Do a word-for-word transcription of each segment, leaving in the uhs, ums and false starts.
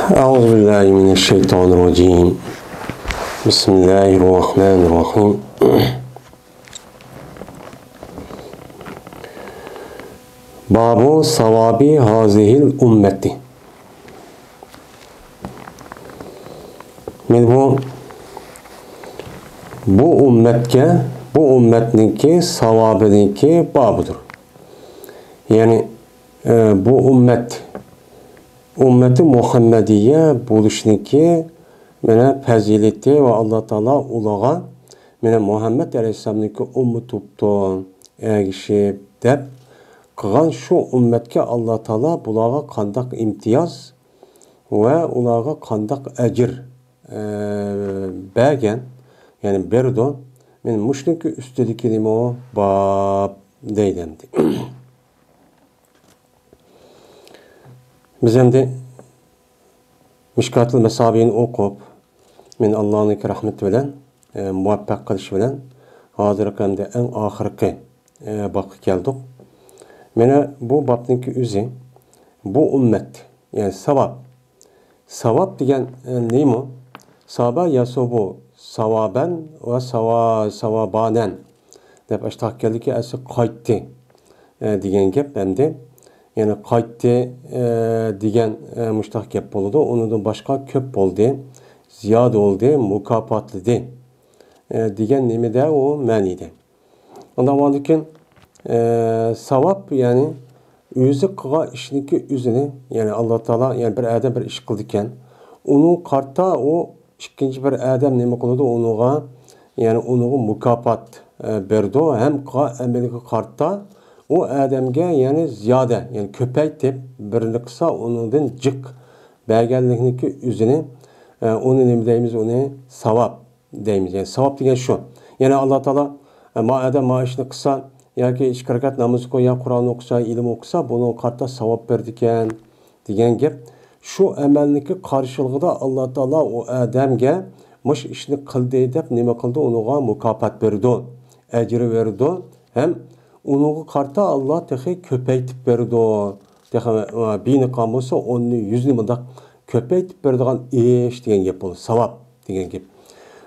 أعوذ بالله من الشيطان الرجيم. بسم الله الرحمن الرحيم. باب ثواب هذه الأمة. مانا بۇ، بۇ ئۈممەتكە، بۇ ئۈممەتنىڭكى ساۋابىنىڭكى بابىدۇر. يەنى، ئە، بۇ ئۈممەت، ئۈممەتى مۇھەممەدىيە بولۇشنىڭكى مانا پەزىلىتى ۋە ئاللا تائالا ئۇلارغا مانا مۇھەممەد ئەلەيھىسسالامنىڭكى ئۈممىتى بوپتۇ، ئەگىشىپ دەپ قىلغان شۇ ئۈممەتكە ئاللا تائالا بۇلارغا قانداق ئىمتىياز ۋە ئۇلارغا قانداق ئەجىر، ئە، بەرگەن، يەنى بېرىدۇ. مانا مۇشۇنىڭكى ئۈستىدىكى نېمە ئۇ؟ باب دەيدۇ ئەمدى. بىز ئەمدى مىشكاتۇل مەسابىھنى ئوقۇپ، مانا ئاللانىڭكى رەھمىتى بىلەن، ئە، مۇۋەپپەق قىلىشى بىلەن ھازىرقى ھەمدە ئەڭ ئاخىرقى، ئە، بابقا كەلدۇق. مانا بۇ بابنىڭكى ئۆزى، بۇ ئۈممەت، يەنى ساۋاب. ساۋاب دېگەن، ئە، نېمە؟ سابا ياسۇبۇ ساۋابەن ۋە ساۋا-، ساۋابانەن دەپ ئاشتاق كەلدىكى، ئەسلى قايتتى، ئە، دېگەن گەپ ئەمدى. يەنى قايتتى، ئە، دېگەن، ئە، مۇشتاق گەپ بولىدۇ. ئۇنىڭدىن باشقا كۆپ بولدى، زىيادە بولدى، مۇكاپاتلىدى، ئە، دېگەن نېمىدە ئۇ مەنىدە. ئۇنداق بولغاندىكىن، ئە، ساۋاب، يەنى ئۆزى قىلغان ئىشنىڭكى ئۆزىنى، يەنى ئاللا تائالا، يەنى بىر ئادەم بىر ئىش قىلىدىكەن، ئۇنىڭغا قارىتا ئۇ ئىككىنچى بىر ئادەم نېمە قىلىدۇ؟ ئۇنىڭغا، يەنى ئۇنىڭغا مۇكاپات، ئە، بېرىدۇ ھەم قىلغان ئەمىلىگە قارىتا ئۇ ئادەمگە، يەنى زىيادە، يەنى كۆپەيتىپ، بىرنى قىلسا ئۇنىڭدىن جىق بەرگەنلىكنىڭكى ئۆزىنى، ئە، ئۇنى نېمە دەيمىز؟ ئۇنى ساۋاب دەيمىز. يەنى ساۋاب دېگەن شۇ. يەنى ئاللا تائالا، ئە، ما ئادەم ما ئىشنى قىلسا ياكى ئىككى رەكەت ناماز ئوقۇ يا قۇرئان ئوقۇسا، ئىلىم ئوقۇسا، بۇنىڭغا قارىتا ساۋاب بېرىدىكەن دېگەن گەپ. شۇ ئەمەلنىڭكى قارشىلىقىدا ئاللا تائالا ئۇ ئادەمگە مۇشۇ ئىشنى قىلدى دەپ نېمە قىلىدۇ؟ ئۇنىڭغا مۇكاپات بېرىدۇ، ئەجىر بېرىدۇ ھەم ئۇنىڭغا قارىتا ئاللا تېخى كۆپەيتىپ بېرىدۇ. تېخى، ئە، بىرنى قىلغان بولسا ئوننى، يۈزنى مۇنداق كۆپەيتىپ بېرىدىغان ئىش دېگەن گەپ بولىدۇ. ساۋاب دېگەن گەپ.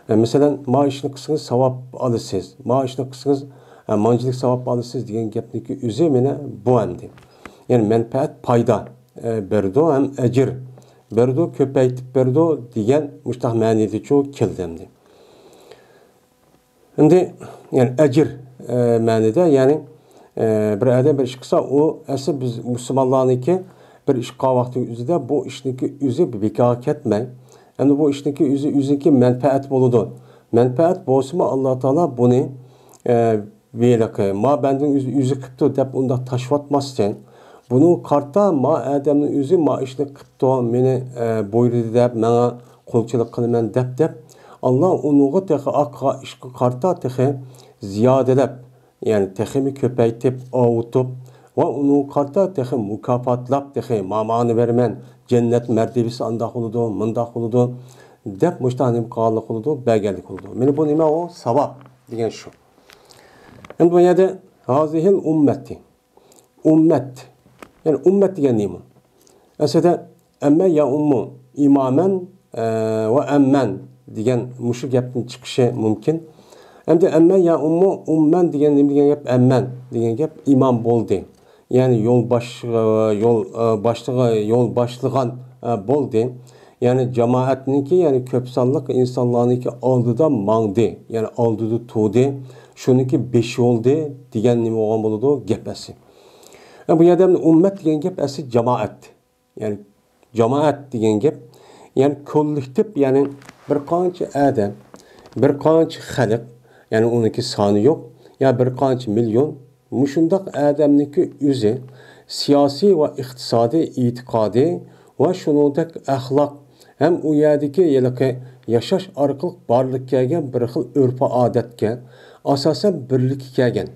ئە، مەسىلەن، ما ئىشنى قىلسىڭىز ساۋاب ئالىسىز، ما ئىشنى قىلسىڭىز، ئە، مانچىلىك ساۋاب ئالىسىز دېگەن گەپنىڭكى ئۆزى مانا بۇ ئەمدى. يەنى مەنپەئەت، پايدا، ئە، بېرىدۇ ھەم ئەجىر بېرىدۇ، كۆپەيتىپ بېرىدۇ دېگەن مۇشتاق مەنىدىچۇ كەلدى ئەمدى. ئەمدى، يەنى ئەجىر، ئە، مەنىدە، يەنى، ئە، بىر ئادەم بىر ئىش قىلسا، ئۇ ئەسلى بىز مۇسۇلمانلارنىڭكى بىر ئىش قىلغان ۋاقتى ئۆزىدە بۇ ئىشنىڭكى ئۆزى بىكارغا كەتمەي، ئەمدى بۇ ئىشنىڭكى ئۆزى، ئۆزىنىڭكى مەنپەئەت بولىدۇ. مەنپەئەت بولسىمۇ، ئاللا تائالا بۇنى، ئە، ھېلىقى، ما بەندىنىڭ ئۆزى، ئۆزى قىپتۇ دەپ ئۇنداق تاشلاۋاتماستىن، بۇنىڭغا قارىتا ما ئادەمنىڭ ئۆزى ما ئىشنى قىپتۇ، مېنى، ئە، بۇيرۇدى دەپ، ماڭا قۇلچىلىق قىلىمەن دەپ، دەپ، ئاللا ئۇنىڭغا تېخى ئاققا ئىشقا قارىتا تېخى زىيادىلەپ، يەنى تېخىمۇ كۆپەيتىپ، ئاۋۇتۇپ ۋە ئۇنىڭغا قارىتا تېخى مۇكاپاتلاپ، تېخى مامانى بېرىمەن، جەننەت مەرتىۋىسى ئانداق بولىدۇ، مۇنداق بولىدۇ دەپ، مۇشۇنداق نېمە قىلغانلىق بولىدۇ، بەرگەنلىك بولىدۇ. مانا بۇ نېمە ئۇ؟ ساۋاب دېگەن شۇ. ئەمدى بۇ يەردە ھازىھىل ئۇممەتى، ئۇممەت، يەنى ئۇممەت دېگەن نېمە؟ ئەسلىدە ئەممە يا ئۇممۇ، ئىمامەن، ئە، ۋە ئەممەن دېگەن مۇشۇ گەپتىن چىقىشى مۇمكىن. ئەمدى ئەممە يا ئۇممۇ، ئۇممەن دېگەن نېمە دېگەن گەپ؟ ئەممەن دېگەن گەپ ئىمام بولدى. يەنى يول باش-، يول، ئە، باشلىقى، يول باشلىغان، ئە، بولدى. يەنى جامائەتنىڭكى، يەنى كۆپ سانلىق ئىنسانلارنىڭكى ئالدىدا ماڭدى. يەنى ئالدىدا تۇردى. شۇنىڭكى بېشى بولدى دېگەن نېمە بولغان بولىدۇ؟ گەپ ئەسلى. ئە، بۇ يەردە ئەمدى ئۇممەت دېگەن گەپ ئەسلى جامائەت. يەنى جامائەت دېگەن گەپ، يەنى كوللېكتىپ، يەنى بىر قانچە ئادەم، بىر قانچە خەلق، يەنى ئۇنىڭكى سانى يوق، يا بىر قانچە مىليون، مۇشۇنداق ئادەمنىڭكى ئۆزى سىياسىي ۋە ئىقتىسادىي، ئېتىقادىي ۋە شۇنىڭدەك ئەخلاق ھەم ئۇ يەردىكى ھېلىقى ياشاش ئارقىلىق بارلىققا كەلگەن بىر خىل ئۆرپ-ئادەتكە ئاساسەن بىرلىككە كەلگەن.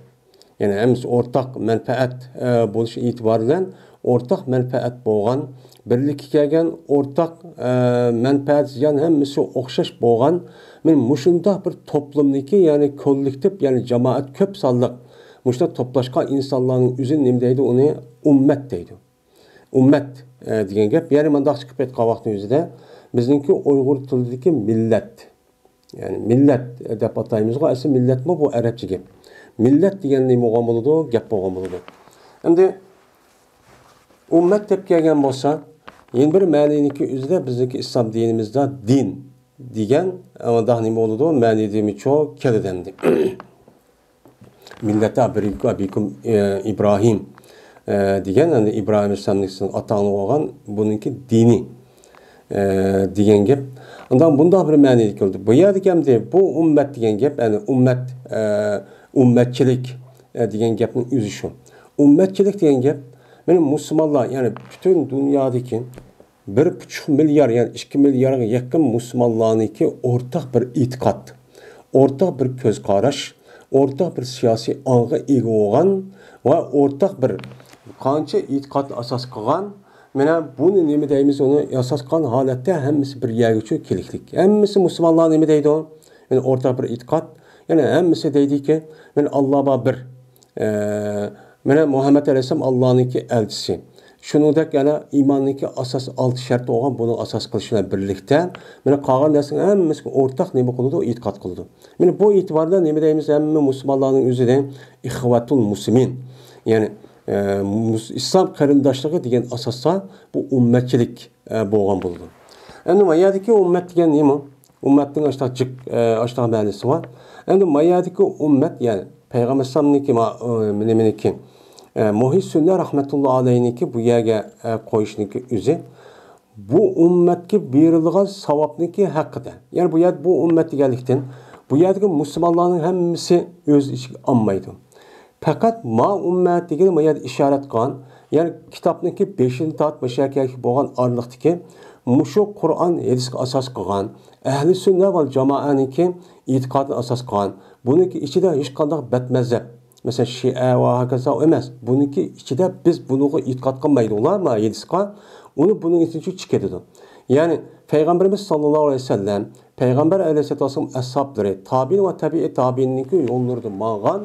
يەنى ھەممىسى ئورتاق مەنپەئەت، ئە، بولۇشى ئېتىبارى بىلەن ئورتاق مەنپەئەت بولغان، بىرلىككە كەلگەن ئورتاق، ئە، مەنپەئەت زىيان ھەممىسى ئوخشاش بولغان، مانا مۇشۇنداق بىر توپلۇمنىڭكى، يەنى كوللېكتىپ، يەنى جامائەت كۆپ سانلىق مۇشۇنداق توپلاشقان ئىنسانلارنىڭ ئۆزىنى نېمە دەيدۇ؟ ئۇنى ئۈممەت دەيدۇ. ئۈممەت، ئە، دېگەن گەپ. يەنى مۇنداق چىقىپ ئېيتقان ۋاقتىمىزدا، بىزنىڭكى ئۇيغۇر تىلىدىكى مىللەت. يەنى مىللەت دەپ ئاتايمىزغۇ، ئەسلى مىللەتمۇ بۇ ئەرەبچە گەپ. مىللەت دېگەن نېمە بولغان بولىدۇ؟ گەپ بولغان بولىدۇ. ئەمدى ئۈممەت دەپ كەلگەن بولسا، يەنە بىر مەنىنىڭكى ئۆزىدە بىزنىڭكى ئىسلام دىنىمىزدا دىن دېگەن، ئۇنداق نېمە بولىدۇ؟ مەنىدىمۇچۇ كېلىدۇ ئەمدى. مىللەتە ئابىكۇم، ئە، ئىبراھىم، ئە، دېگەن، يەنى ئىبراھىم ئەلەيھىسسالامنىڭ ئاتاڭلىق بولغان، بۇنىڭكى دىنى، ئە، دېگەن گەپ. ئاندىن بۇنداق بىر مەنىدە كېلىدۇ. بۇ يەردىكى ئەمدى بۇ ئۈممەت دېگەن گەپ، يەنى ئۈممەت، ئە، ئۈممەتچىلىك، ئە، دېگەن گەپنىڭ ئۆزى شۇ. ئۈممەتچىلىك دېگەن گەپ، مانا مۇسۇلمانلار، يەنى پۈتۈن دۇنيادىكى بىر پۇچۇق مىليار، يەنى ئىككى مىليارغا يېقىن مۇسۇلمانلارنىڭكى ئورتاق بىر ئېتىقاد، ئورتاق بىر كۆز قاراش، ئورتاق بىر سىياسىي ئاڭغا ئىگە بولغان ۋە ئورتاق بىر قانچە ئېتىقادنى ئاساس قىلغان، مانا بۇنى نېمە دەيمىز، ئۇنى ئاساس قىلغان ھالەتتە ھەممىسى بىر يەرگىچە كېلىكلىك. ھەممىسى مۇسۇلمانلار نېمە دەيدۇ؟ يەنى ئورتاق بىر ئېتىقاد. يەنى ھەممىسى دەيدىكى، مانا ئاللا بار بىر. ئە، مانا مۇھەممەد ئەلەيھىسسالام ئاللانىڭكى ئەلچىسى. شۇنىڭدەك يەنە ئىماننىڭكى ئاساس ئالتە شەرتى بولغان، بۇنى ئاساس قىلىش بىلەن بىرلىكتە، مانا قالغان نەرسىنىڭ ھەممىسىگە ئورتاق نېمە قىلىدۇ؟ ئېتىقاد قىلىدۇ. مانا بۇ ئېتىباردا نېمە دەيمىز؟ ھەممە مۇسۇلمانلارنىڭ ئۆزىدە ئىخۋەتۇل مۇسلىمىن، يەنى، ئە، مۇس-، ئىسلام قېرىنداشلىقى دېگەن ئاساستا بۇ ئۈممەتچىلىك، ئە، بولغان بولىدۇ. ئەمدى ما يەردىكى ئۈممەت دېگەن نېمە؟ ئۈممەتنىڭ ئاشتاق جىق، ئە، ئاشتاق مەنىسى بار. ئەمدى ما يەردىكى ئۈممەت، يەنى پەيغەمبەر ئەلەيھىسسالامنىڭكى ما-، ئە، نېمىنىڭكى، ئە، مۇھيى سۈننە رەھمەتۇللا ئەلەيھىنىڭكى بۇ يەرگە، ئە، قويۇشنىڭكى ئۆزى بۇ ئۈممەتكە بېرىلىدىغان ساۋابنىڭكى ھەققىدە. يەنى بۇ يەردە بۇ ئۈممەت دېگەنلىكتىن، بۇ يەردىكى مۇسۇلمانلارنىڭ ھەممىسى ئۆز ئىچىگە ئالمايدۇ. پەقەت ما ئۈممەت دېگىنى ما يەردە ئىشارەت قىلغان، يەنى كىتابنىڭكى بېشىدىن تارتىپ مۇشۇ يەرگە كەلگۈچە بولغان ئارىلىقتىكى مۇشۇ قۇرئان، ھەدىسكە ئاساس قىلغان، ئەھلى سۈننە ۋەل جامائەنىڭكى ئېتىقادىنى ئاساس قىلغان، بۇنىڭكى ئىچىدە ھېچقانداق بەتمەزھەپ، مەسىلەن، شىئە ۋە ھاكازا ئەمەس. بۇنىڭكى ئىچىدە بىز بۇنىڭغا ئېتىقاد قىلمايدۇ ئۇلار، ما ھەدىسقا. ئۇنى بۇنىڭ ئىچىدىن چىقىرىدۇ. يەنى پەيغەمبىرىمىز ساللاللاھۇ ئەلەيھى ۋەسەللەم، پەيغەمبەر ئەلەيھىسسالاتۇ ۋەسسالام ئەسھابلىرى، تابىئىن ۋە تەبىئىي تابىئىننىڭكى يوللىرىدا ماڭغان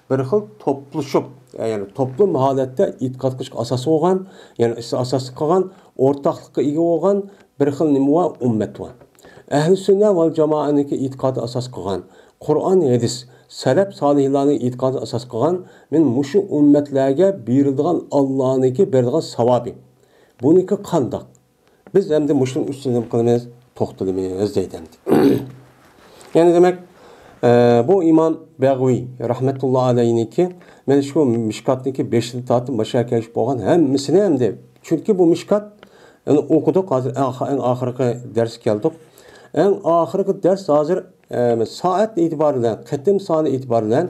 بىر خىل توپلىشىپ، يەنى توپلۇم ھالەتتە ئېتىقاد قىلىشقا ئاساس بولغان، يەنى ئاساس قىلغان، ئورتاقلىققا ئىگە بولغان بىر خىل نېمە بار؟ ئۈممەت بار. ئەھلى سۈننە ۋەل جامائەنىڭكى ئېتىقادى ئاساس قىلغان قۇرئان، ھەدىس، سەلەپ سالىھلارنىڭ ئېتىقادى ئاساس قىلغان، مانا مۇشۇ ئۈممەتلەرگە بېرىلىدىغان، ئاللانىڭكى بېرىدىغان ساۋابى. بۇنىڭكى قانداق؟ بىز ئەمدى مۇشۇنىڭ ئۈستىدە نېمە قىلىمىز؟ توختىلىمىز دەيدۇ ئەمدى. يەنى دېمەك، ئە، بۇ ئىمام بەغۋى رەھمەتۇللا ئەلەيھىنىڭكى، مانا شۇ مىشكاتنىڭكى بېشىدىن تارتىپ مۇشۇ يەرگە كەلگۈچە بولغان ھەممىسىنى ئەمدى، چۈنكى بۇ مىشكات، يەنى ئوقۇدۇق، ھازىر ئەڭ، ئەڭ ئاخىرقى دەرسكە كەلدۇق. ئەڭ ئاخىرقى دەرس ھازىر، ئە، سائەت ئېتىبارى بىلەن، قېتىم سانى ئېتىبارى بىلەن،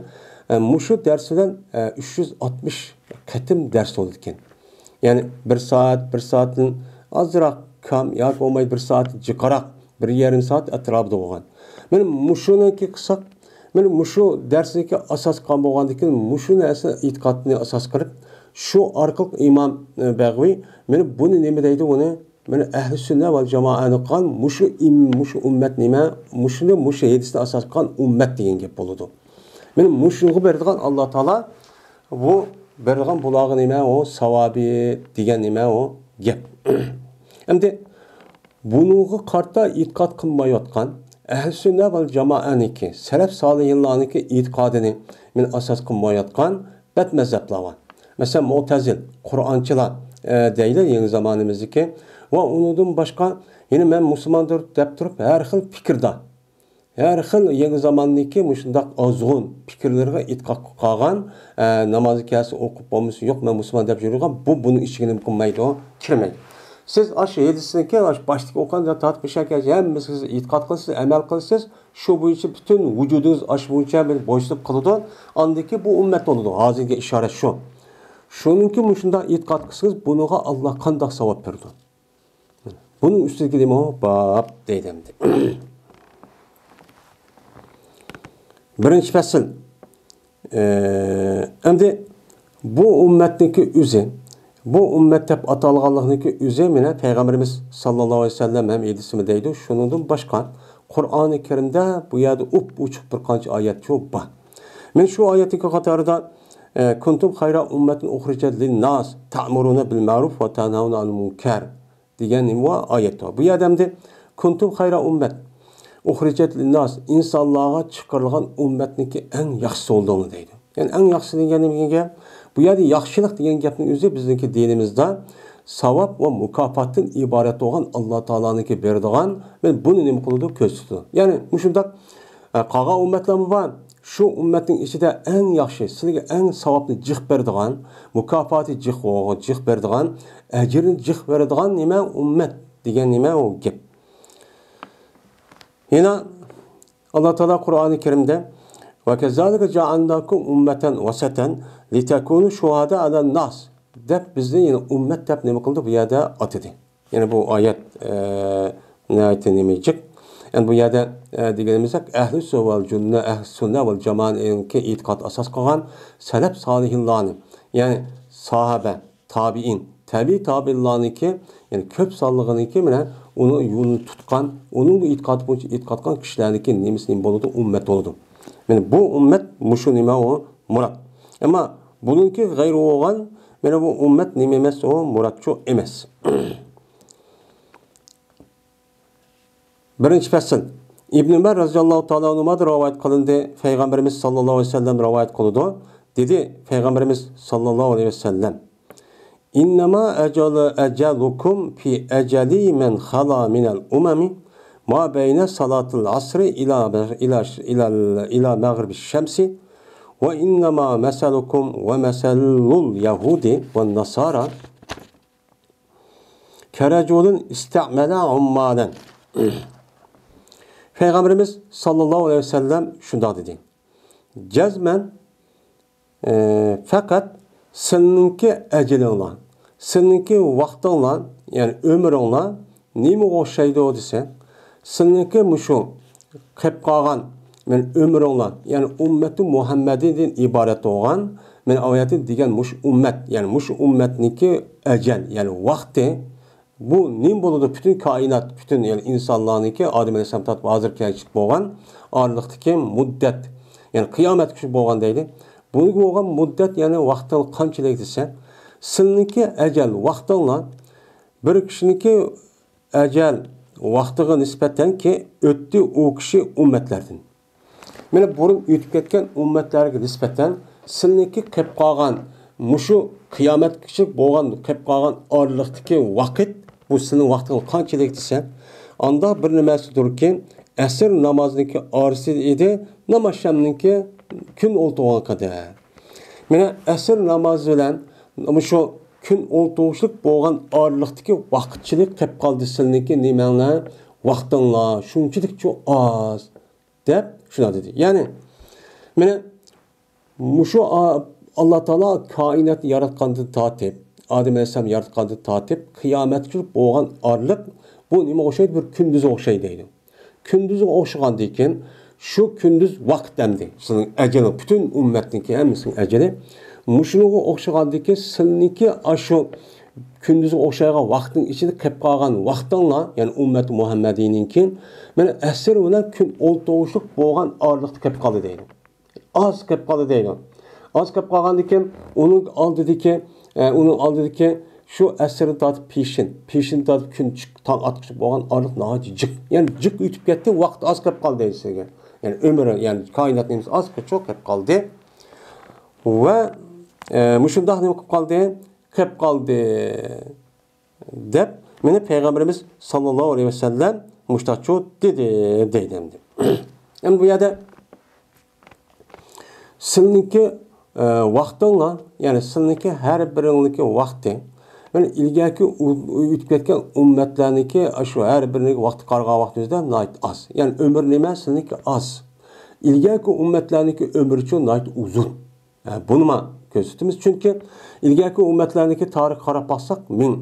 ئە، مۇشۇ دەرس بىلەن، ئە، ئۈچ يۈز ئاتمىش قېتىم دەرس بولىدىكەن. يەنى بىر سائەت، بىر سائەتتىن ئازراق كام ياكى بولمايدۇ، بىر سائەتتىن جىقراق، بىر يېرىم سائەت ئەتراپىدا بولغان. مانا مۇشۇنىڭكى قىلساق، مانا مۇشۇ دەرسنىڭكى ئاساس قىلغان بولغاندىكىن، مۇشۇ نەرسە ئېتىقادنى ئاساس قىلىپ، شۇ ئارقىلىق ئىمام، ئە، بەغۋى مانا بۇنى نېمە دەيدۇ، ئۇنى مانا ئەھلى سۈننە ۋەل جامائەنى قىلغان مۇشۇ ئىم-، مۇشۇ ئۈممەت نېمە؟ مۇشۇنى، مۇشۇ ھەدىسنى ئاساس قىلغان ئۈممەت دېگەن گەپ بولىدۇ. مانا مۇشۇنىڭغا بېرىدىغان ئاللا تائالا بۇ بېرىدىغان بۇلارغا نېمە ئۇ ساۋابى دېگەن نېمە ئۇ گەپ. ئەمدى بۇنىڭغا قارىتا ئېتىقاد قىلمايۋاتقان ئەھلى سۈننە ۋەل جامائەنىڭكى، سەلەپ سالىھىنلارنىڭكى ئېتىقادىنى مانا ئاساس قىلمايۋاتقان بەت مەزھەپلەر بار. مەسىلەن، مۇئتەزىل، قۇرئانچىلار، ئە، دەيلى يېڭى زامانىمىزدىكى. ۋە ئۇنىڭدىن باشقا يەنە مەن مۇسۇلماندۇر دەپ تۇرۇپ ھەر خىل پىكىردە، ھەر خىل يېڭى زاماندىكى مۇشۇنداق ئازغۇن پىكىرلىرىغا ئېتىقاد قىلىپ قالغان، ئە، نامازى كەلسە ئوقۇپ، بولمىسا يوق، مەن مۇسۇلمان دەپ يۈرىدىغان بۇ بۇنىڭ ئىچىگە نېمە قىلمايدۇ؟ كىرمەيدۇ. سىز ئاشۇ ھەدىسنىڭكى ئاشۇ باشتىكى ئوقۇغان زاتات بىشەكەش ھەممىسىگە سىز ئېتىقاد قىلىسىز، ئەمەل قىلىسىز، شۇ بويىچە پۈتۈن ۋۇجۇدىڭىز ئاشۇ بويىچە بىر بويسۇنۇپ قىلىدۇ. ئاندىكى بۇ ئۈممەت بولىدۇ. ھازىرقى ئىشارەت شۇ. شۇنىڭكى مۇشۇنداق ئېتىقاد قىلسىڭىز، بۇنىڭغا ئاللا قانداق ساۋاب بېرىدۇ؟ بۇنىڭ ئۈستىدىكى دېمو باب دەيدۇ ئەمدى. بىرىنچى پەسىل. ئە، ئەمدى بۇ ئۈممەتنىڭكى ئۆزى، بۇ ئۈممەت دەپ ئاتالغانلىقنىڭكى ئۆزى مانا پەيغەمبىرىمىز ساللاللاھۇ ئەلەيھى ۋەسەللەم ھەم ھەدىسىمۇ دەيدۇ، شۇنىڭدىن باشقا قۇرئانى كەرىمدە بۇ يەردە ئوپئوچۇق بىر قانچە ئايەت شۇ بار. مەن شۇ ئايەتنىڭكى قاتارىدا، ئە، كۇنتۇم خەيرا ئۇممەتىن ئۇخرىجەت لىنناس تەئمۇرۇنە بىل مەرۇف ۋە تەنھەۋنە ئانىل مۇنكەر دېگەن نېمە بار؟ ئايەت بار. بۇ يەردە ئەمدى كۇنتۇم خەيرا ئۇممەت ئۇخرىجەت لىنناس، ئىنسانلارغا چىقىرىلغان ئۇممەتنىڭكى ئەڭ ياخشىسى بولدۇڭلار دەيدۇ. يەنى ئەڭ ياخشىسى دېگەن نېمە گەپ؟ بۇ يەردە ياخشىلىق دېگەن گەپنىڭ ئۆزى بىزنىڭكى دىنىمىزدا ساۋاب ۋە مۇكاپاتتىن ئىبارەت بولغان ئاللا تائالانىڭكى بېرىدىغان، مەن بۇنى نېمە قىلىدۇ؟ كۆرسىتىدۇ. يەنى مۇشۇنداق، ئە، قالغان ئۇممەتلەرمۇ بار. شۇ ئۇممەتنىڭ ئىچىدە ئەڭ ياخشى، سىلىگە ئەڭ ساۋابنى جىق بېرىدىغان، مۇكاپاتى جىق، جىق بېرىدىغان، ئەجرىنى جىق بېرىدىغان نېمە ئۇممەت دېگەن نېمە ئۇ گەپ. يەنە ئاللا تائالا قۇرئانى كەرىمدە، «ۋە كەززالىكە جەئەلناكۇم ئۇممەتەن ۋەسەتەن لىتەكۇنۇ شۇھەدائە ئەلەنناس» دەپ بىزنى يەنە ئۇممەت دەپ نېمە قىلدى؟ بۇ يەردە ئاتىدى. يەنى بۇ ئايەت، ئە، ناھايىتى نېمە جىق. يەنى بۇ يەردە، ئە، دېگىنىمىزدەك ئەھلى سۇ ۋەل جۇننە، ئەھلى سۈننە ۋەل جامائەنىڭكى ئېتىقاد ئاساس قىلغان سەلەپ سالىھىنلارنى، يەنى ساھابە، تابىئىن، تەبىئىي تابىئىنلارنىڭكى، يەنى كۆپ سانلىقىنىڭكى مانا ئۇنىڭ يولىنى تۇتقان، ئۇنىڭ ئېتىقادى بويىچە ئېتىقاد قىلغان كىشىلەرنىڭكى نېمىسى نېمە بولىدۇ؟ ئۈممەت بولىدۇ. مانا بۇ ئۈممەت مۇشۇ نېمە ئۇ مۇراد. ئەمما بۇنىڭكى غەيرى بولغان مانا بۇ ئۈممەت نېمە ئەمەس؟ ئۇ مۇرادچۇ ئەمەس. بىرىنچى پەسىل. ئىبن ئۆمەر رەزىياللاھۇ تائالا ئەنھۇمادىن رىۋايەت قىلىندى. پەيغەمبىرىمىز ساللاللاھۇ ئەلەيھى ۋەسەللەم رىۋايەت قىلىدۇ. دېدى پەيغەمبىرىمىز ساللاللاھۇ ئەلەيھى ۋەسەللەم، «ئىننەما ئەجەلۇ-، ئەجەلۇكۇم فى ئەجەلى مەن خالا مىنەل ئۇمەمى ما بەينە سالاتىل ئەسرى ئىلا، ئىلا، ئىلا، ئىلا مەغرىبىش شەمسى ۋە ئىننەما مەسەلۇكۇم ۋە مەسەلۇل يەھۇدى ۋەن ناسارا كەرەجۇلىن ئىستەئمەلە ئۇممالەن.» پەيغەمبىرىمىز ساللاللاھۇ ئەلەيھى ۋەسەللەم شۇنداق دېدى، جەزمەن، ئە، پەقەت سىلىنىڭكى ئەجىلىڭلار، سىلىنىڭكى ۋاقتىڭلار، يەنى ئۆمرۈڭلار نېمىگە ئوخشايدۇ دېسە، سىلىنىڭكى مۇشۇ قېپ قالغان، مەن ئۆمرۈڭلار، يەنى ئۈممەتۇ مۇھەممەدىدىن ئىبارەت بولغان، مەن ئايەتتە دېگەن مۇشۇ ئۈممەت، يەنى مۇشۇ ئۈممەتنىڭكى ئەجەل، يەنى ۋاقتى، بۇ نېمە بولىدۇ؟ پۈتۈن كائىنات، پۈتۈن، يەنى ئىنسانلارنىڭكى ئادەم ئەلەيھىسسالامدىن تارتىپ ھازىرغىچە بولغان ئارىلىقتىكى مۇددەت، يەنى قىيامەتكىچە بولغان دەيدۇ. بۇنىڭغا بولغان مۇددەت، يەنى ۋاقتىڭ قانچىلىك دېسە، سىلىنىڭكى ئەجەل ۋاقتىڭلار بىر كىشىنىڭكى ئەجەل ۋاقتىغا نىسبەتەنكى ئۆتتى ئۇ كىشى ئۈممەتلەردىن. مانا بۇرۇن ئۆتۈپ كەتكەن ئۈممەتلەرگە نىسبەتەن سىلىنىڭكى قېپ قالغان، مۇشۇ قىيامەتكىچە بولغان قېپ قالغان ئارىلىقتىكى ۋاقىت، بۇ سىلىنىڭ ۋاقتىڭىز قانچىلىك دېسە، ئاندا بىر نېمەسىدۇركى، ئەسىر نامازنىڭكى ئارىسى ئىدى، نامازشامنىڭكى كۈن ئولتۇرغان قەدەر. مانا ئەسىر نامازى بىلەن مۇشۇ كۈن ئولتۇرۇشلۇق بولغان ئارىلىقتىكى ۋاقىتچىلىك قېپ قالدى سىلىنىڭكى نېمەڭلار، ۋاقتىڭلار شۇنچىلىكچۇ ئاز. دەپ شۇنداق دېدى. يەنى، مانا مۇشۇ ئا-، ئاللا تائالا كائىناتنى ياراتقاندىن تارتىپ، ئادەم ئەلەيھىسسالام ياراتقاندىن تارتىپ، قىيامەتكىچە بولغان ئارىلىق، بۇ نېمىگە ئوخشايدۇ؟ بىر كۈندۈزگە ئوخشايدۇ دەيدۇ. كۈندۈزگە ئوخشىغاندىن كېيىن، شۇ كۈندۈز ۋاقىت ئەمدى سىزنىڭ ئەجىلىڭ، پۈتۈن ئۈممەتنىڭكى ھەممىسىنىڭ ئەجىلى. مۇشۇنىڭغا ئوخشىغاندىن كېيىن، سىلىنىڭكى ئاشۇ كۈندۈزگە ئوخشايدىغان ۋاقىتنىڭ ئىچىدە قېپ قالغان ۋاقتىڭلار، يەنى ئۈممەتى مۇھەممەدىينىڭكى، مانا ئەسىر بىلەن كۈن ئولتۇرۇشلۇق بولغان ئارىلىقتا قېپ قالدى دەيدۇ. ئاز قېپ قالدى دەيدۇ. ئاز قېپ قالغاندىن كېيىن ئۇنىڭ ئالدىدىكى، ئە، ئۇنىڭ ئالدىدىكى شۇ ئەسىردىن تارتىپ پېشىن، پېشىندىن تارتىپ كۈن چىق-، تاڭ ئاتقۇچە بولغان ئارىلىق ناھايىتى جىق. يەنى جىق ئۆتۈپ كەتتى، ۋاقىت ئاز قېپ قالدى دەيدۇ سىزگە. يەنى ئۆمرى، يەنى كائىنات نېمىسى ئاز قېچۇ قېپ قالدى. ۋە، ئە، مۇشۇنداق نېمە قىلىپ قالدى؟ قېپ قالدى. دەپ، مانا پەيغەمبىرىمىز ساللاللاھۇ ئەلەيھى ۋەسەللەم مۇشتاقچۇ دېدى، دەيدۇ ئەمدى. ئەمدى بۇ يەردە سىلىنىڭكى، ئە، ۋاقتىڭلار، يەنى سىلىنىڭكى ھەر بىرىڭلىكى ۋاقتى، مانا ئىلگەركى ئۇ-، ئۆتۈپ كەتكەن ئۈممەتلەرنىڭكى شۇ ھەر بىرىنىڭكى ۋاقتى قارىغان ۋاقتىمىزدا ناھايىتى ئاز. يەنى ئۆمۈر نېمە؟ سىلىنىڭكى ئاز. ئىلگەركى ئۈممەتلەرنىڭكى ئۆمرىچۇ ناھايىتى ئۇزۇن. ھە، بۇنىمۇ كۆرسىتىمىز. چۈنكى ئىلگەركى ئۈممەتلەرنىڭكى تارىخىغا قاراپ باقساق، مىڭ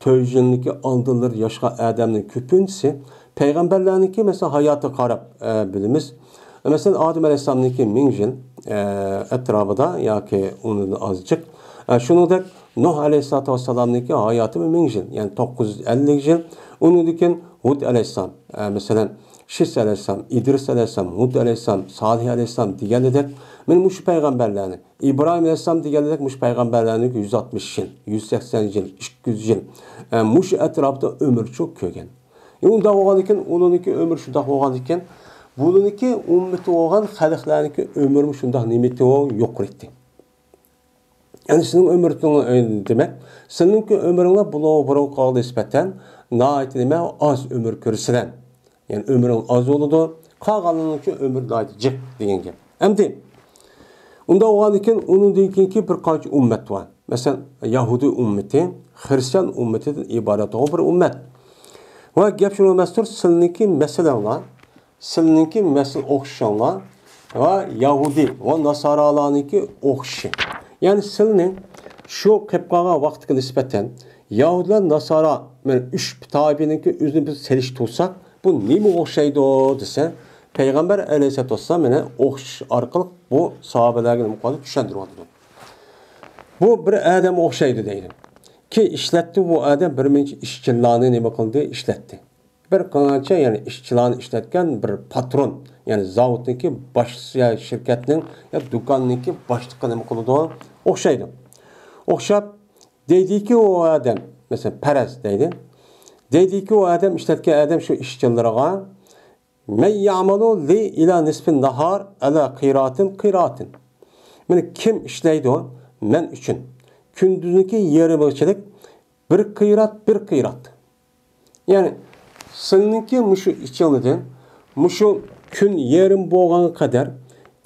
تۆت يۈز يىلنىڭكى ئالدىنلىرى ياشىغان ئادەمنىڭ كۆپىنچىسى پەيغەمبەرلەرنىڭكى، مەسىلەن، ھاياتىغا قاراپ، ئە، بىلىمىز. مەسىلەن، ئادەم ئەلەيھىسسالامنىڭكى مىڭ يىل، ئە، ئەتراپىدا ياكى ئۇنىڭدىن ئازچىق. ئە، شۇنىڭدەك نۇھ ئەلەيھىسسالاتۇ ۋەسسالامنىڭكى ھاياتىمۇ مىڭ يىل، يەنى توققۇز يۈز ئەللىك يىل. ئۇنىڭدىن كېيىن ھۇد ئەلەيھىسسالام، ئە، مەسىلەن، شىس ئەلەيھىسسالام، ئىدرىس ئەلەيھىسسالام، ھۇد ئەلەيھىسسالام، سالىھ ئەلەيھىسسالام دېگەندەك، مانا مۇشۇ پەيغەمبەرلەرنى، ئىبراھىم ئەلەيھىسسالام دېگەندەك مۇشۇ پەيغەمبەرلەرنىڭكى يۈز ئاتمىش يىل، يۈز سەكسەن يىل، ئىككى يۈز يىل، ئە، مۇشۇ ئەتراپتا ئۆمۈر چوق كۆرگەن. ئۇنداق بولغاندىكىن، ئۇلارنىڭكى ئۆمرى شۇنداق بولغاندىكىن، بۇلارنىڭكى ئۈممىتى بولغان خەلقلەرنىڭكى ئۆمرىمۇ شۇنداق نېمىتى يۇقىرى ئىدى. يەنى سېنىڭ ئۆمرۈڭ، ئە، دېمەك، سېنىڭكى ئۆمرۈڭلار بۇلار بۇرۇنقىغا نىسبەتەن ناھايىتى نېمە ئاز ئۆمۈر كۆرىسىلەر. يەنى ئۆمرۈڭ ئاز بولىدۇ، قالغانلىرىنىڭكى ئۆمرى ناھايىتى جىق دېگەن گەپ. ئەمدى ئۇنداق بولغاندىكىن ئۇنىڭدىن كېيىنكى بىر قانچە ئۈممەت بار. مەسىلەن، يەھۇدىي ئۈممىتى، خرىستىيان ئۈممىتىدىن ئىبارەت بولغان بىر ئۈممەت. ۋە گەپ شۇنىڭ ئەمەستۇر، سىلىنىڭكى مەسىلەڭلار، سىلىنىڭكى مەسىلە ئوخشىشىڭلار ۋە يەھۇدىي ۋە ناسارالارنىڭكى ئوخشىشى. يەنى سىلىنىڭ شۇ قېلىپ قالغان ۋاقىتقا نىسبەتەن يەھۇدىيلار، ناسارا، مانا ئۈچ تائىپىنىڭكى ئۆزىنى بىز سېلىشتۇرساق، بۇ نېمىگە ئوخشايدۇ دېسە، پەيغەمبەر ئەلەيھىسسالاتۇ ۋەسسالام مانا ئوخشىشىش ئارقىلىق بۇ ساھابىلەرگە نېمە قىلىدۇ؟ چۈشەندۈرۈۋاتىدۇ. بۇ بىر ئادەمگە ئوخشايدۇ دەيدۇ. كى ئىشلەتتى، بۇ ئادەم بىر نەچچە ئىشچىلارنى نېمە قىلدى؟ ئىشلەتتى. بىر قانچە، يەنى ئىشچىلارنى ئىشلەتكەن بىر پاترون، يەنى زاۋۇتنىڭكى باشلىقى، يا شىركەتنىڭ، يا دۇكاننىڭكى باشلىقى نېمە قىلىدۇ؟ ئوخشايدۇ. ئوخشاپ دەيدىكى ئۇ ئادەم، مەسىلەن، پەرەز دەيدۇ. دەيدىكى ئۇ ئادەم، ئىشلەتكەن ئادەم شۇ ئىشچىلىرىغا، مەن يەئمەلۇ لى ئىلە نىسفىن ناھار ئەلە قىراتىن قىراتىن. مانا كىم ئىشلەيدۇ مەن ئۈچۈن كۈندۈزنىڭكى يېرىمىغىچىلىك بىر قىرات، بىر قىرات. يەنى سېنىڭكى مۇشۇ ئىچىڭدىن مۇشۇ كۈن يېرىم بولغانغا قەدەر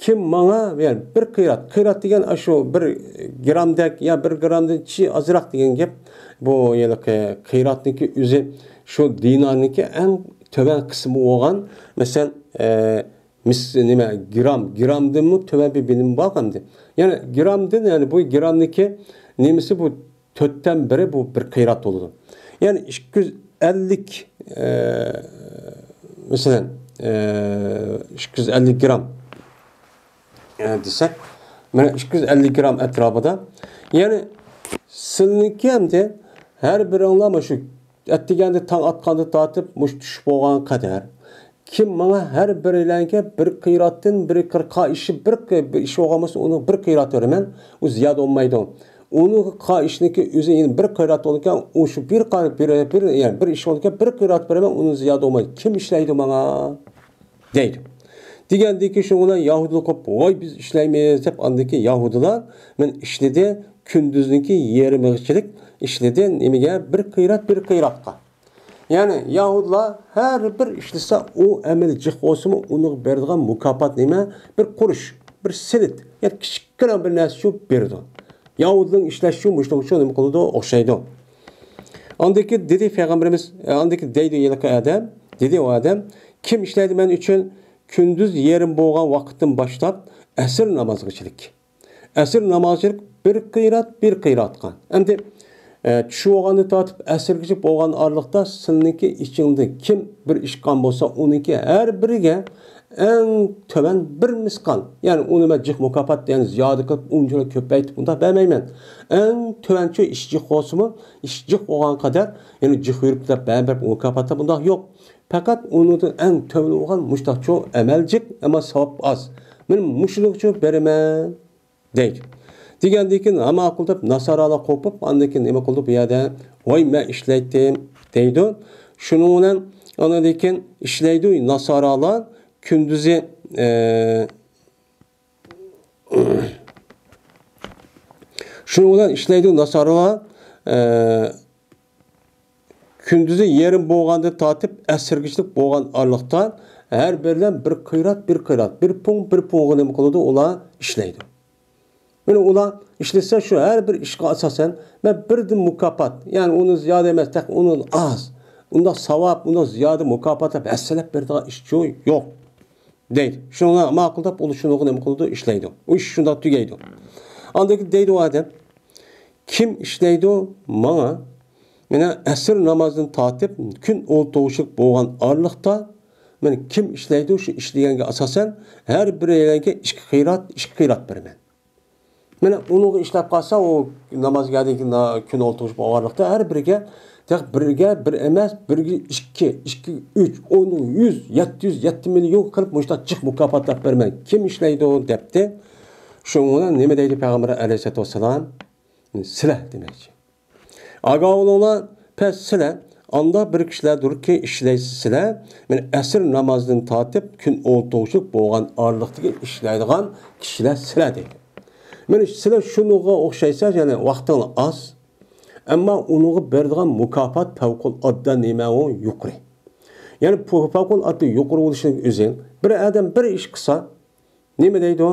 كىم ماڭا، يەنى بىر قىرات، قىرات دېگەن ئاشۇ بىر گرامدەك يا بىر گرامدىن چى ئازراق دېگەن گەپ. بۇ ھېلىقى قىراتنىڭكى ئۆزى شۇ دىنارنىڭكى ئەڭ تۆۋەن قىسمى بولغان، مەسىلەن، ئە، مىس-، نېمە، گرام، گرامدىنمۇ تۆۋەن بىر بىلىم بار ئەمدى. يەنى گرامدىن، يەنى بۇ گرامنىڭكى نېمىسى، بۇ تۆتتىن بىرى بۇ بىر قىرات بولىدۇ. يەنى ئىككى يۈز ئەللىك، ئە، مەسىلەن، ئە، ئىككى يۈز ئەللىك گرام، ئە، دېسەك، مانا ئىككى يۈز ئەللىك گرام ئەتراپىدا. يەنى سىلىنىڭكى ئەمدى ھەر بىرىڭلار مانا شۇ ئەتىگەندە تاڭ ئاتقاندىن تارتىپ مۇشۇ چۈش بولغان قەدەر، كىم ماڭا ھەر بىرىلەرگە بىر قىراتتىن بىر قىر-، قا ئىشى بىر قى-، بىر ئىش بولغان بولسا، ئۇنىڭ بىر قىرات بېرىمەن، ئۇ زىيادە بولمايدۇ. ئۇنىڭ قا ئىشىنىڭكى ئۆزى يەنە بىر قىرات بولىدىكەن، ئۇ شۇ بىر قا-، بىر، بىر، يەنى بىر ئىش بولىدىكەن، بىر قىرات بېرىمەن، ئۇنىڭ زىيادە بولمايدۇ. كىم ئىشلەيدۇ ماڭا؟ دەيدۇ. دېگەندىن كېيىن شۇنىڭ بىلەن يەھۇدىيلار قوپۇپ، ۋاي، بىز ئىشلەيمىز، دەپ ئاندىن كېيىن يەھۇدىيلار مەن ئىشلىدى، كۈندۈزنىڭكى يېرىمىغىچىلىك ئىشلىدى. نېمىگە؟ بىر قىرات، بىر قىراتقا. يەنى يەھۇدىيلار ھەر بىر ئىشلىسە، ئۇ ئەمەل جىق بولسىمۇ، ئۇنىڭغا بېرىدىغان مۇكاپات نېمە؟ بىر قۇرۇش، بىر سېنت، يا كىچىككىنە بىر نەرسە شۇ بېرىدۇ. يەھۇدىينىڭ ئىشلەش شۇ، مۇشۇنىڭ شۇ نېمە قىلىدۇ؟ ئوخشايدۇ. ئاندىكى دېدى پەيغەمبىرىمىز، ئاندىكى دەيدۇ ھېلىقى ئادەم، دېدى ئۇ ئادەم، كىم ئىشلەيدۇ مەن ئۈچۈن كۈندۈز يېرىم بولغان ۋاقىتتىن باشلاپ ئەسىر نامازىغىچىلىك؟ ئەسىر نامازىغىچىلىك بىر قىرات، بىر قىراتقا. ئەمدى، ئە، چۈش بولغاندىن تارتىپ ئەسىرگىچە بولغان ئارىلىقتا سىلىنىڭكى ئىچىڭدە كىم بىر ئىش قىلغان بولسا، ئۇنىڭكى ھەر بىرىگە ئەڭ تۆۋەن بىر مىسقال. يەنى ئۇنى مەن جىق مۇكاپات، يەنى زىيادە قىلىپ، ئۇنچىلا كۆپەيتىپ ئۇنداق بەرمەيمەن. ئەڭ تۆۋەنچە ئىش جىق بولسىمۇ، ئىش جىق بولغان قەدەر، يەنى جىق يۈرۈپ دەپ بەرىپ مۇكاپاتلاپ ئۇنداق يوق. پەقەت ئۇنىڭدىن ئەڭ تۆۋەن بولغان مۇشتاق چوڭ ئەمەل جىق، ئەمما ساۋاب ئاز. مەن مۇشۇنىڭغىچە بېرىمەن. دەيدۇ. دېگەندىن كېيىن، ھە، ماقۇل دەپ ناسارالار قوپۇپ، ئاندىن كېيىن نېمە قىلدى بۇ يەردە؟ ۋاي، مەن ئىشلەيتتىم، دەيدۇ. شۇنىڭ بىلەن ئاندىن كېيىن ئىشلەيدۇ ناسارالار كۈندۈزى، ئە، شۇنىڭ بىلەن ئىشلەيدۇ ناسارالار، ئە، كۈندۈزى يېرىم بولغاندىن تارتىپ ئەسىرگىچىلىك بولغان ئارىلىقتا ھەر بىرلەن بىر قىرات، بىر قىرات، بىر پۇڭ، بىر پۇڭغا نېمە قىلىدۇ؟ ئۇلار ئىشلەيدۇ. مانا ئۇلار ئىشلىسە، شۇ ھەر بىر ئىشقا ئاساسەن، مەن بىردىن مۇكاپات، يەنى ئۇنى زىيادە ئەمەس، تېخى ئۇنى ئاز، ئۇنداق ساۋاب، ئۇنداق زىيادە مۇكاپات دەپ ھەسسىلەپ بېرىدىغان ئىش يوق، دەيدۇ. شۇڭا ماقۇل دەپ، ئۇ شۇنىڭغا نېمە قىلىدۇ؟ ئىشلەيدۇ. ئۇ ئىش شۇنداق تۈگەيدۇ. ئاندىن كېيىن دەيدۇ ئۇ ئادەم، كىم ئىشلەيدۇ ماڭا، مانا ئەسىر نامازدىن تارتىپ كۈن ئولتۇرۇشلۇق بولغان ئارىلىقتا، مانا كىم ئىشلەيدۇ، شۇ ئىشلىگەنگە ئاساسەن، ھەر بىرىگە ئىككى قىرات، ئىككى قىرات بېرىمەن. مانا ئۇنىڭغا ئىشلەپ قالسا، ئۇ ناماز گەدىكى نا-، كۈن ئولتۇرۇش بولغانلىقتا ھەر بىرىگە تېخى بىرگە بىر ئەمەس، بىرگە ئىككى، ئىككىگە ئۈچ، ئون، يۈز، يەتتە يۈز، يەتتە مىليون قىلىپ مۇشۇنداق جىق مۇكاپاتلاپ بېرىمەن. كىم ئىشلەيدۇ دەپتۇ. شۇڭا نېمە دەيدۇ پەيغەمبەر ئەلەيھىسسالاتۇ ۋەسسالام؟ سىلە دېمەكچى. ئاگاھ بولۇڭلار، پەس سىلە ئانداق بىر كىشىلەردۇركى ئىشلەيسىز سىلە، مەن ئەسىر نامازىدىن تارتىپ كۈن ئولتۇرۇشلۇق بولغان ئارىلىقتىكى ئىشلەيدىغان كىشىلەر سىلە دەيدۇ. مانا سىلە شۇنىڭغا ئوخشايسىز، يەنى ۋاقتىڭلار ئاز، ئەمما ئۇنىڭغا بېرىدىغان مۇكاپات پەۋقۇلئاددە نېمە ئۇ يۇقىرى. يەنى پۇ-، پەۋقۇلئاددە يۇقىرى بولۇشنىڭ ئۆزى، بىر ئادەم بىر ئىش قىلسا، نېمە دەيدۇ؟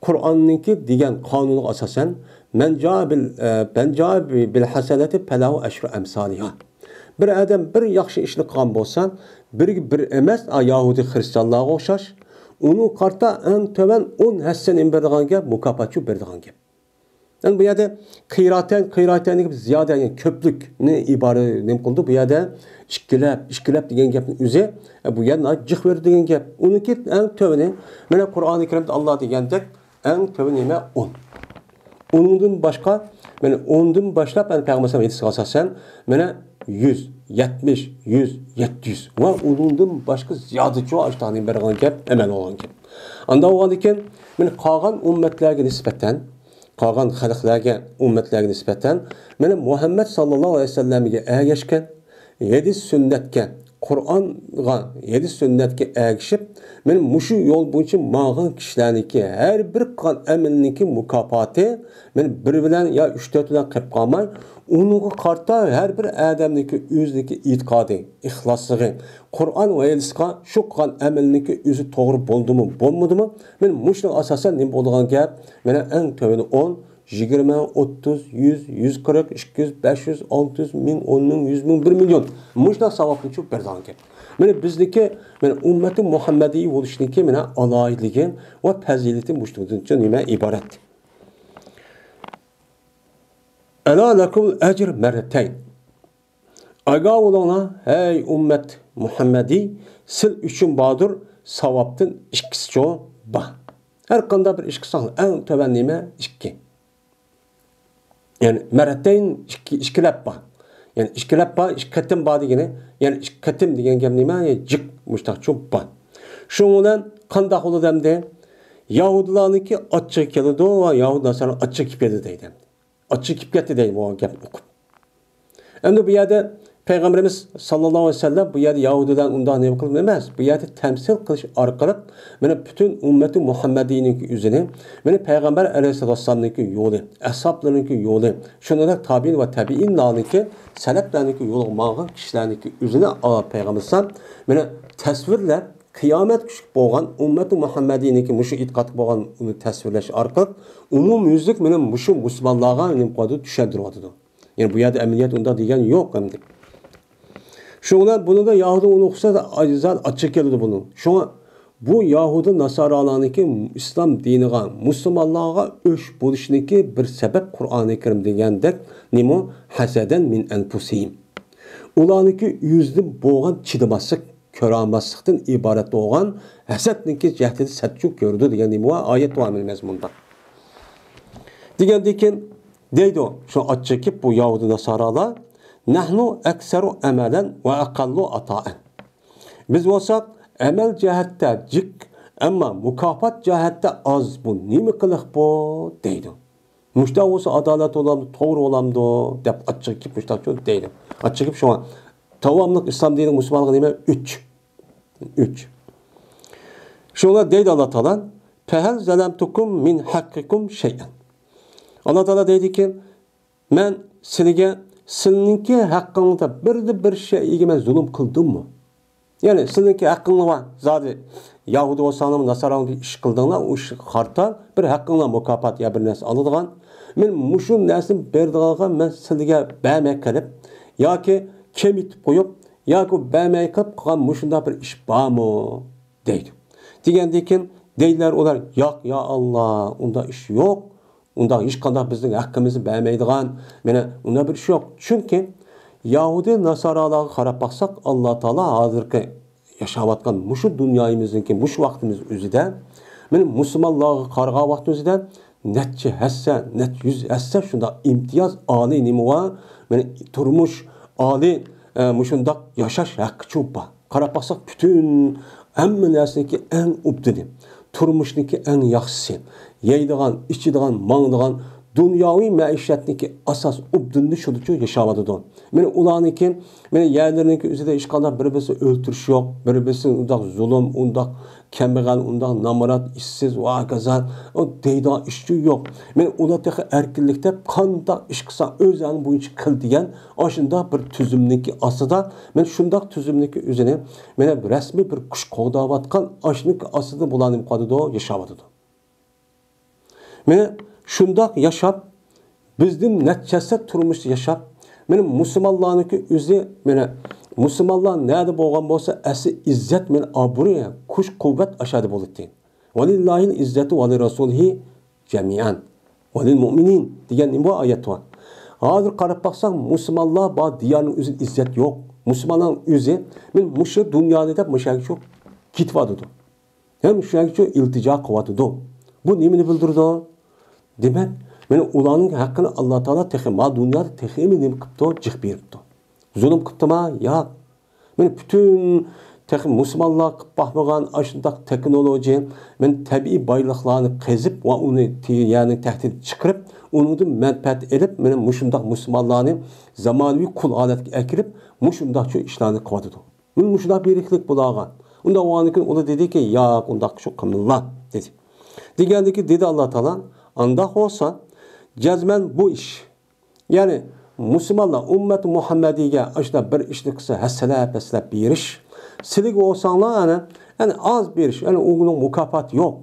قۇرئاننىڭكى دېگەن قانۇنىغا ئاساسەن، مەن جا بىل، ئە، مەن جا بىل ھەسەنەتى پەلەھۇ ئەشرۇ ئەمسالىھا. بىر ئادەم بىر ياخشى ئىشنى قىلغان بولسا، بىرگە بىر ئەمەس، ئا، يەھۇدىي خىرىستىيانلارغا ئوخشاش، ئۇنىڭ قارىتا ئەڭ تۆۋەن ئون ھەسسە نېمە بېرىدىغان گەپ، مۇكاپات شۇ بېرىدىغان گەپ. يەنى بۇ يەردە قىراتەن، قىراتەن دېگەن زىيادە، يەنى كۆپلۈكنى ئىبارە نېمە قىلىدۇ. بۇ يەردە ئىككىلەپ، ئىككىلەپ دېگەن گەپنىڭ ئۆزى، ئە، بۇ يەنە جىق بېرىدۇ دېگەن گەپ. ئۇنىڭكى ئەڭ تۆۋىنى، مانا قۇرئانى كەرىمدە ئاللا دېگەندەك، ئەڭ تۆۋىنى نېمە؟ ئون. ئۇنىڭدىن باشقا، مانا ئوندىن باشلاپ، مانا پەيغەمبەر ئەلەيھىسسالام ھەدىسىگە ئاساسەن، مانا يۈز، يەتمىش، يۈز، يەتتە يۈز ۋە ئۇنىڭدىن باشقا زىيادىچۇ ئاشتاغنى بېرىدىغان گەپ، ئەمەل بولغان گەپ. ئاندا بولغاندىكىن، مانا قالغان ئۈممەتلەرگە نىسبەتەن، قالغان خەلقلەرگە، ئۈممەتلەرگە نىسبەتەن، مانا مۇھەممەد ساللاللاھۇ ئەلەيھى ۋەسەللەمگە ئەگەشكەن، ھەدىس سۈننەتكە، قۇرئانغا، ھەدىس سۈننەتكە ئەگىشىپ، مانا مۇشۇ يول بويىچە ماڭغان كىشىلەرنىڭكى ھەر بىر قىلغان ئەمىلىنىڭكى مۇكاپاتى، مانا بىر بىلەن يا ئۈچ تۆت بىلەن قېلىپ قالماي، ئۇنىڭغا قارىتا ھەر بىر ئادەمنىڭكى ئۆزىنىڭكى ئېتىقادى، ئىخلاسلىقى، قۇرئان ۋە ھەدىسقا شۇ قىلغان ئەمىلىنىڭكى ئۆزى توغرا بولدىمۇ، بولمىدىمۇ، مانا مۇشۇنىڭغا ئاساسەن نېمە بولىدىغان گەپ؟ مانا ئەڭ تۆۋىنى ئون، يىگىرمە، ئوتتۇز، يۈز، يۈز قىرىق، ئىككى يۈز، بەش يۈز، ئالتە يۈز، مىڭ، ئون مىڭ، يۈز مىڭ، بىر مىليون. مۇشۇنداق ساۋابنى چوپ بېرىدىغان گەپ. مانا بىزنىڭكى، مانا ئۈممەتى مۇھەممەدىي بولۇشنىڭكى مانا ئالاھىدىلىكى ۋە پەزىلىتى مۇشۇنىڭدىن نېمە ئىبارەت. ئەلا لەكۇمۇل ئەجر مەررەتەين. ئاگاھ بولۇڭلار، ھەي ئۈممەت مۇھەممەدىي، سىل ئۈچۈن باردۇر ساۋابتىن ئىككىسىچۇ بار. ھەر قانداق بىر ئىش قىلساڭ، ئەڭ تۆۋەن نېمە؟ ئىككى. يەنى مەررەتەين، ئىككى، ئىككىلەپ بار. يەنى ئىككىلەپ بار، ئىككى قېتىم بار دېگىنى، يەنى ئىككى قېتىم دېگەن گەپ نېمە؟ يەنى جىق مۇشتاقچۇ بار. شۇنىڭ بىلەن قانداق بولىدۇ ئەمدى؟ يەھۇدىيلارنىڭكى ئاچچىقى كېلىدۇ ۋە يەھۇدىي ناسارا ئاچچىقى كېلىپ كېتىدۇ دەيدۇ. ئاچچىقى كېلىپ كەتتى دەيدۇ بۇ گەپنى ئوقۇپ. ئەمدى بۇ يەردە پەيغەمبىرىمىز ساللاللاھۇ ئەلەيھى ۋەسەللەم بۇ يەردە يەھۇدىيلار ئۇنداق نېمە قىلىپ ئەمەس، بۇ يەردە تەمسىل قىلىش ئارقىلىق مانا پۈتۈن ئۈممىتى مۇھەممەدىينىڭكى ئۆزىنى، مانا پەيغەمبەر ئەلەيھىسسالاتۇ ۋەسسالامنىڭكى يولى، ئەسھابلىرىنىڭكى يولى، شۇنداق تابىئىن ۋە تەبىئىنلارنىڭكى، سەلەپلەرنىڭكى يولىغا ماڭغان كىشىلەرنىڭكى ئۆزىنى، ئا، پەيغەمبەر ئەلەيھىسسالام مانا تەسۋىرلەپ، قىيامەت كۈچلۈك بولغان ئۈممەتى مۇھەممەدىينىڭكى مۇشۇ ئېتىقادقا بولغان ئۇنى تەسۋىرلەش ئارقىلىق ئومۇميۈزلۈك مانا مۇشۇ مۇسۇلمانلارغا نېمە قىلىۋاتىدۇ؟ چۈشەندۈرۈۋاتىدۇ. يەنى بۇ يەردە ئەمەلىيەت ئۇنداق دېگەن يوق ئەمدى. شۇنىڭ بىلەن بۇنىڭدا يەھۇدىي ئۇنى ئوقۇسا ئاجىزان ئاچچىقى كېلىدۇ بۇنىڭ. شۇڭا بۇ يەھۇدىي ناسارالارنىڭكى ئىسلام دىنىغا، مۇسۇلمانلارغا ئۆچ بولۇشىنىڭكى بىر سەۋەب قۇرئانى كەرىم دېگەندەك نېمە؟ ھەسەدەن مىن ئەنفۇسىھىم. ئۇلارنىڭكى ئۆزىدىن بولغان چىدىماسلىق، كۆرەلمەسلىكتىن ئىبارەت بولغان ھەسەتنىڭكى جەھىتىدە سەتچۇ كۆرىدۇ دېگەن نېمە بار؟ ئايەت بار مەزمۇندا. دېگەندىن كېيىن دەيدۇ، شۇ ئاچچىقىپ بۇ يەھۇدىي ناسارالار، نەھنۇ ئەكسەرۇ ئەمەلەن ۋە ئەقەللۇ ئاتائەن. بىز بولساق ئەمەل جەھەتتە جىق، ئەمما مۇكاپات جەھەتتە ئاز، بۇ نېمە قىلىق بۇ؟ دەيدۇ. مۇشۇنداق بولسا ئادالەت بولامدۇ، توغرا بولامدۇ؟ دەپ ئاچچىقىپ مۇشۇنداق دەيدۇ. ئاچچىقىپ شۇڭا داۋاملىق ئىسلام دىنى مۇسۇلمانغا نېمە؟ ئۆچ. ئۆچ. شۇڭا دەيدۇ ئاللا تائالا، فەھەل زەلەمتۇكۇم مىن ھەققىكۇم شەيئەن. ئاللا تائالا دەيدىكى، مەن سىلىگە سىلىنىڭكى ھەققىڭلاردا بىردە بىر شەيئىگە مەن زۇلۇم قىلدىممۇ؟ يەنى سىلىنىڭكى ھەققىڭلار بار، زادى يەھۇدىي بولساڭلارمۇ، ناسارالارمۇ بىر ئىش قىلدىڭلار، ئۇ ئىشقا قارىتا بىر ھەققىڭلار مۇكاپات يا بىر نەرسە ئالىدىغان. مەن مۇشۇ نەرسىنى بېرىدىغانغا مەن سىلىگە بەرمەي قېلىپ ياكى كېمىتىپ قويۇپ ياكى بەرمەي قېلىپ قالغان مۇشۇنداق بىر ئىش بارمۇ؟ دەيدۇ. دېگەندىن كېيىن دەيدىلەر ئۇلار، ياق، يا ئاللا، ئۇنداق ئىش يوق. ئۇنداق ھېچقانداق بىزنىڭ ھەققىمىزنى بەرمەيدىغان، مانا، ئۇنداق بىر ئىش يوق. چۈنكى يەھۇدىي ناسارالارغا قاراپ باقساق، ئاللا تائالا ھازىرقى ياشاۋاتقان مۇشۇ دۇنيايىمىزنىڭكى مۇشۇ ۋاقتىمىز ئۆزىدە، مانا، مۇسۇلمانلارغا قارىغان ۋاقتىمىز ئۆزىدە نەچچە ھەسسە، نەچچە يۈز ھەسسە شۇنداق ئىمتىياز، ئالىي نېمە بار، مانا، تۇرمۇش، ئالىي، ئە، مۇشۇنداق ياشاش ھەققىچۇ بار. قاراپ باقساق، پۈتۈن ھەممە نەرسىنىڭكى ئەڭ ئوبدىنى، تۇرمۇشنىڭكى ئەڭ ياخشىسى، يەيدىغان، ئىچىدىغان، ماڭىدىغان دۇنياۋى مەئىشەتنىڭكى ئاساس ئوبدىنى شۇدىچۇ ياشاۋاتىدۇ. مانا ئۇلارنىڭكى، مانا يەرلىرىنىڭكى ئۆزىدە ھېچقانداق بىر-بىرسىنى ئۆلتۈرۈش يوق، بىر-بىرسىنى ئۇنداق زۇلۇم، ئۇنداق كەمبەغەل، ئۇنداق نامرات، ئىشسىز، ۋاكازات، ئۇ دەيدىغان ئىشچۇ يوق. مانا ئۇلار تېخى ئەركىنلىكتە قانداق ئىش قىلسا ئۆزى ئەنە بويىچە قىل دېگەن ئاشۇنداق بىر تۈزۈمنىڭكى ئاستىدا، مانا شۇنداق تۈزۈمنىڭكى ئۆزىنى، مانا رەسمىي بىر كۈچ قوغداۋاتقان ئاشۇنىڭكى ئاستىدا بۇلار نېمە قىلىۋاتىدۇ؟ ياشاۋاتىدۇ. مانا شۇنداق ياشاپ، بىزدىن نەچچە ئەسىر تۇرمۇشتا ياشاپ، مانا مۇسۇلمانلارنىڭكى ئۆزى، مانا مۇسۇلمانلار نەدە بولغان بولسا، ئەسلى ئىززەت، مانا ئابرۇي، كۈچ-قۇۋۋەت ئاشۇ يەردە بولاتتى. ۋەلىللاھىل ئىززەتۇ ۋەلىررەسۇلىھى جەمىئەن ۋەلىلمۇئمىنىن دېگەن بۇ ئايەت بار. ھازىر قاراپ باقساق، مۇسۇلمانلار بار دىيارنىڭ ئۆزىدە ئىززەت يوق. مۇسۇلمانلارنىڭ ئۆزى، مانا مۇشۇ دۇنيانى دەپ مۇشۇ يەرگە شۇ كېتىۋاتىدۇ. ھەم شۇ يەرگىچۇ ئىلتىجا قىلىۋاتىدۇ. بۇ نېمىنى بىلدۈرىدۇ؟ دېمەك، مانا ئۇلارنىڭ ھەققىنى ئاللا تائالا تېخى ما دۇنيادا تېخىمۇ نېمە قىپتۇ؟ جىق بېرىپتۇ. زۇلۇم قىپتۇما؟ ياق. مانا پۈتۈن تېخى مۇسۇلمانلار قىپ باقمىغان ئاشۇنداق تېخنولوگىيە، مانا تەبىئىي بايلىقلارنى قېزىپ ۋە ئۇنى تى-، يەرنىڭ تەھتىدىن چىقىرىپ، ئۇنىڭدىن مەنپەئەت ئېلىپ، مانا مۇشۇنداق مۇسۇلمانلارنى زامانىۋى قۇل ھالەتكە ئەكىرىپ، مۇشۇنداق شۇ ئىشلارنى قىلىۋاتىدۇ. مانا مۇشۇنداق بېرىكلىك بۇلارغا. ئۇنداق بولغاندىكىن ئۇلار دېدىكى، ياق، ئۇنداق شۇ قىلمىلا، دېدى. دېگەندىكى دېدى ئاللا تائالا، ئانداق بولسا، جەزمەن بۇ ئىش، يەنى مۇسۇلمانلار ئۈممەت مۇھەممەدىيگە ئاشۇنداق بىر ئىشنى قىلسا، ھەسسىلەپ، ھەسسىلەپ بېرىش. سىلىگە بولساڭلار، ئەنە، ئەنە ئاز بېرىش، ئەنە ئۇنىڭ مۇكاپاتى يوق.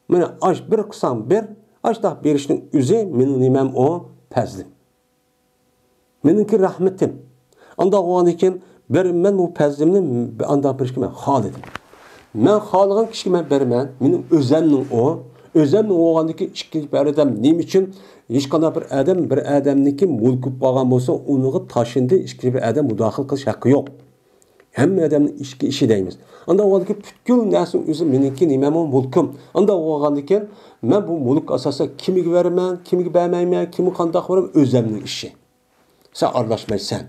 مانا ئاش بىر قىلساڭ بىر، ئاشۇنداق بېرىشنىڭ ئۆزى مېنىڭ نېمەم ئۇ؟ پەزلىم. مېنىڭكى رەھمىتىم. ئانداق بولغاندىكىن بېرىمەن بۇ پەزلىمنى، ئانداق بېرىشكە مەن خالىدىم. مەن خالىغان كىشىگە مەن بېرىمەن. مېنىڭ ئۆزەمنىڭ ئۇ. ئۆزەمنىڭ بولغاندىكىن ئىككىنچى بىر ئادەم نېمە ئۈچۈن؟ ھېچقانداق بىر ئادەم بىر ئادەمنىڭكى مۈلكى بولۇپ قالغان بولسا، ئۇنىڭغا تاشلىدى، ئىككىنچى بىر ئادەم مۇداخىلە قىلىش ھەققى يوق. ھەممە ئادەمنىڭ ئىچكى ئىشى دەيمىز. ئانداق بولغاندىكىن پۈتكۈل نەرسىنىڭ ئۆزى مېنىڭكى، نېمەمۇ مۈلكۈم. ئانداق بولغاندىكىن مەن بۇ مۈلۈك ئاساسىدا كىمگە بېرىمەن، كىمگە بەرمەيمەن، كىمگە قانداق بېرىمەن، ئۆزەمنىڭ ئىشى. سەن ئارىلاشمايسەن،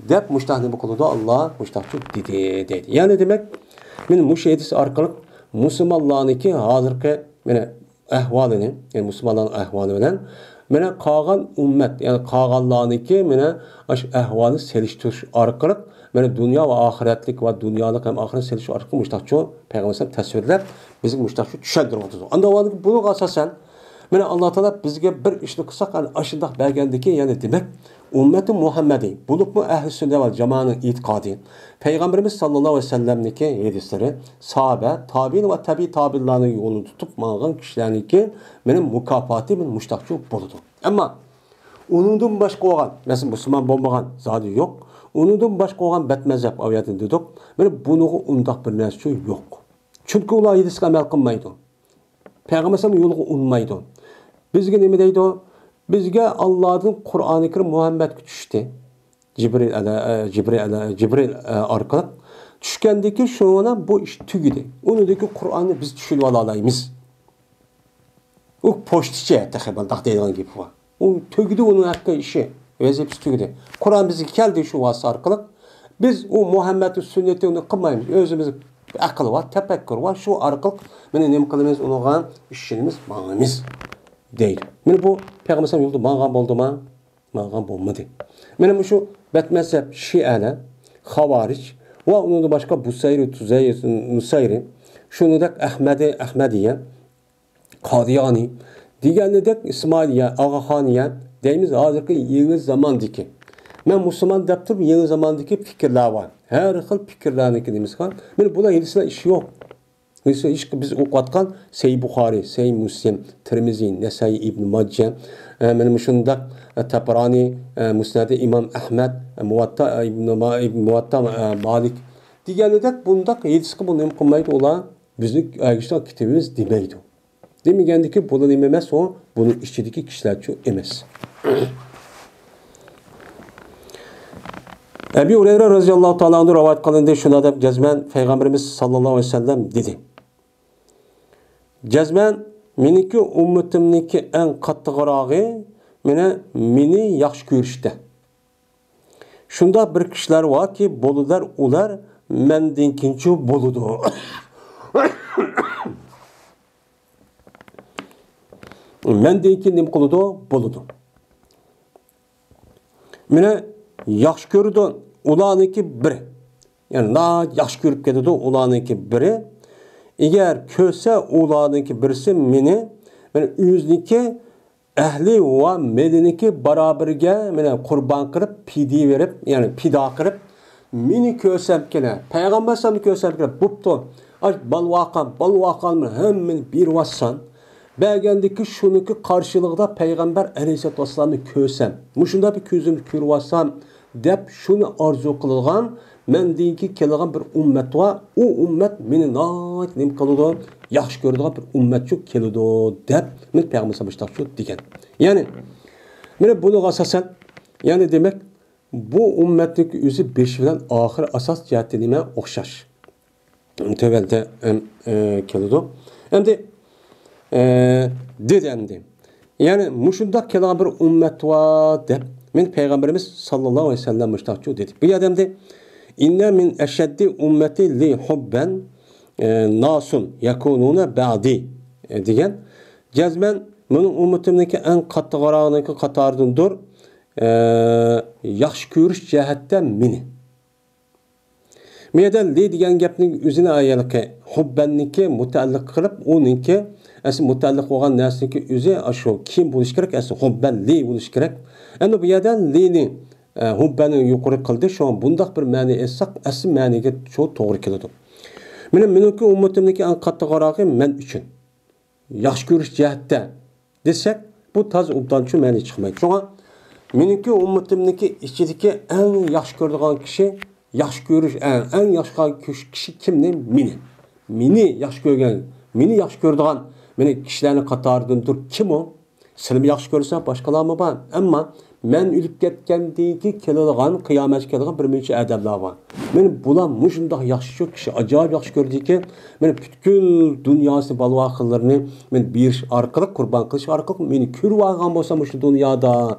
دەپ مۇشتاق نېمە قىلىدۇ؟ ئاللا مۇشتاقچۇ دېدى، دەيدۇ. يەنى دېمەك، مانا مۇشۇ ھەدىس ئارقىلىق مۇسۇلمانلارنىڭكى ھازىرقى، مانا، ئەھۋالىنى، يەنى مۇسۇلمانلارنىڭ ئەھۋالى بىلەن، مانا، قالغان ئۈممەت، يەنى قالغانلارنىڭكى، مانا، ئاشۇ ئەھۋالىنى سېلىشتۇرۇش ئارقىلىق، مانا، دۇنيا ۋە ئاخىرەتلىك ۋە دۇنيالىق ھەم ئاخىرەت سېلىشتۇرۇش ئارقىلىق مۇشتاقچۇ پەيغەمبەر ئەلەيھىسسالام تەسۋىرلەپ، بىزگە مۇشتاقچۇ چۈشەندۈرۈۋاتىدۇ. ئانداق بولغاندىكىن بۇنىڭغا ئاساسەن، مانا، ئاللا تائالا بىزگە بىر ئىشنى قىلساق، ئەنە ئاشۇنداق بەرگەندىكىن، يەنى دېمەك، ئۈممەتى مۇھەممەدى، بولۇپمۇ ئەھلى سۈننە ۋەل جامائەنىڭ ئېتىقادى، پەيغەمبىرىمىز ساللاللاھۇ ئەلەيھى ۋەسەللەمنىڭكى ھەدىسلىرى، ساھابە، تابىئىن ۋە تەبىئىي تابىئىنلارنىڭ يولىنى تۇتۇپ ماڭغان كىشىلەرنىڭكى مېنىڭ مۇكاپاتى مېنىڭ مۇشتاقچۇ بولىدۇ. ئەمما ئۇنىڭدىن باشقا بولغان، مەسىلەن، مۇسۇلمان بولمىغان زادى يوق. ئۇنىڭدىن باشقا بولغان بەتمەزھەپ ئاۋۇ يەردىن دېدۇق. مانا بۇنىڭغا ئۇنداق بىر نەرسىچۇ يوق. چۈنكى ئۇلار ھەدىسكە ئەمەل قىلمايدۇ. پەيغەمبەر ئەلەيھىسسالام يولىغا ئۇنىمايدۇ. بىزگە نېمە دەيدۇ؟ بىزگە ئاللادىن قۇرئانى كەرىم مۇھەممەدكە چۈشتى. جىبرىل ئەلە-، ئە، جىبرىل ئەلە-، جىبرىل، ئە، ئارقىلىق چۈشكەندىكى شۇنىڭ بىلەن بۇ ئىش تۈگىدى. ئۇنىڭدىكى قۇرئاننى بىز چۈشىنىۋالالايمىز. ئۇ پوچتىچى تېخى بۇنداق دەيدىغان گېپى بار. ئۇ تۈگىدى، ئۇنىڭ ھەققى ئىشى، ۋەزىپىسى تۈگىدى. قۇرئان بىزگە كەلدى شۇ ۋاسىتە ئارقىلىق. بىز ئۇ مۇھەممەدنىڭ سۈننىتىنى قىلمايمىز. ئۆزىمىز ئەقىل بار، تەپەككۇر بار، شۇ ئارقىلىق مانا نېمە قىلىمىز، ئۇنىڭغا ئىشىنىمىز، ماڭىمىز دەيدۇ. مانا بۇ پەيغەمبەر ئەلەيھىسسالام يولىدا ماڭغان بولدىما؟ ماڭغان بولمىدى. مانا مۇشۇ بەتمەزھەپ شىئەلەر، خاۋارىج ۋە ئۇنىڭدىن باشقا بۇسەيرى، تۇزەيرى، نۇسەيرى، شۇنىڭدەك ئەھمەدى، ئەھمەدىيە، قادىيانى دېگەندەك ئىسمائىلىيە، ئاغاخانىيە دەيمىز، ھازىرقى يېڭى زاماندىكى. مەن مۇسۇلمان دەپ تۇرۇپ، يېڭى زاماندىكى پىكىرلەر بار. ھەر خىل پىكىرلەرنىڭكى نېمىسى بار. مانا بۇلار ھەدىسلەر ئىشى يوق. ھېچ، ھېچ بىز ئوقۇۋاتقان سەھىھ بۇخارى، سەھىھ مۇسلىم، تىرمىزى، نەسائىي، ئىبن ماجە، ئە، مانا مۇشۇنداق، ئە، تەبرانى، ئە، مۇسنەدى ئىمام ئەھمەد، ئە، مۇۋەتتا، ئە، ئىبن ما-، ئىبن مۇۋەتتا، ئە، مالىك دېگەندەك بۇنداق ھېدىسقا بۇ نېمە قىلمايدۇ ئۇلار؟ بىزنى ئەگىشتىن كېتىۋېرىمىز دېمەيدۇ. دېمىگەندىكى بۇلا نېمە ئەمەس ئۇ؟ بۇنىڭ ئىچىدىكى كىشىلەرچۇ ئەمەس. ئەبى ھۇرەيرە رەزىياللاھۇ تائالا ئەنھۇ رىۋايەت قىلىندى، شۇنداق دەپ جەزمەن پەيغەمبىرىمىز ساللاللاھۇ ئەلەيھى ۋەسەللەم دېدى. جەزمەن مېنىڭكى ئۈممىتىمنىڭكى ئەڭ قاتتىقراقى مېنى، مېنى ياخشى كۆرۈشتە. شۇنداق بىر كىشىلەر باركى، بولىدۇ ئۇلار مەندىن كېيىنچۇ بولىدۇ. مەندىن كېيىن نېمە قىلىدۇ؟ بولىدۇ. مېنى ياخشى كۆرىدۇ ئۇلارنىڭكى بىرى. يەنى ناھايىتى ياخشى كۆرۈپ كېتىدۇ ئۇلارنىڭكى بىرى. ئەگەر كۆرسە ئۇلارنىڭكى بىرسى مېنى، مېنى ئۆزىنىڭكى ئەھلى ۋە مېلىنىڭكى بارابىرىگە مېنى قۇربان قىلىپ، پىدە بېرىپ، يەنى پىدا قىلىپ، مېنى كۆرسەمكىنە، پەيغەمبەر ئەلەيھىسسالامنى كۆرسەمكىنە، بوپتۇ. ئاي، بالىۋاقام، بالىۋاقام، ھەممىنى بېرىۋاتسان. بەرگەندىكى شۇنىڭكى قارشىلىقىدا پەيغەمبەر ئەلەيھىسسالاتۇ ۋەسسالامنى كۆرسەم، مۇشۇنداق بىر كۆزۈمنى كۆرۈۋاتسام، دەپ شۇنى ئارزۇ قىلىدىغان مەندىن كېيىن كېلىدىغان بىر ئۈممەت بار. ئۇ ئۈممەت مېنى ناھايىتى نېمە قىلىدۇ، ياخشى كۆرىدىغان بىر ئۈممەتچۇ كېلىدۇ، دەپ مېنى پەيغەمبەر مۇشۇنداقچۇ دېگەن. يەنى، مانا بۇنىڭغا ئاساسەن، يەنى دېمەك، بۇ ئۈممەتنىڭ ئۆزى بېشى بىلەن ئاخىرى ئاساس جەھەتتە نېمە ئوخشاش. تۆۋەندە، ئەم، ئە، كېلىدۇ. ئەمدى، ئە، دېدى ئەمدى. يەنى مۇشۇنداق كېلىدىغان بىر ئۈممەت بار دەپ، مېنى پەيغەمبىرىمىز ساللاللاھۇ ئەلەيھى ۋەسەللەم مۇشۇنداقچۇ دېدى. بۇ يەردە ئەمدى، «ئىننە مىن ئەشەددى ئۈممەتى لى ھۇببەن، ئە، ناسۇن يەكۇنۇنە بەئدى»، ئە، دېگەن. جەزمەن مېنىڭ ئۈممىتىمنىڭكى ئەڭ قاتتىقراقنىڭكى قاتارىدىندۇر، ئە، ياخشى كۆرۈش جەھەتتە مېنى. بۇ يەردە لى دېگەن گەپنىڭ ئۆزىنى ھېلىقى ھۇببەننىڭكى مۇتەئەللىق قىلىپ، ئۇنىڭكى ئەسلى مۇتەئەللىق بولغان نەرسىنىڭكى ئۆزى ئاشۇ كىم بولۇشى كېرەك، ئەسلى ھۇببەن لى بولۇشى كېرەك. ئەمدى بۇ يەردە لىنى، ئە، ھۇببەننى يۇقىرى قىلدى، شۇڭا بۇنداق بىر مەنە ئېيتساق، ئەسلى مەنىگە شۇ توغرا كېلىدۇ. مېنىڭ، مېنىڭكى ئۈممىتىمنىڭكى ئەڭ قاتتىقراقى مەن ئۈچۈن. ياخشى كۆرۈش جەھەتتە دېسەك، بۇ تازا ئوبدانچۇ مەنە چىقمايدۇ. شۇڭا مېنىڭكى ئۈممىتىمنىڭكى ئىچىدىكى ئەڭ ياخشى كۆرىدىغان كىشى، ياخشى كۆرۈش، ئەڭ، ئەڭ ياخشى كۆرۈش كىشى كىمنى؟ مېنى. مېنى ياخشى كۆرگەن، مېنى ياخشى كۆرىدىغان، مېنى كىشىلەرنىڭ قاتارىدىندۇر. كىم ئۇ؟ سىلىمۇ ياخشى كۆرسە، باشقىلارمۇ بار. ئەمما مەن ئۆلۈپ كەتكەندىن كېيىن كېلىدىغان، قىيامەتكە كېلىدىغان بىر مۇنچە ئادەملەر بار. مېنى بۇلار مۇشۇنداق ياخشى شۇ كىشى، ئاجايىپ ياخشى كۆردىكى، مېنى پۈتكۈل دۇنياسى بالىۋاقىلىرىنى مېنى بېرىش ئارقىلىق، قۇربان قىلىش ئارقىلىق مېنى كۆرۈۋالغان بولسا مۇشۇ دۇنيادا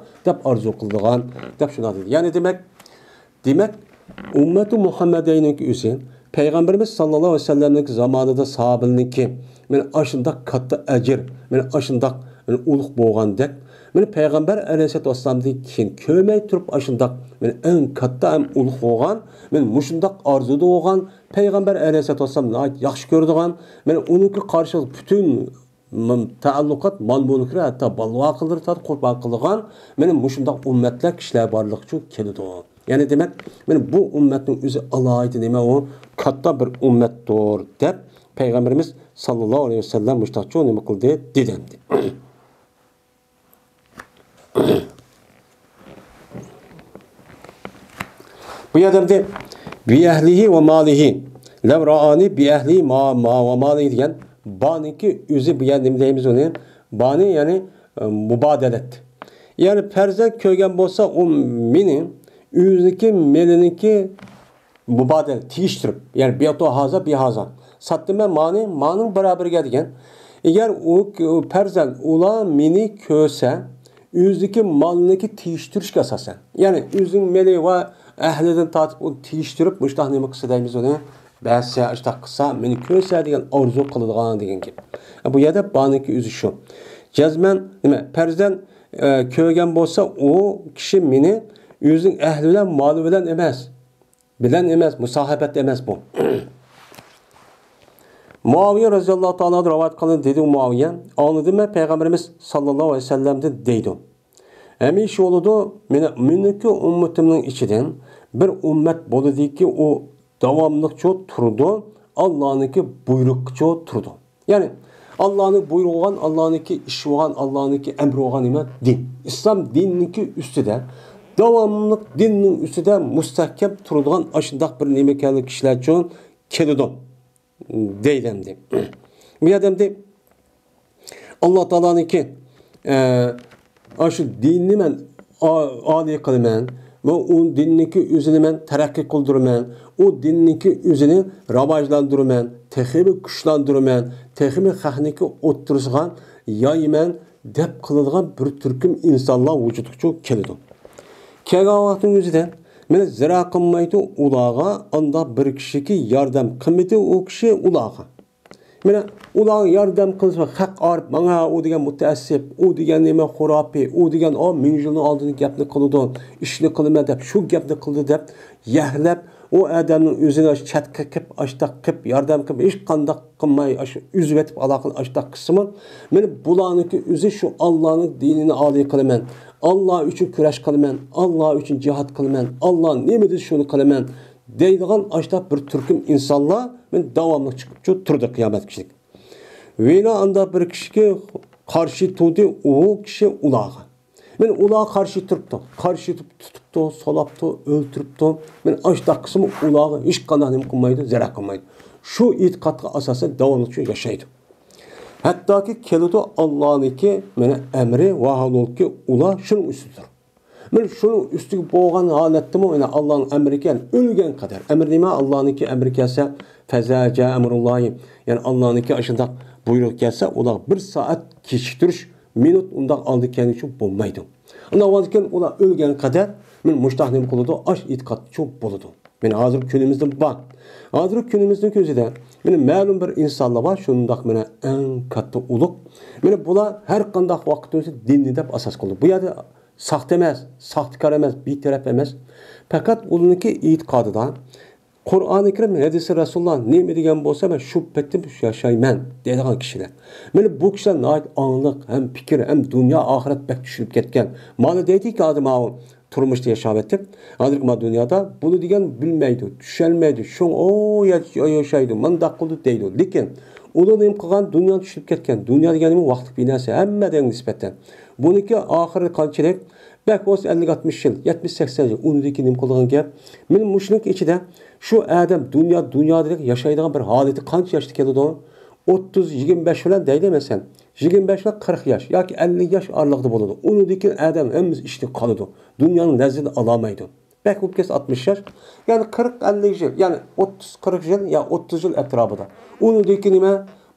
دەپ ئارزۇ قىلىدىغان، دەپ شۇنداق دېدى. يەنى دېمەك، دېمەك، ئۈممەتۇ مۇھەممەدەينىڭكى ئۆزى، پەيغەمبىرىمىز ساللاللاھۇ ئەلەيھى ۋەسەللەمنىڭكى زامانىدا ساھابىلىرىنىڭكى مانا ئاشۇنداق كاتتا ئەجىر، مانا ئاشۇنداق، مانا ئۇلۇغ بولغاندەك، مانا پەيغەمبەر ئەلەيھىسسالاتۇ ۋەسسالامدىن كېيىن كۆرمەي تۇرۇپ ئاشۇنداق، مانا ئەڭ كاتتا ھەم ئۇلۇغ بولغان، مانا مۇشۇنداق ئارزۇدا بولغان پەيغەمبەر ئەلەيھىسسالاتۇ ۋەسسالام ناھايىتى ياخشى كۆرىدىغان، مانا ئۇنىڭكى قارشىلىقى پۈتۈن م-، تەئەللۇقات، مال-مۈلۈكلىرى، ھەتتا بالىۋاقىلىرى تارتىپ قۇربان قىلىدىغان، مانا مۇشۇنداق ئۈممەتلەر، كىشىلەر بارلىقچۇ كېلىدۇ. يەنى دېمەك، مانا بۇ ئۈممەتنىڭ ئۆزى ئالاھىدە نېمە ئۇ؟ كاتتا بىر ئۈممەتتۇر، دەپ پەيغەمبىرىمىز ساللاللاھۇ ئەلەيھى ۋەسەللەم مۇشۇنداقچۇ نېمە قىلدى؟ دېدى ئەمدى. بۇ يەردە ئەمدى بىئەھلىھى ۋە مالىھى. لەۋ رائانى بىئەھلىھى ما، ما ۋە مالىھى دېگەن بانىڭكى ئۆزى بۇ يەردە نېمە دەيمىز ئۇنى؟ بانى، يەنى، ئە، مۇبادىلەت. يەنى پەرزەنت كۆرگەن بولسا، ئۇ مېنى ئۆزىنىڭكى مېلىنىڭكى مۇبادىلە، تېگىشتۈرۈپ، يەنى بىئتۇ ھازا بىھازا. ساتتىمەن مانى، مانىڭ بارابىرىگە دېگەن. ئەگەر ئۇ، ئۇ پەرزەنت، ئۇلار مېنى كۆرسە، ئۆزىدىكى مالنىكى تېگىشتۈرۈشكە ئاساسەن. يەنى ئۆزىنىڭ مېلى ۋە ئەھلىدىن تارتىپ ئۇنى تېگىشتۈرۈپ، مۇشۇنداق نېمە قىلسا دەيمىز ئۇنى؟ بەرسە، ئاشۇنداق قىلسا، مېنى كۆرسە دېگەن ئارزۇ قىلىدىغان دېگەن گەپ. بۇ يەردە بانىڭكى ئۆزى شۇ. جەزمەن، نېمە، پەرزەنت، ئە، كۆرگەن بولسا، ئۇ كىشى مېنى ئۆزىنىڭ ئەھلى بىلەن، مالى بىلەن ئەمەس. بىلەن ئەمەس، مۇساھىبەتتە ئەمەس بۇ. مۇئاۋىيە رەزىياللاھۇ تائالا ئەنھۇ رىۋايەت قىلىندى، دېدى ئۇ مۇئاۋىيە، ئاڭلىدىم مەن پەيغەمبىرىمىز ساللاللاھۇ ئەلەيھى ۋەسەللەمدىن دەيدۇ. ھەمىشە بولىدۇ، مېنى، مېنىڭكى ئۈممىتىمنىڭ ئىچىدىن بىر ئۈممەت بولىدۇكى، ئۇ داۋاملىقچۇ تۇرىدۇ، ئاللانىڭكى بۇيرۇقىچۇ تۇرىدۇ. يەنى، ئاللانىڭ بۇيرۇقى بولغان، ئاللانىڭكى ئىشى بولغان، ئاللانىڭكى ئەمرى بولغان نېمە؟ دىن. ئىسلام دىنىنىڭكى ئۈستىدە، داۋاملىق دىننىڭ ئۈستىدە مۇستەھكەم تۇرىدىغان ئاشۇنداق بىر نېمە ئىكەنلىك كىشىلەرچۇ كېلىدۇ، دەيدۇ ئەمدى. بۇ يەردە ئەمدى ئاللا تائالانىڭكى، ئە، ئاشۇ دىننى مەن ئا-، ئالىي قىلىمەن ۋە ئۇ دىننىڭكى ئۆزىنى مەن تەرەققىي قىلدۇرىمەن، ئۇ دىننىڭكى ئۆزىنى راۋاجلاندۇرىمەن، تېخىمۇ كۈچلەندۈرىمەن، تېخىمۇ خەقنىڭكى ئوتتۇرىسىغا يايىمەن دەپ قىلىدىغان بىر تۈركۈم ئىنسانلار ۋۇجۇدقىچۇ كېلىدۇ. كەلگەن ۋاقىتنىڭ ئۆزىدە مانا زىرا قىلمايدۇ ئۇلارغا، ئانداق بىر كىشىكى ياردەم قىلمىدى ئۇ كىشى ئۇلارغا. مانا ئۇلارغا ياردەم قىلسا، خەق ئارىپ ماڭا ئۇ دېگەن مۇتەئەسسىپ، ئۇ دېگەن نېمە خۇراپىي، ئۇ دېگەن ئا مىڭ يىلنىڭ ئالدىدىكى گەپنى قىلىدۇ، ئىشنى قىلىمەن دەپ شۇ گەپنى قىلدى دەپ يەھلەپ، ئۇ ئادەمنىڭ ئۆزىنى ئاشۇ چەتكە قىپ، ئاشتاق قىپ، ياردەم قىپ، ھېچقانداق قىلماي ئاشۇ ئۈزۈۋېتىپ ئالاقىنى ئاشتاق قىلسىمۇ، مانا بۇلارنىڭكى ئۆزى شۇ ئاللانىڭ دىنىنى ئالىي قىلىمەن، ئاللا ئۈچۈن كۈرەش قىلىمەن، ئاللا ئۈچۈن جىھاد قىلىمەن، ئاللا نېمە دېسە شۇنى قىلىمەن دەيدىغان ئاشتاق بىر تۈركۈم ئىنسانلار مانا داۋاملىق چىقىپ تۇردى قىيامەتكىچىلىك. ۋىلا ئاندا بىر كىشىگە قارشى تۇردى ئۇ كىشى ئۇلارغا. مانا ئۇلارغا قارشى تۇرۇپتۇ. قارشى تۇتۇپتۇ، سولاپتۇ، ئۆلتۈرۈپتۇ. مانا ئاشتاق قىلسىمۇ ئۇلارغا ھېچقانداق نېمە قىلمايدۇ، زەرەر قىلمايدۇ. شۇ ئېتىقادقا ئاساسەن داۋاملىق شۇ ياشايدۇ. ھەتتاكى كېلىدۇ ئاللانىڭكى مانا ئەمرى، ۋاھالۇلكى ئۇلار شۇنىڭ ئۈستىدۇر. مانا شۇنىڭ ئۈستىگە بولغان ھالەتتىمۇ، يەنى ئاللانىڭ ئەمرى ئىكەن، ئۆلگەن قەدەر. ئەمر نېمە؟ ئاللانىڭكى ئەمرى كەلسە، فەزا جا ئەمرۇللاھى، يەنى ئاللانىڭكى ئاشۇنداق بۇيرۇق كەلسە، ئۇلار بىر سائەت كېچىكتۈرۈش، مىنۇت ئۇنداق ئالدى كەينى ئۈچۈن بولمايدۇ. ئۇنداق بولغاندىكىن ئۇلار ئۆلگەن قەدەر مانا مۇشۇنداق نېمە قىلىدۇ؟ ئاش ئېتىقادچۇ بولىدۇ. مانا ھازىر كۈنىمىزدە بار. ھازىر كۈنىمىزنىڭ كۆزىدە مانا مەلۇم بىر ئىنسانلار بار، شۇنداق مانا ئەڭ كاتتا ئۇلۇغ. مانا بۇلار ھەر قانداق ۋاقىتتا دىننى دەپ ئاساس قىلىدۇ. بۇ يەردە ساختا ئەمەس، ساختىكار ئەمەس، بىتەرەپ ئەمەس. پەقەت ئۇنىڭكى ئېتىقادىدا قۇرئانى كەرىم، ھەدىسى رەسۇلۇللا نېمە دېگەن بولسا، مەن شۇ پېتىم ياشايمەن دەيدىغان كىشىلەر. مانا بۇ كىشىلەر ناھايىتى ئاڭلىق، ھەم پىكىر، ھەم دۇنيا ئاخىرەت بەك چۈشىنىپ كەتكەن. مانا دەيدىكى ئادەم ئاۋۇ تۇرمۇشتا ياشاۋېتىپ، ھازىرقى ما دۇنيادا بۇنى دېگەن بىلمەيدۇ، چۈشەنمەيدۇ، شۇڭا ئۇ يا-، يا-، ياشايدۇ، مۇنداق قىلىدۇ دەيدۇ. لېكىن ئۇلار نېمە قىلغان؟ دۇنيانى چۈشىنىپ كەتكەن. دۇنيا دېگەن نېمە؟ ۋاقىتلىق بىر نەرسە، ھەممە نەرسىگە نىسبەتەن. بۇنىڭكى ئاخىرى قانچىلىك؟ بەك بولسا ئەللىك، ئاتمىش يىل، يەتمىش، سەكسەن يىل. ئۇنىڭدىن كېيىن نېمە قىلىدىغان گەپ؟ مانا مۇشۇنىڭ ئىچىدە شۇ ئادەم دۇنيا، دۇنيا دېگەن ياشايدىغان بىر ھالىتى قانچە ياشتا كېلىدۇ؟ ئوتتۇز، يىگىرمە بەش بىلەن دەيلى مەسىلەن. يىگىرمە بەش بىلەن قىرىق ياش ياكى ئەللىك ياش ئارىلىقىدا بولىدۇ. ئۇنىڭدىن كېيىن ئادەم ھەممىسى ئىشتىن قالىدۇ. دۇنيانىڭ لەززىتىنى ئالالمايدۇ. بەك بولۇپ كەتسە ئاتمىش ياش، يەنى قىرىق، ئەللىك يىل، يەنى ئوتتۇز، قىرىق يىل يا ئوتتۇز يىل ئەتراپىدا. ئۇنىڭدىن كېيىن نېمە؟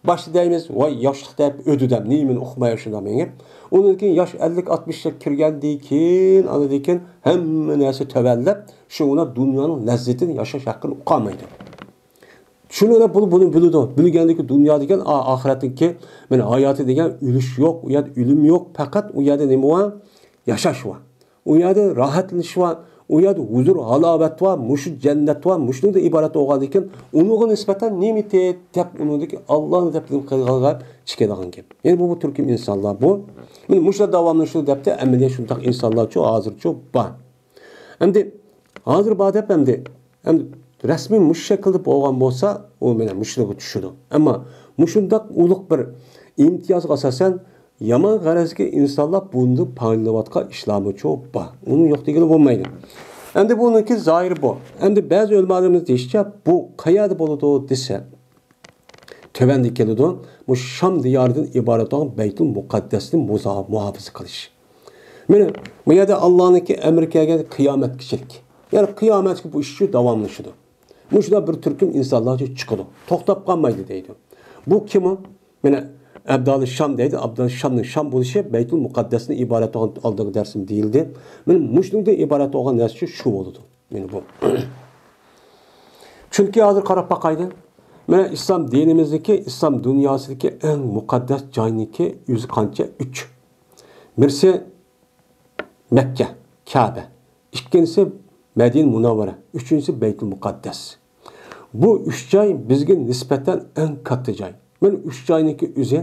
باشتا دەيمىز، ۋاي ياشلىق دەپ ئۆدۈدەم، نېمىنى ئۇقماي شۇنداق مېڭىپ. ئۇنىڭدىن كېيىن ياش ئەللىك، ئاتمىش ياشقا كىرگەندىن كېيىن، ئاندىن كېيىن ھەممە نەرسە تۆۋەنلەپ، شۇ ئۇلار دۇنيانىڭ لەززىتىنى، ياشاش ھەققىنى ئۇقالمايدۇ. شۇنى بۇ، بۇنى بىلىدۇ. بىلگەندىكى دۇنيا دېگەن، ئا-، ئاخىرەتتىكى، مانا ھاياتى دېگەن ئۆلۈش يوق، ئۇ يەردە ئۆلۈم يوق، پەقەت ئۇ يەردە نېمە بار؟ ياشاش بار. ئۇ يەردە راھەتلىنىش بار، ئۇ يەردە ھۇزۇر، ھالاۋەت بار، مۇشۇ جەننەت بار، مۇشۇنىڭدىن ئىبارەت بولغاندىكىن، ئۇنىڭغا نىسبەتەن نېمە ئېتى دەپ، ئۇنىڭدىكى ئاللانى دەپ نېمە قىلغانغا چىقىدىغان گەپ. يەنى بۇ، بۇ تۈركۈم ئىنسانلار بۇ. مانا مۇشۇلار داۋاملىشىدۇ دەپتۇ، ئەمەلىيەت شۇنداق ئىنسانلارچۇ ھازىرچۇ بار. ئەمدى ھازىر بار دەپ ئەمدى، ئەمدى رەسمىي مۇشۇ شەكىلدە بولغان بولسا، ئۇ مانا مۇشۇلارغا چۈشىدۇ. ئەمما مۇشۇنداق ئۇلۇغ بىر ئىمتىيازغا ئاساسەن يامان غەرەزدىكى ئىنسانلار بۇندىن پايدىلىنىۋاتقان ئىشلارمۇچۇ بار. ئۇنى يوق دېگىلى بولمايدۇ. ئەمدى بۇنىڭكى زاھىرى بۇ. ئەمدى بەزى ئۆلىمالىرىمىز دېيىشىچە، بۇ قەيەردە بولىدۇ دېسە، تۆۋەندە كېلىدۇ. بۇ شام دىيارىدىن ئىبارەت بولغان بەيتۇل مۇقەددەسنى مۇزا-، مۇھاپىزە قىلىش. مانا بۇ يەردە ئاللانىڭكى ئەمرى كەلگەن قىيامەتكىچىلىك. يەنى قىيامەتكە بۇ ئىش شۇ داۋاملىشىدۇ. مۇشۇنداق بىر تۈركۈم ئىنسانلار چىقىدۇ. توختاپ قالمايدۇ دەيدۇ. بۇ كىم ئۇ؟ مانا ئابدالى شام دەيدۇ. ئابدالى شامنىڭ شام بولۇشى بەيتۇل مۇقەددەسنى ئىبارەت بولغان ئالدىنقى دەرسىمدە دېيىلدى. مانا مۇشۇنىڭدىن ئىبارەت بولغان نەرسە شۇ بولىدۇ. مانا بۇ. چۈنكى ھازىر قاراپ باقايلى. مانا ئىسلام دىنىمىزدىكى، ئىسلام دۇنياسىدىكى ئەڭ مۇقەددەس جاينىڭكى ئۆزى قانچە؟ ئۈچ. بىرسى مەككە، كەبە. ئىككىنچىسى مەدىنە مۇنەۋۋەرە. ئۈچىنچىسى بەيتۇل مۇقەددەس. بۇ ئۈچ جاي بىزگە نىسبەتەن ئەڭ كاتتا جاي. مانا ئۈچ جاينىڭكى ئۆزى،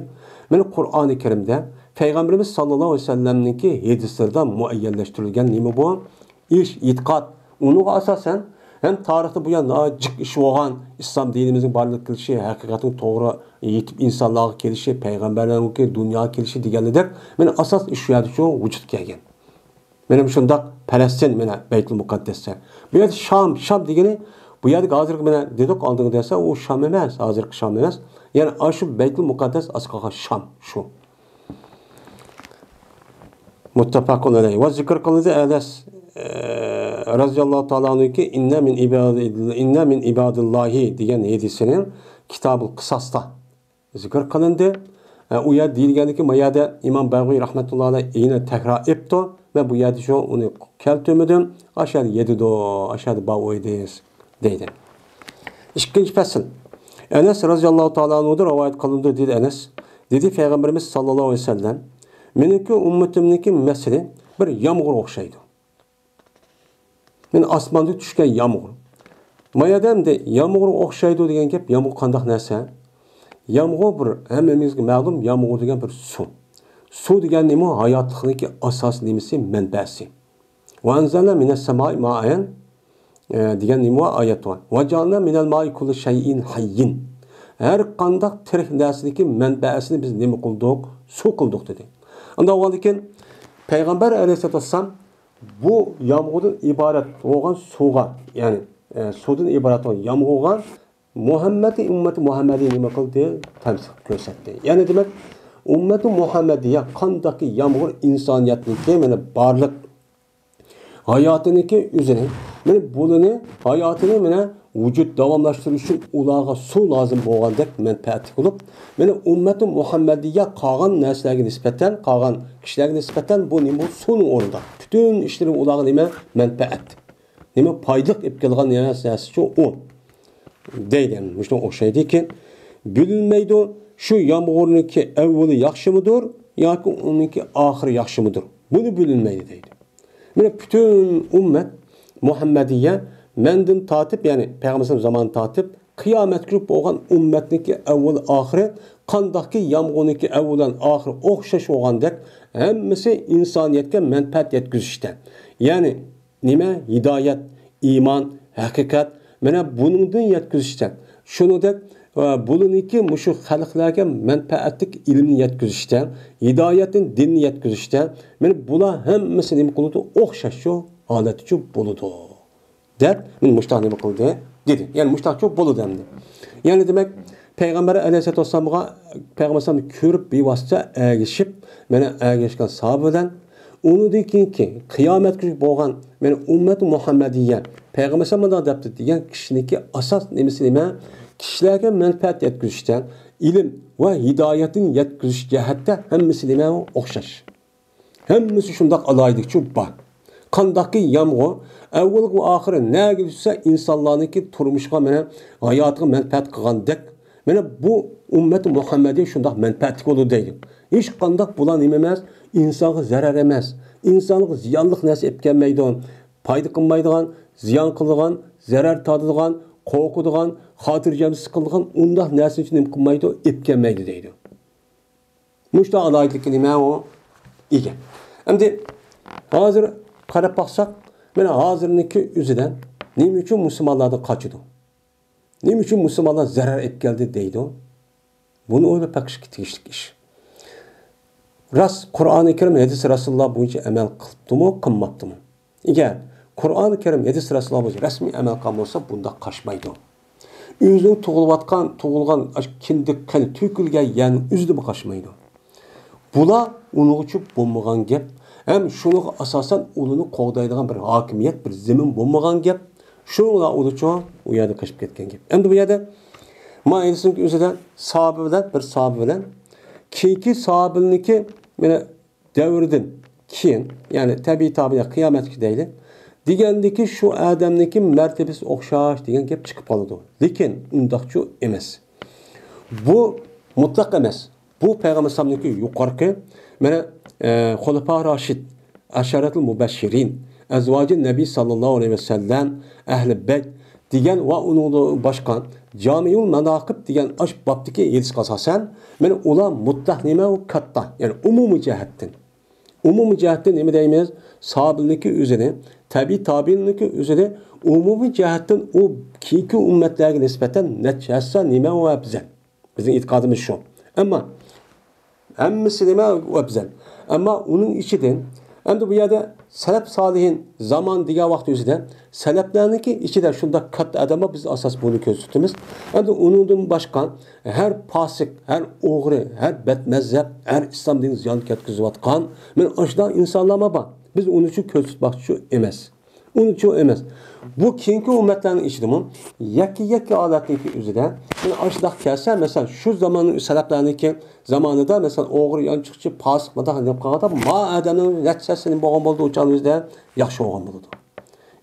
مانا قۇرئانى كەرىمدە پەيغەمبىرىمىز ساللاللاھۇ ئەلەيھى ۋەسەللەمنىڭكى ھەدىسلىرىدا مۇئەييەنلەشتۈرۈلگەن نېمە بۇ؟ ئىش، ئېتىقاد. ئۇنىڭغا ئاساسەن، ھەم تارىختا بۇ يەر ناھايىتى جىق ئىش بولغان، ئىسلام دىنىمىزنىڭ بارلىققا كېلىشى، ھەقىقەتنىڭ توغرا يېتىپ ئىنسانلارغا كېلىشى، پەيغەمبەرلەرنىڭكى دۇنياغا كېلىشى دېگەنلىرىدەك، مانا ئاساس ئىش شۇ يەردە شۇ ۋۇجۇدقا كەلگەن. مانا مۇشۇنداق پەلەستىن، مانا بەيتۇل مۇقەددەستە. بۇ يەردە شام، شام دېگىنى، بۇ يەردىكى ھازىرقى مانا دېدۇق ئالدىنقى دەرستە، ئۇ شام ئەمەس، ھازىرقى شام ئەمەس. يەنى ئاشۇ بەيتۇل مۇقەددەس ئاسقاغا شام، شۇ. مۇتتەپەقۇن ئەلەيھ. ۋە زىكىر قىلىندى ئەنەس، ئە، رەزىياللاھۇ تائالا ئەنھۇكى، «ئىننە مىن ئىبادىل-، ئىننە مىن ئىبادىللاھى» دېگەن ھەدىسىنىڭ كىتابۇل قىساستا زىكىر قىلىندى. ئە، ئۇ يەردە دېيىلگەندىكى، ما يەردە ئىمام بەغۋى رەھمەتۇللاھى ئەلەيھ يەنە تەكرار ئېيتتى. مەن بۇ يەردە شۇ ئۇنى كەلتۈرمىدىم. ئاشۇ يەردە يېدىدۇ، ئاشۇ يەردە بار ئىدى، دەيدۇ. ئىككىنچى پەسىل. ئەنەس رەزىياللاھۇ تائالا ئەنھۇدىن رىۋايەت قىلىنىدۇ، دېدى ئەنەس. دېدى پەيغەمبىرىمىز ساللاللاھۇ ئەلەيھى ۋەسەللەم، مېنىڭكى ئۈممىتىمنىڭكى مەسىلى بىر يامغۇر ئوخشايدۇ. مېنىڭ ئاسماندىن چۈشكەن يامغۇر. ما يەردە ئەمدى يامغۇرغا ئوخشايدۇ دېگەن گەپ، يامغۇر قانداق نەرسە؟ يامغۇر بىر، ھەممىمىزگە مەلۇم، يامغۇر دېگەن بىر سۇ. سۇ دېگەن نېمە؟ ھاياتلىقنىڭكى ئاساسىي نېمىسى، مەنبەسى. ۋە ئەنزەلنا مىنەس سەمائى مائەن، ئە، دېگەن نېمە بار؟ ئايەت بار. ۋە جەئەلنا مىنەل مائى كۇللە شەيئىن ھەييىن. ھەر قانداق تىرىك نەرسىدىكى مەنبەسىنى بىز نېمە قىلدۇق؟ سۇ قىلدۇق، دېدى. ئانداق بولغاندىكىن، پەيغەمبەر ئەلەيھىسسالاتۇ ۋەسسالام بۇ يامغۇردىن ئىبارەت بولغان سۇغا، يەنى، ئە، سۇدىن ئىبارەت بولغان يامغۇرغا مۇھەممەدى، ئۈممەتى مۇھەممەدىي نېمە قىلدى؟ تەمسىل كۆرسەتتى. يەنى دېمەك، ئۈممەتى مۇھەممەدىيە قانداقكى يامغۇر ئىنسانىيەتنىڭكى مانا بارلىق ھاياتىنىڭكى ئۆزىنى، مانا بۇلىنى، ھاياتىنى مانا ۋۇجۇد داۋاملاشتۇرۇش ئۈچۈن ئۇلارغا سۇ لازىم بولغاندەك مەنپەئەتلىك بولۇپ، مانا ئۈممەتى مۇھەممەدىيە قالغان نەرسىلەرگە نىسبەتەن، قالغان كىشىلەرگە نىسبەتەن بۇ نېمە؟ سۇنىڭ ئورنىدا. پۈتۈن ئىشلىرى ئۇلارغا نېمە؟ مەنپەئەت. نېمە پايدىلىق ئېلىپ كېلىدىغان نەرسىچۇ ئۇ. دەيدۇ، مۇشۇنىڭغا ئوخشايدۇكى، بىلىنمەيدۇ، شۇ يامغۇرنىڭكى ئەۋۋىلى ياخشىمىدۇر ياكى ئۇنىڭكى ئاخىرى ياخشىمىدۇر. بۇنى بىلىنمەيدۇ دەيدۇ. مانا پۈتۈن ئۈممەت مۇھەممەدىيە مەندىن تارتىپ، يەنى پەيغەمبەر زامانىدىن تارتىپ قىيامەتكىچە بولغان ئۈممەتنىڭكى ئەۋۋىلى ئاخىرى قانداقكى يامغۇرنىڭكى ئەۋۋىلى بىلەن ئاخىرى ئوخشاش بولغاندەك ھەممىسى ئىنسانىيەتكە مەنپەئەت يەتكۈزۈشتە. يەنى نېمە؟ ھىدايەت، ئىمان، ھەقىقەت، مانا بۇنىڭدىن يەتكۈزۈشتە. شۇنىڭدەك، ئە، بۇلىنىڭكى مۇشۇ خەلقلەرگە مەنپەئەتلىك ئىلىمنى يەتكۈزۈشتە، ھىدايەتنى، دىننى يەتكۈزۈشتە، مانا بۇلار ھەممىسى نېمە قىلىدۇ؟ ئوخشاش شۇ ھالەتتىچۇ بولىدۇ، دەپ، مانا مۇشۇنداق نېمە قىلدى؟ دېدى. يەنى مۇشۇنداقچۇ بولىدۇ ئەمدى. يەنى دېمەك، پەيغەمبەر ئەلەيھىسسالاتۇ ۋەسسالامغا، پەيغەمبەر ئەلەيھىسسالامنى كۆرۈپ بىۋاسىتە ئەگىشىپ، مانا ئەگەشكەن ساھابە بىلەن ئۇنىڭدىن كېيىنكى قىيامەتكىچە بولغان، مانا ئۈممەت مۇھەممەدىيە، پەيغەمبەر ئەلەيھىسسالام مۇنداق دەپتۇ دېگەن كىشىنىڭكى ئاساس نېمىسى نېمە؟ كىشىلەرگە مەنپەئەت يەتكۈزۈشتە، ئىلىم ۋە ھىدايەتنى يەتكۈزۈش جەھەتتە ھەممىسى نېمە؟ ئوخشاش. ھەممىسى شۇنداق ئالاھىدىلىكچۇ بار. قانداقكى يامغۇر ئەۋۋىلى ۋە ئاخىرى نەگە چۈشسە ئىنسانلارنىڭكى تۇرمۇشىغا، مانا ھاياتىغا مەنپەئەت قىلغاندەك، مانا بۇ ئۈممەت مۇھەممەدىيە شۇنداق مەنپەئەتلىك بولىدۇ دەيدۇ. ھېچقانداق بۇلار نېمە ئەمەس، ئىنسانغا زەرەر ئەمەس، ئىنسانغا زىيانلىق نەرسە ئېلىپ كەلمەيدۇ. پايدا قىلمايدىغان، زىيان قىلىدىغان، زەرەر تارتىدىغان، قورقىدىغان، خاتىرجەمسىز قىلىدىغان ئۇنداق نەرسىنى نېمە قىلمايدۇ، ئېلىپ كەلمەيدۇ دەيدۇ. مۇشۇنداق ئالاھىدىلىككە نېمە ئۇ ئىگە. ئەمدى ھازىر قاراپ باقساق، مانا ھازىرنىڭكى ئۆزىدە نېمە ئۈچۈن مۇسۇلمانلاردىن قاچىدۇ؟ نېمە ئۈچۈن مۇسۇلمانلار زەرەر ئېلىپ كەلدى دەيدۇ؟ بۇنى ئويلاپ بېقىشقا تېگىشلىك ئىش. راست، قۇرئانى كەرىم، ھەدىس رەسۇلۇللا بويىچە ئەمەل قىلىپتىمۇ، قىلماپتىمۇ؟ ئەگەر قۇرئانى كەرىم، ھەدىس رەسۇلۇللا بويىچە رەسمىي ئەمەل قىلغان بولسا، بۇنداق قاچمايدۇ. ئۆزىنىڭ تۇغۇلۇۋاتقان، تۇغۇلغان ئاشۇ كىندىك قېنى تۆكۈلگەن يەرنىڭ ئۆزىدىمۇ قاچمايدۇ. بۇلار ئۇنىڭغىچە بولمىغان گەپ، ھەم شۇنىڭغا ئاساسەن ئۇلىنى قوغدايدىغان بىر ھاكىمىيەت، بىر زېمىن بولمىغان گەپ. شۇنىڭ بىلەن ئۇلىچۇ ئۇ يەردىن قېچىپ كەتكەن گەپ. ئەمدى بۇ يەردە ما ھەدىسنىڭ ئۆزىدە ساھابە بىلەن، بىر ساھابە بىلەن كېيىنكى ساھابىلىرنىڭكى، مانا، دەۋرىدىن كېيىن، يەنى تەبىئىي تابىئىي قىيامەتكىچە دەيلى، دېگەندىكى شۇ ئادەمنىڭكى مەرتىبىسى ئوخشاش دېگەن گەپ چىقىپ قالىدۇ. لېكىن ئۇنداقچۇ ئەمەس. بۇ مۇتلەق ئەمەس. بۇ پەيغەمبەر ئەلەيھىسسالامنىڭكى يۇقىرىقى، مانا، ئە، خۇلەپا راشىد، ئەشەرەتۇل مۇبەششىرىن، ئەزۋاجى نەبى ساللاللاھۇ ئەلەيھى ۋەسەللەم، ئەھلى بەيت دېگەن ۋە ئۇنىڭدىن باشقا جامىئۇل ماناقىب دېگەن ئاش بابتىكى ھەدىسكە ئاساسەن، مانا ئۇلار مۇتلەق نېمە؟ ئۇ كاتتا، يەنى ئومۇمىي جەھەتتىن. ئومۇمىي جەھەتتىن نېمە دەيمىز؟ ساھابىلىكى ئۆزىنى، تەبىئىي تابىئىنىڭكى ئۆزىنى ئومۇمىي جەھەتتىن ئۇ كېيىنكى ئۈممەتلەرگە نىسبەتەن نەچچە ھەسسە نېمە ئۇ ئەپزەل. بىزنىڭ ئېتىقادىمىز شۇ. ئەمما ھەممىسى نېمە ئۇ ئەپزەل. ئەمما ئۇنىڭ ئىچىدىن، ئەمدى بۇ يەردە سەلەپ سالىھىن زامان دېگەن ۋاقىت ئۆزىدە سەلەپلەرنىڭكى ئىچىدە شۇنداق كاتتا ئادەم بار، بىز ئاساس بۇنى كۆرسىتىمىز. ئەمدى ئۇنىڭدىن باشقا ھەر پاسىق، ھەر ئوغرى، ھەر بەتمەزھەپ، ھەر ئىسلام دىنىغا زىيان كەتكۈزۈۋاتقان، مانا ئاشۇنداق ئىنسانلارمۇ بار. بىز ئۇنى شۇ كۆرسىتىپ باقچۇ ئەمەس. ئۇنچە ئەمەس. بۇ كېيىنكى ئۈممەتلەرنىڭ ئىچىدىمۇ يەككە-يەككە ھالەتنىڭكى ئۆزىدە، يەنى ئاشۇنداق كەلسە، مەسىلەن، شۇ زاماننىڭ سەلەپلەرنىڭكى زامانىدا، مەسىلەن، ئوغرى، يانچۇقچى، پاسىق، مۇنداق دەپ قالغاندا، ما ئادەمنىڭ نەتىجىسى نېمە بولغان بولىدۇ، ئۇ چاغنىڭ ئۆزىدە ياخشى بولغان بولىدۇ.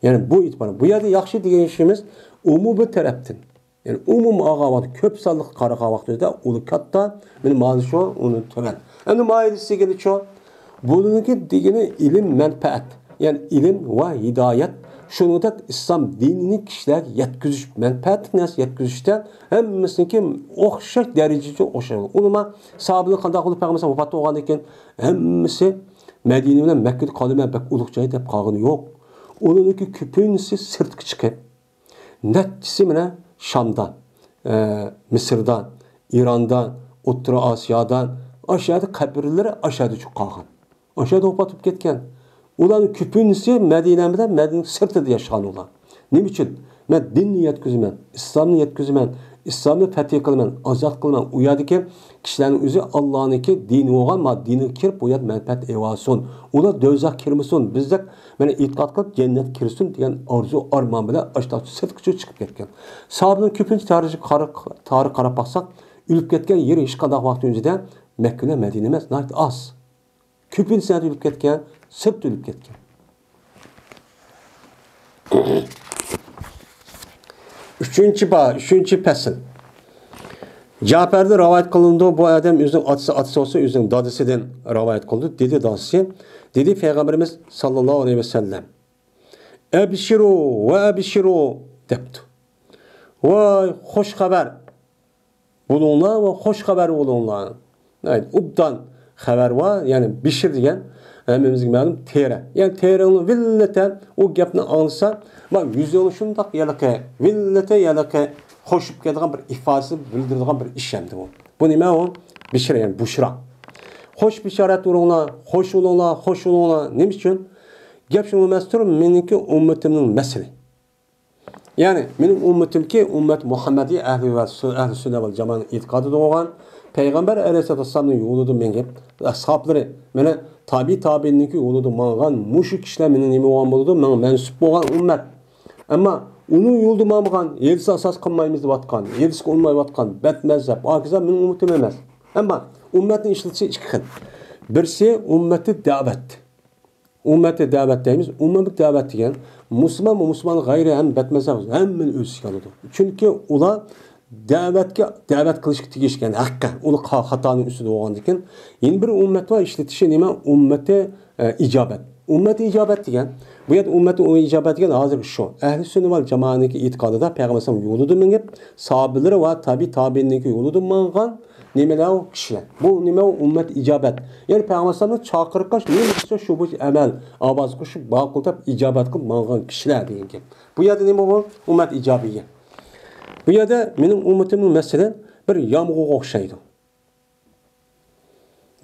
يەنى بۇ ئېتىبار. بۇ يەردە ياخشى دېگەن ئىشىمىز ئومۇمىي تەرەپتىن. يەنى ئومۇمىي ئالغان ۋاقىتتا، كۆپ سانلىق قارىغان ۋاقتىمىزدا ئۇلى كاتتا، مېنىڭ مالى شۇ، ئۇنى تۆۋەن. ئەمدى ماھىيەتسى دېگىنى شۇ، بۇنىڭكى دېگىنى ئىلىم مەنپەئەت. يەنى ئىلىم ۋە ھىدايەت، شۇنىڭدەك ئىسلام دىنىنى كىشىلەرگە يەتكۈزۈش، مەنپەئەتلىك نەرسە يەتكۈزۈشتە ھەممىسىنىڭكى ئوخشاش دەرىجىدە ئوخشاش. ئۇلىما ساھابىلەر قانداق قىلىپ پەيغەمبەر ۋاپات بولغاندىن كېيىن ھەممىسى مەدىنە بىلەن مەككىدە قالىمەن، بەك ئۇلۇغ جاي دەپ قالغىنى يوق. ئۇلارنىڭكى كۆپىنچىسى سىرتقا چىقىپ، نەچچىسى مانا شامدا، ئە، مىسىردا، ئىراندا، ئوتتۇرا ئاسىيادا، ئاشۇ يەردە قەبرىلىرى ئاشۇ يەردە چۈشۈپ قالغان. ئاشۇ يەردە ۋاپات بولۇپ كەتكەن. ئۇلارنىڭ كۆپىنچىسى مەدىنە بىلەن مەدىنە سىرتىدا ياشىغان ئۇلار. نېمە ئۈچۈن؟ مەن دىننى يەتكۈزىمەن، ئىسلامنى يەتكۈزىمەن، ئىسلامنى پەتھى قىلىمەن، ئازاد قىلىمەن. ئۇ يەردىكى كىشىلەرنىڭ ئۆزى ئاللانىڭكى دىنى بولغان، ما دىنىغا كىرىپ، بۇ يەردە مەنپەئەت ئېلىۋالسۇن. ئۇلار دوزاخ كىرمىسۇن، بىزدەك مانا ئېتىقاد قىلىپ جەننەتكە كىرسۇن دېگەن ئارزۇ ئارمان بىلەن ئاشۇنداق سىرتقىچە چىقىپ كەتكەن. ساھابىنىڭ كۆپىنچە تارىخىغا قارا-، تارىخ قاراپ باقساق، ئۆلۈپ كەتكەن يېرى ھېچقانداق ۋاقىت ئۆزىدە مەككە بىلەن مەدىنە ئەمەس، ناھايىتى ئاز. كۆپىنچىسى نەدە ئۆلۈپ كەتكەن؟ سىرتتا ئۆلۈپ كەتكەن. ئۈچىنچى با-، ئۈچىنچى پەسىل. جەپەردىن رىۋايەت قىلىنىدۇ، بۇ ئادەم ئۆزىنىڭ ئاتىسى، ئاتىسى بولسا ئۆزىنىڭ دادىسىدىن رىۋايەت قىلىدۇ، دېدى دادىسى، دېدى پەيغەمبىرىمىز ساللاللاھۇ ئەلەيھى ۋەسەللەم، «ئەبشىرۇ ۋە ئەبشىرۇ» دەپتۇ. ۋاي، خوش خەۋەر بولۇڭلار ۋە خوش خەۋەر بولۇڭلار. ئوبدان خەۋەر بار، يەنى بىشىر دېگەن ھەممىمىزگە مەلۇم تېرە. يەنى تېرىنى ۋىللىتە ئۇ گەپنى ئاڭلىسا، ما يۈزىنى شۇنداق يەلىقى، ۋىللىتە يەلىقى خوشۇپ كەتىدىغان بىر ئىپادىسىنى بىلدۈرىدىغان بىر ئىش ئەمدى بۇ. بۇ نېمە ئۇ؟ بىشىر، يەنى بۇشرا. خوش بىشارەت بولۇڭلار، خوش بولۇڭلار، خوش بولۇڭلار. نېمە ئۈچۈن؟ گەپ شۇ ئەمەستۇر، مېنىڭكى ئۈممىتىمنىڭ مەسىلى. يەنى، مېنىڭ ئۈممىتىمكى ئۈممەت مۇھەممەدىي ئەھلى ۋە سۈ-، ئەھلى سۈننە ۋەل جامائەنىڭ ئېتىقادىدا بولغان، پەيغەمبەر ئەلەيھىسسالاتۇ ۋەسسالامنىڭ يولىدا مېڭىپ، ئەسھابلىرى، مانا، تابىئى تابىئىننىڭكى يولىدا ماڭغان مۇشۇ كىشىلەر مېنىڭ نېمە بولغان بولىدۇ؟ ماڭا مەنسۇپ بولغان ئۈممەت. ئەمما ئۇنىڭ يولىدا ماڭمىغان، ھەدىسكە ئاساس قىلمايمىز دەۋاتقان، ھەدىسكە ئۇنىمايۋاتقان، بەتمەزھەپ، پاكىزلار مېنىڭ ئۈممىتىم ئەمەس. ئەمما ئۈممەتنى ئىشلىتىشى ئىككى خىل. بىرسى ئۈممەتى دەۋەت. ئۈممەتى دەۋەت دەيمىز. ئۈممەتى دەۋەت دېگەن مۇسۇلمان ۋە مۇسۇلمان غەيرىي ھەم بەتمەزھەپ ھەممىنى ئۆز ئىچىگە ئالىدۇ. چۈنكى ئۇلار دەۋەتكە، دەۋەت قىلىشقا تېگىشلىك ھەققى، ئۇلار خا-، خاتانىڭ ئۈستىدە بولغاندىكىن، يەنە بىر ئۈممەت بار ئىشلىتىشى نېمە؟ ئۈممىتى، ئە، ئىجابەت. ئۈممىتى ئىجابەت دېگەن، بۇ يەردە ئۈممىتى ئىجابەت دېگەن ھازىرقى شۇ. ئەھلى سۈننە ۋەل جامائەنىڭكى ئېتىقادىدا پەيغەمبەر ئەلەيھىسسالام يولىدا مېڭىپ، ساھابىلىرى ۋە تابىئى تابىئىننىڭكى يولىدا ماڭغان نېمىلەر ئۇ كىشىلەر؟ بۇ نېمە ئۇ ئۈممەت ئىجابەت؟ يەنى پەيغەمبەر ئەلەيھىسسالامنىڭ چاقىرىقى نېمە دېسە شۇ بويىچە ئەمەل، ئاۋاز قوشۇپ، ماقۇل دەپ ئىجابەت قىلىپ ماڭغان كىشىلەر دېگەن گەپ. بۇ يەردە نېمە بۇ؟ ئۈممەت ئىجابىيە. بۇ يەردە مېنىڭ ئۈممىتىمنىڭ مەسىلەن بىر يامغۇرغا ئوخشايدۇ.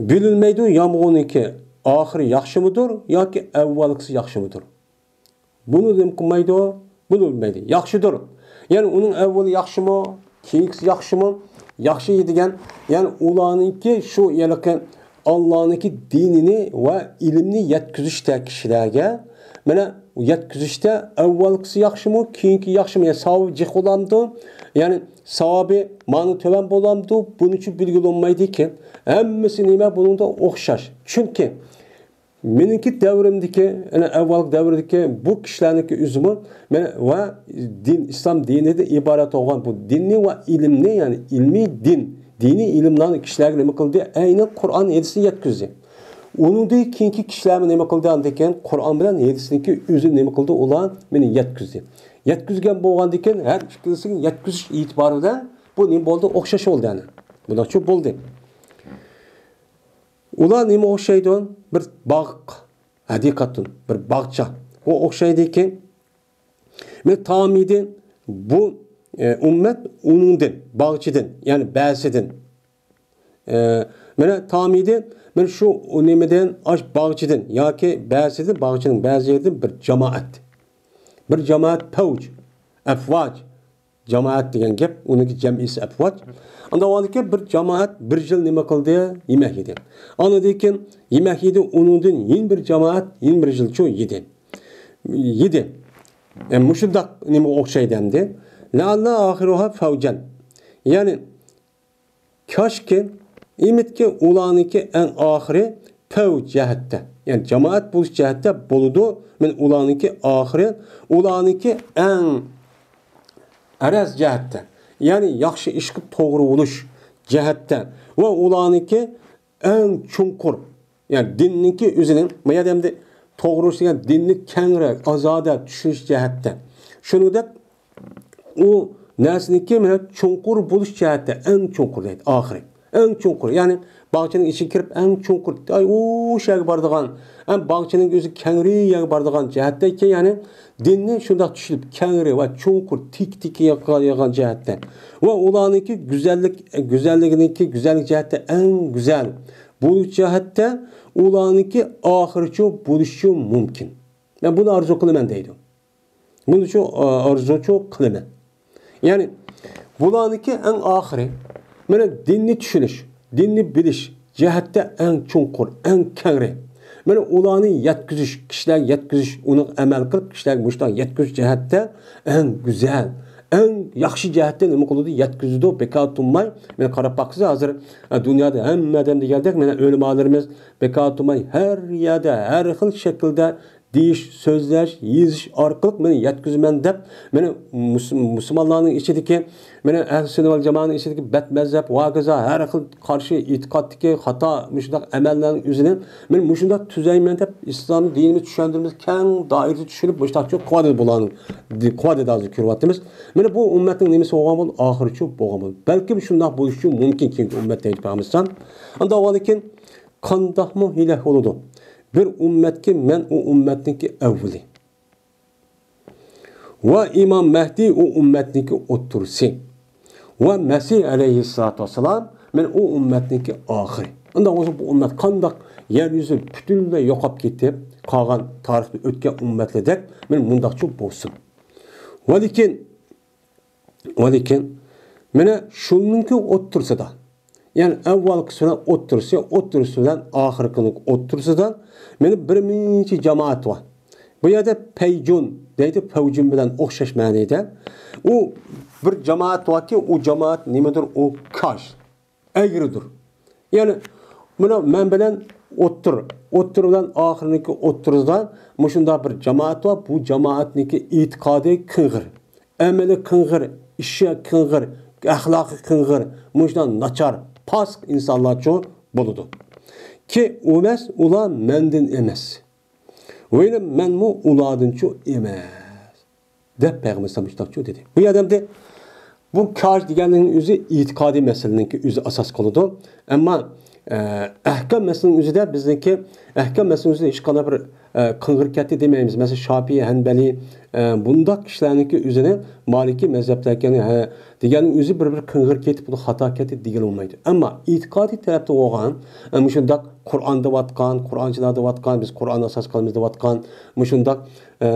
بىلىنمەيدۇ يامغۇرنىڭكى ئاخىرى ياخشىمىدۇر ياكى ئەۋۋەلكىسى ياخشىمىدۇر. بۇنى نېمە قىلمايدۇ؟ بۇنى بىلمەيدۇ. ياخشىدۇر. يەنى ئۇنىڭ ئەۋۋىلى ياخشىمۇ؟ كېيىنكىسى ياخشىمۇ؟ ياخشى دېگەن، يەنى ئۇلارنىڭكى شۇ ھېلىقى ئاللانىڭكى دىنىنى ۋە ئىلىمنى يەتكۈزۈشتە كىشىلەرگە، مانا يەتكۈزۈشتە ئەۋۋەلكىسى ياخشىمۇ؟ كېيىنكى ياخشىمۇ؟ يەنى ساۋابى جىق بولامدۇ؟ يەنى ساۋابى مانا تۆۋەن بولامدۇ؟ بۇنىچۇ بىلگىلى بولمايدىكەن. ھەممىسى نېمە بۇنىڭدا ئوخشاش. چۈنكى مېنىڭكى دەۋرىمدىكى، يەنى ئەۋۋالقى دەۋردىكى بۇ كىشىلەرنىڭكى ئۆزىمۇ مەن ۋە دىن، ئىسلام دىنىدىن ئىبارەت بولغان بۇ دىننى ۋە ئىلىمنى، يەنى ئىلمىي دىن، دىنىي ئىلىملارنى كىشىلەرگە نېمە قىلدى؟ ئەينى قۇرئان ھەدىسنى يەتكۈزدى. ئۇنىڭدىن كېيىنكى كىشىلەرمۇ نېمە قىلدى؟ ئاندىن كېيىن قۇرئان بىلەن ھەدىسنىڭكى ئۆزىنى نېمە قىلدى؟ ئۇلار مېنى يەتكۈزدى. يەتكۈزگەن بولغاندىن كېيىن ھەر ئىككىلىسىگە يەتكۈزۈش ئېتىبارى بىلەن بۇ نېمە بولدى؟ ئوخشاش بولدى، يەنى. بۇنداقچۇ بولدى. ئۇلار نېمە ئوخشايدۇ؟ بىر باغ، ھەقىقەتەن بىر باغچا. ئۇ ئوخشايدىكى، مەن تامىدىن بۇ، ئە، ئۈممەت ئۇنىڭدىن، باغچىدىن، يەنى بەزىدىن. ئە، مانا تامىدىن، مانا شۇ نېمىدىن، ئاش باغچىدىن ياكى بەزىدىن، باغچىنىڭ بەزى يېرىدىن بىر جامائەت. بىر جامائەت پەۋج، ئەفۋاج. جامائەت دېگەن گەپ، ئۇنىڭكى جەمئىسى ئەفۋاج. ئاندىن ئاۋۋالدىكى بىر جامائەت بىر يىل نېمە قىلدى؟ يېمەك يېدى. ئاندىن كېيىن يېمەك يېدى، ئۇنىڭدىن يەنە بىر جامائەت يەنە بىر يىلچۇ يېدى. يېدى. يەنى مۇشۇنداق نېمىگە ئوخشايدۇ ئەمدى. لەئەللە ئاخىرۇھا فەۋجەن. يەنى كاشكى، ئۈمىدكى ئۇلارنىڭكى ئەڭ ئاخىرى پەۋج جەھەتتە، يەنى جامائەت بولۇش جەھەتتە بولىدۇ. مەن ئۇلارنىڭكى ئاخىرى، ئۇلارنىڭكى ئەڭ ئەرەز جەھەتتە، يەنى ياخشى ئىشقا توغرا بولۇش جەھەتتە ۋە ئۇلارنىڭكى ئەڭ چوڭقۇر، يەنى دىننىڭكى ئۆزىنىڭ، ما يەردە ئەمدى توغرا بولۇش دېگەن دىننى كەڭرى، ئازادە چۈشىنىش جەھەتتە. شۇنىڭدەك ئۇ نەرسىنىڭكى مانا چوڭقۇر بولۇش جەھەتتە ئەڭ چوڭقۇر دەيدۇ، ئاخىرى. ئەڭ چوڭقۇر، يەنى باغچىنىڭ ئىچىگە كىرىپ ئەڭ چوڭقۇر، ئاي، ئۇ شەرگە بارىدىغان، ھەم باغچىنىڭ ئۆزى كەڭرى يەرگە بارىدىغان جەھەتتە ئىكەن، يەنى دىننى شۇنداق چۈشىنىپ كەڭرى ۋە چوڭقۇر تېكى تېكى ياققان جەھەتتە ۋە ئۇلارنىڭكى گۈزەللىك، گۈزەللىكىنىڭكى گۈزەللىك جەھەتتە ئەڭ گۈزەل بولۇش جەھەتتە ئۇلارنىڭكى ئاخىرىچۇ بولۇشىچۇ مۇمكىن. مەن بۇنى ئارزۇ قىلىمەن دەيدۇ. بۇنىچۇ، ئارزۇچۇ قىلىمەن. يەنى بۇلارنىڭكى ئەڭ ئاخىرى، مانا دىننى چۈشىنىش، دىننى بىلىش جەھەتتە ئەڭ چوڭقۇر، ئەڭ كەڭرى. مانا ئۇلارنى يەتكۈزۈش، كىشىلەرگە يەتكۈزۈش، ئۇنىڭغا ئەمەل قىلىپ كىشىلەرگە مۇشۇنداق يەتكۈزۈش جەھەتتە ئەڭ گۈزەل، ئەڭ ياخشى جەھەتتە نېمە قىلىدۇ؟ يەتكۈزىدۇ، بىكار تۇرماي. مانا قاراپ باقسىز، ھازىر، ئە، دۇنيادا ھەممە ئادەم دېگەندەك، مانا ئۆلىمالىرىمىز بىكار تۇرماي ھەر يەردە، ھەر خىل شەكىلدە دېيىش، سۆزلەش، يېزىش ئارقىلىق مەن يەتكۈزىمەن دەپ، مانا مۇس-، مۇسۇلمانلارنىڭ ئىچىدىكى، مانا ئەھلى سۈننە ۋەل جامائەنىڭ ئىچىدىكى بەت مەزھەپ، ۋە ھاكازا ھەر خىل قارشى ئېتىقادتىكى خاتا مۇشۇنداق ئەمەللەرنىڭ ئۆزىنى مەن مۇشۇنداق تۈزەيمەن دەپ، ئىسلام دىنىمىز چۈشەندۈرمىسى كەڭ دائىرىدە چۈشۈنۈپ، مۇشۇنداق چوڭ قىلىۋاتىدۇ بۇلارنى، قىلىۋاتىدۇ ھازىر كۆرۈۋاتىمىز. مانا بۇ ئۈممەتنىڭ نېمىسى بولغان بولدى؟ ئاخىرىچۇ بولغان بولدى. بەلكىم شۇنداق بولۇشى مۇمكىن كېيىنكى ئۈممەت دەيدۇ پەيغەمبەر ئەلەيھىسسالام. ئاندىن ئاۋۋالدىن كېيىن قانداقمۇ ھىيلە بولىدۇ؟ بىر ئۈممەتكە مەن ئۇ ئۈممەتنىڭكى ئەۋۋىلى. ۋە ئىمام مەھدى ئۇ ئۈممەتنىڭكى ئوتتۇرىسى. ۋە مەسىھ ئەلەيھىسسالاتۇ ۋەسسالام مەن ئۇ ئۈممەتنىڭكى ئاخىرى. ئۇنداق بولسا بۇ ئۈممەت قانداق يەر يۈزى پۈتۈنلەي يوقاپ كېتىپ قالغان تارىختا ئۆتكەن ئۈممەتلەردەك مەن مۇنداقچە بولسۇن. ۋە لېكىن ۋە لېكىن، مانا شۇنىڭكى ئوتتۇرىسىدا، يەنى ئەۋۋالقىسى بىلەن ئوتتۇرىسى، ئوتتۇرىسى بىلەن ئاخىرقىنىڭ ئوتتۇرىسىدا، مانا بىر نەچچە جامائەت بار. بۇ يەردە پەيجۇن دەيدۇ، پەۋجۇن بىلەن ئوخشاش مەنىدە. ئۇ بىر جامائەت باركى، ئۇ جامائەت نېمىدۇر؟ ئۇ كاش. ئەگرىدۇر. يەنى مانا مەن بىلەن ئوتتۇر، ئوتتۇر بىلەن ئاخىرنىڭكى ئوتتۇرىدا مۇشۇنداق بىر جامائەت بار. بۇ جامائەتنىڭكى ئېتىقادى قىڭغىر، ئەمەلى قىڭغىر، ئىشى قىڭغىر، ئەخلاقى قىڭغىر، مۇشۇنداق ناچار، پاسىق ئىنسانلارچۇ بولىدۇ. كى ئۇ ئەمەس، ئۇلار مەندىن ئەمەس. ۋەيلى مەنمۇ ئۇلاردىنچۇ ئەمەس. دەپ پەيغەمبەر ئەلەيھىسسالام مۇشۇنداقچۇ دېدى. بۇ يەردە ئەمدى بۇ كاش دېگەننىڭ ئۆزى ئېتىقادىي مەسىلىنىڭكى ئۆزى ئاساس قىلىدۇ. ئەمما، ئە، ئەھكام مەسىلىنىڭ ئۆزىدە بىزنىڭكى ئەھكام مەسىلىنىڭ ئۆزىدە ھېچقانداق بىر، ئە، قىڭغىر كەتتى دېمەيمىز. مەسىلەن، شاپىي، ھەنبەلى، ئە، بۇنداق كىشىلەرنىڭكى ئۆزىنى مالىكىي مەزھەپتە ئىكەن، ھە، دېگەننىڭ ئۆزى بىر، بىر قىڭغىر كېتىپ، بۇ خاتا كەتتى دېگىلى بولمايدۇ. ئەمما ئېتىقادىي تەرەپتە بولغان، ئە، مۇشۇنداق قۇرئان دەۋاتقان، قۇرئانچىلار دەۋاتقان، بىز قۇرئان ئاساس قىلىمىز دەۋاتقان، مۇشۇنداق ئە،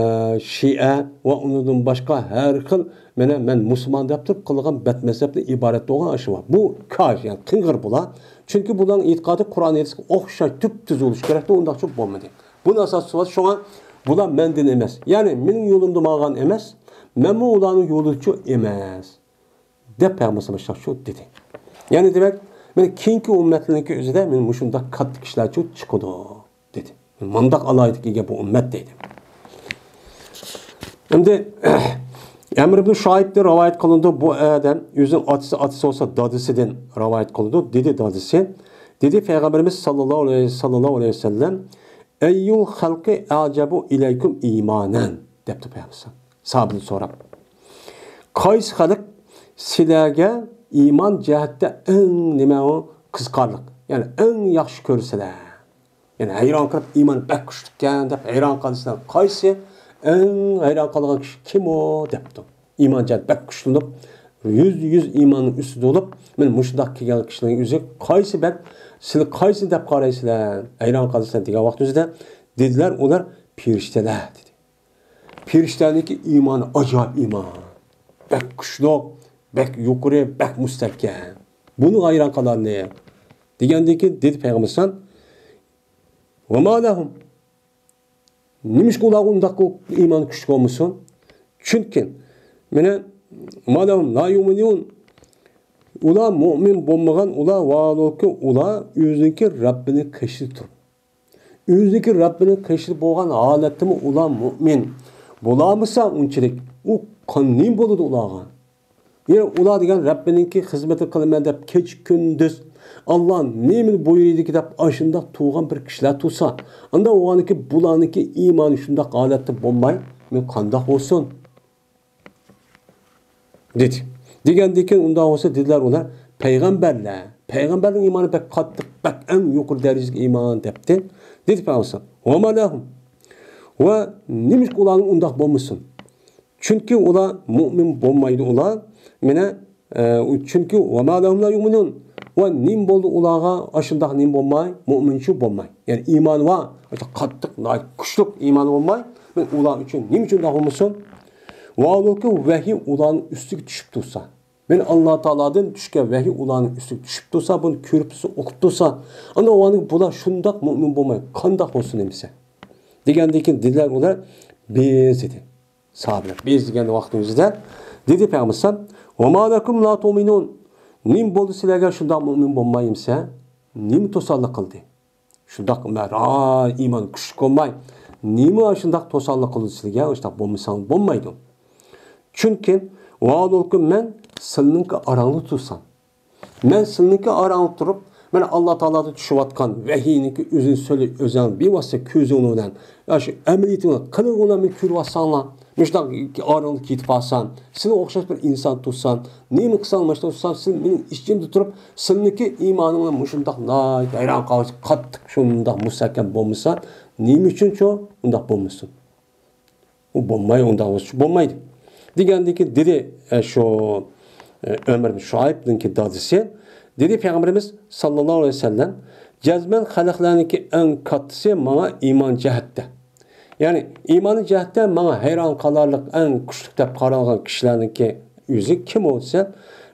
شىئە ۋە ئۇنىڭدىن باشقا ھەر خىل، مانا، مەن مۇسۇلمان دەپ تۇرۇپ قىلغان بەت مەزھەپتىن ئىبارەت بولغان ئاشۇ بار. بۇ كاش، يەنى قىڭغىر بۇلار. چۈنكى بۇلارنىڭ ئېتىقادى قۇرئان ھەدىسكە ئوخشاش تۈپتۈز بولۇشى كېرەكتى، ئۇنداقچە بولمىدى. بۇنى ئاساس قىلىپ، شۇڭا بۇلار مەندىن ئەمەس. يەنى مېنىڭ يولۇمدا ماڭغان ئەمەس، مەنمۇ ئۇلارنىڭ يولىدىچۇ ئەمەس. دەپ پەيغەمبەر ئەلەيھىسسالام شۇ دېدى. يەنى دېمەك، مانا كېيىنكى ئۈممەتلەرنىڭكى ئۆزىدە مانا مۇشۇنداق كاتتا كىشىلەرچۇ چىقىدۇ، دېدى. مانداق ئالاھىدىلىككە ئىگە بۇ ئۈممەت دەيدۇ. ئەمدى ئەمر ئىبن شۇئەيبتىن رىۋايەت قىلىنىدۇ. بۇ ئادەم ئۆزىنىڭ ئاتىسى، ئاتىسى بولسا دادىسىدىن رىۋايەت قىلىدۇ. دېدى دادىسى، دېدى پەيغەمبىرىمىز ساللاللاھۇ ئەلەيھى، ساللاللاھۇ ئەلەيھى ۋەسەللەم، ئەييۇل خەلقى ئەجەبۇ ئىلەيكۇم ئىمانەن، دەپتۇ پەيغەمبەر. ساھابىدىن سوراپ، قايسى خەلق سىلەرگە ئىمان جەھەتتە ئەڭ نېمە ئۇ قىزىقارلىق، يەنى ئەڭ ياخشى كۆرسىلەر؟ يەنى ھەيران قېلىپ، ئىمان بەك كۈچلۈككەن دەپ ھەيران قالىسىلەر. قايسى ئەڭ ھەيران قالغان كىشى كىم ئۇ؟ دەپتۇ. ئىمان جەھەت بەك كۈچلىنىپ، يۈزدە يۈز ئىماننىڭ ئۈستىدە بولۇپ، مانا مۇشۇنداق كەلگەن كىشىلەرنىڭ ئۆزى قايسى بەك، سىلەر قايسىنى دەپ قارايسىلەر؟ ھەيران قالىسىلەر دېگەن ۋاقىت ئۆزىدە دېدىلەر، ئۇلار پېرىشتىلەر دېدى. پېرىشتىلەرنىڭكى ئىمانى ئاجايىپ ئىمان. بەك كۈچلۈك، بەك يۇقىرى، بەك مۇستەھكەم. بۇنىڭغا ھەيران قالارلىق. دېگەندىن كېيىن دېدى پەيغەمبەر ئەلەيھىسسالام، ۋە ما لەھۇم. نېمىشقا ئۇلارغا ئۇنداق ئىمان كۈچلۈك بولمىسۇن؟ چۈنكى، مانا، ما لەھۇم لا يۇئمىنۇن. ئۇلار مۇئمىن بولمىغان، ئۇلار ۋاھالەنكى، ئۇلار ئۆزىنىڭكى رەببىنى قېشىدا تۇرۇپ، ئۆزىنىڭكى رەببىنى قېشىدا بولغان ھالەتتىمۇ ئۇلار مۇئمىن بولالمىسا ئۇنچىلىك، ئۇ قان-، نېمە بولىدۇ ئۇلارغا؟ يەنى ئۇلار دېگەن رەببىنىڭكى خىزمىتى قىلىمەن دەپ كېچە-كۈندۈز ئاللا نېمىنى بۇيرۇيدىكى دەپ ئاشۇنداق تۇرغان بىر كىشىلەر تۇرسا، ئاندا ئۇلارنىڭكى، بۇلارنىڭكى ئىمانى شۇنداق ھالەتتە بولماي، مەن قانداق بولسۇن؟ دېدى. دېگەندىن كېيىن ئۇنداق بولسا دېدىلەر ئۇلار، پەيغەمبەرلەر، پەيغەمبەرنىڭ ئىمانى بەك قاتتىق، بەك ئەڭ يۇقىرى دەرىجىدىكى ئىمان دەپتۇ. دېدى پەيغەمبەر، ۋە ما لەھۇم، ۋە نېمىشقا ئۇلارنىڭ ئۇنداق بولمىسۇن؟ چۈنكى ئۇلار مۇئمىن بولمايدۇ ئۇلار. مانا، ئە، چۈنكى ۋە ما لەھۇم لا يۇئمىنۇن. ۋە نېمە بولدى ئۇلارغا؟ ئاشۇنداق نېمە بولماي؟ مۇئمىنچۇ بولماي. يەنى ئىمانى بار، قاتتىق، ناھايىتى كۈچلۈك ئىمانى بولماي، مانا ئۇلار ئۈچۈن نېمە ئۈچۈن ئۇنداق بولمىسۇن؟ ۋاھالەنكى ۋەھىي ئۇلارنىڭ ئۈستىگە چۈشۈپ تۇرسا. مانا ئاللا تائالادىن چۈشكەن ۋەھىي ئۇلارنىڭ ئۈستىگە چۈشۈپ تۇرسا، بۇنى كۆرۈپ تۇرسا، ئۇقۇپ تۇرسا، ئانا ئۇلارنىڭ، بۇلار شۇنداق مۇئمىن بولماي قانداق بولسۇن ئەمىسە؟ دېگەندىن كېيىن دېدىلەر ئۇلار، بىز دېدى. ساھابىلەر، بىز دېگەن ۋاقتىمىزدا دېدى پەيغەمبەر، ۋە ما لەكۇم لا تۇئمىنۇن. نېمە بولدى سىلەرگە شۇنداق مۇئمىن بولماي ئەمىسە؟ نېمە توساللىق قىلدى؟ شۇنداق ئىمان كۈچلۈك بولماي، نېمە شۇنداق توساللىق قىلدى سىلەرگە؟ شۇنداق بولمىساڭ بولمايدۇ. چۈنكى ۋاھالەنكى مەن سىلىنىڭكى ئاراڭدا تۇرسام، مەن سىلىنىڭكى ئاراڭدا تۇرۇپ، مانا ئاللا تائالادىن چۈشۈۋاتقان ۋەھىينىڭكى ئۆزىنى سۆزى، ئۆزۈڭ بىۋاسىتە كۆزۈڭ بىلەن، يا شۇ ئەمەلىيىتىڭ، قىلىقىڭ بىلەن مېنى كۆرۈۋاتساڭلار، مۇشۇنداق ئارىڭدا كېتىپ قالسام، سىلىگە ئوخشاش بىر ئىنسان تۇرسام، نېمە قىلساڭ مۇشۇنداق تۇرسام، سىز مېنىڭ ئىچىمدە تۇرۇپ، سىلىنىڭكى ئىمانىڭلار مۇشۇنداق ناھايىتى ھەيران قالغۇسى قاتتىق شۇنداق مۇستەھكەم بولمىسا، نېمە ئۈچۈنچۇ ئۇنداق بولمىسۇن؟ ئۇ بولماي، ئۇنداق بولسا بولمايدۇ. دېگەندىن كېيىن دېدى، ئە، شۇ، ئە، ئۆمەر بىن شۇئەيبنىڭكى دادىسى، دېدى پەيغەمبىرىمىز ساللاللاھۇ ئەلەيھى ۋەسەللەم، جەزمەن خەلقلەرنىڭكى ئەڭ كاتتىسى ماڭا ئىمان جەھەتتە. يەنى ئىمانى جەھەتتە ماڭا ھەيران قالارلىق، ئەڭ كۈچلۈك دەپ قارالغان كىشىلەرنىڭكى ئۆزى كىم بولسا،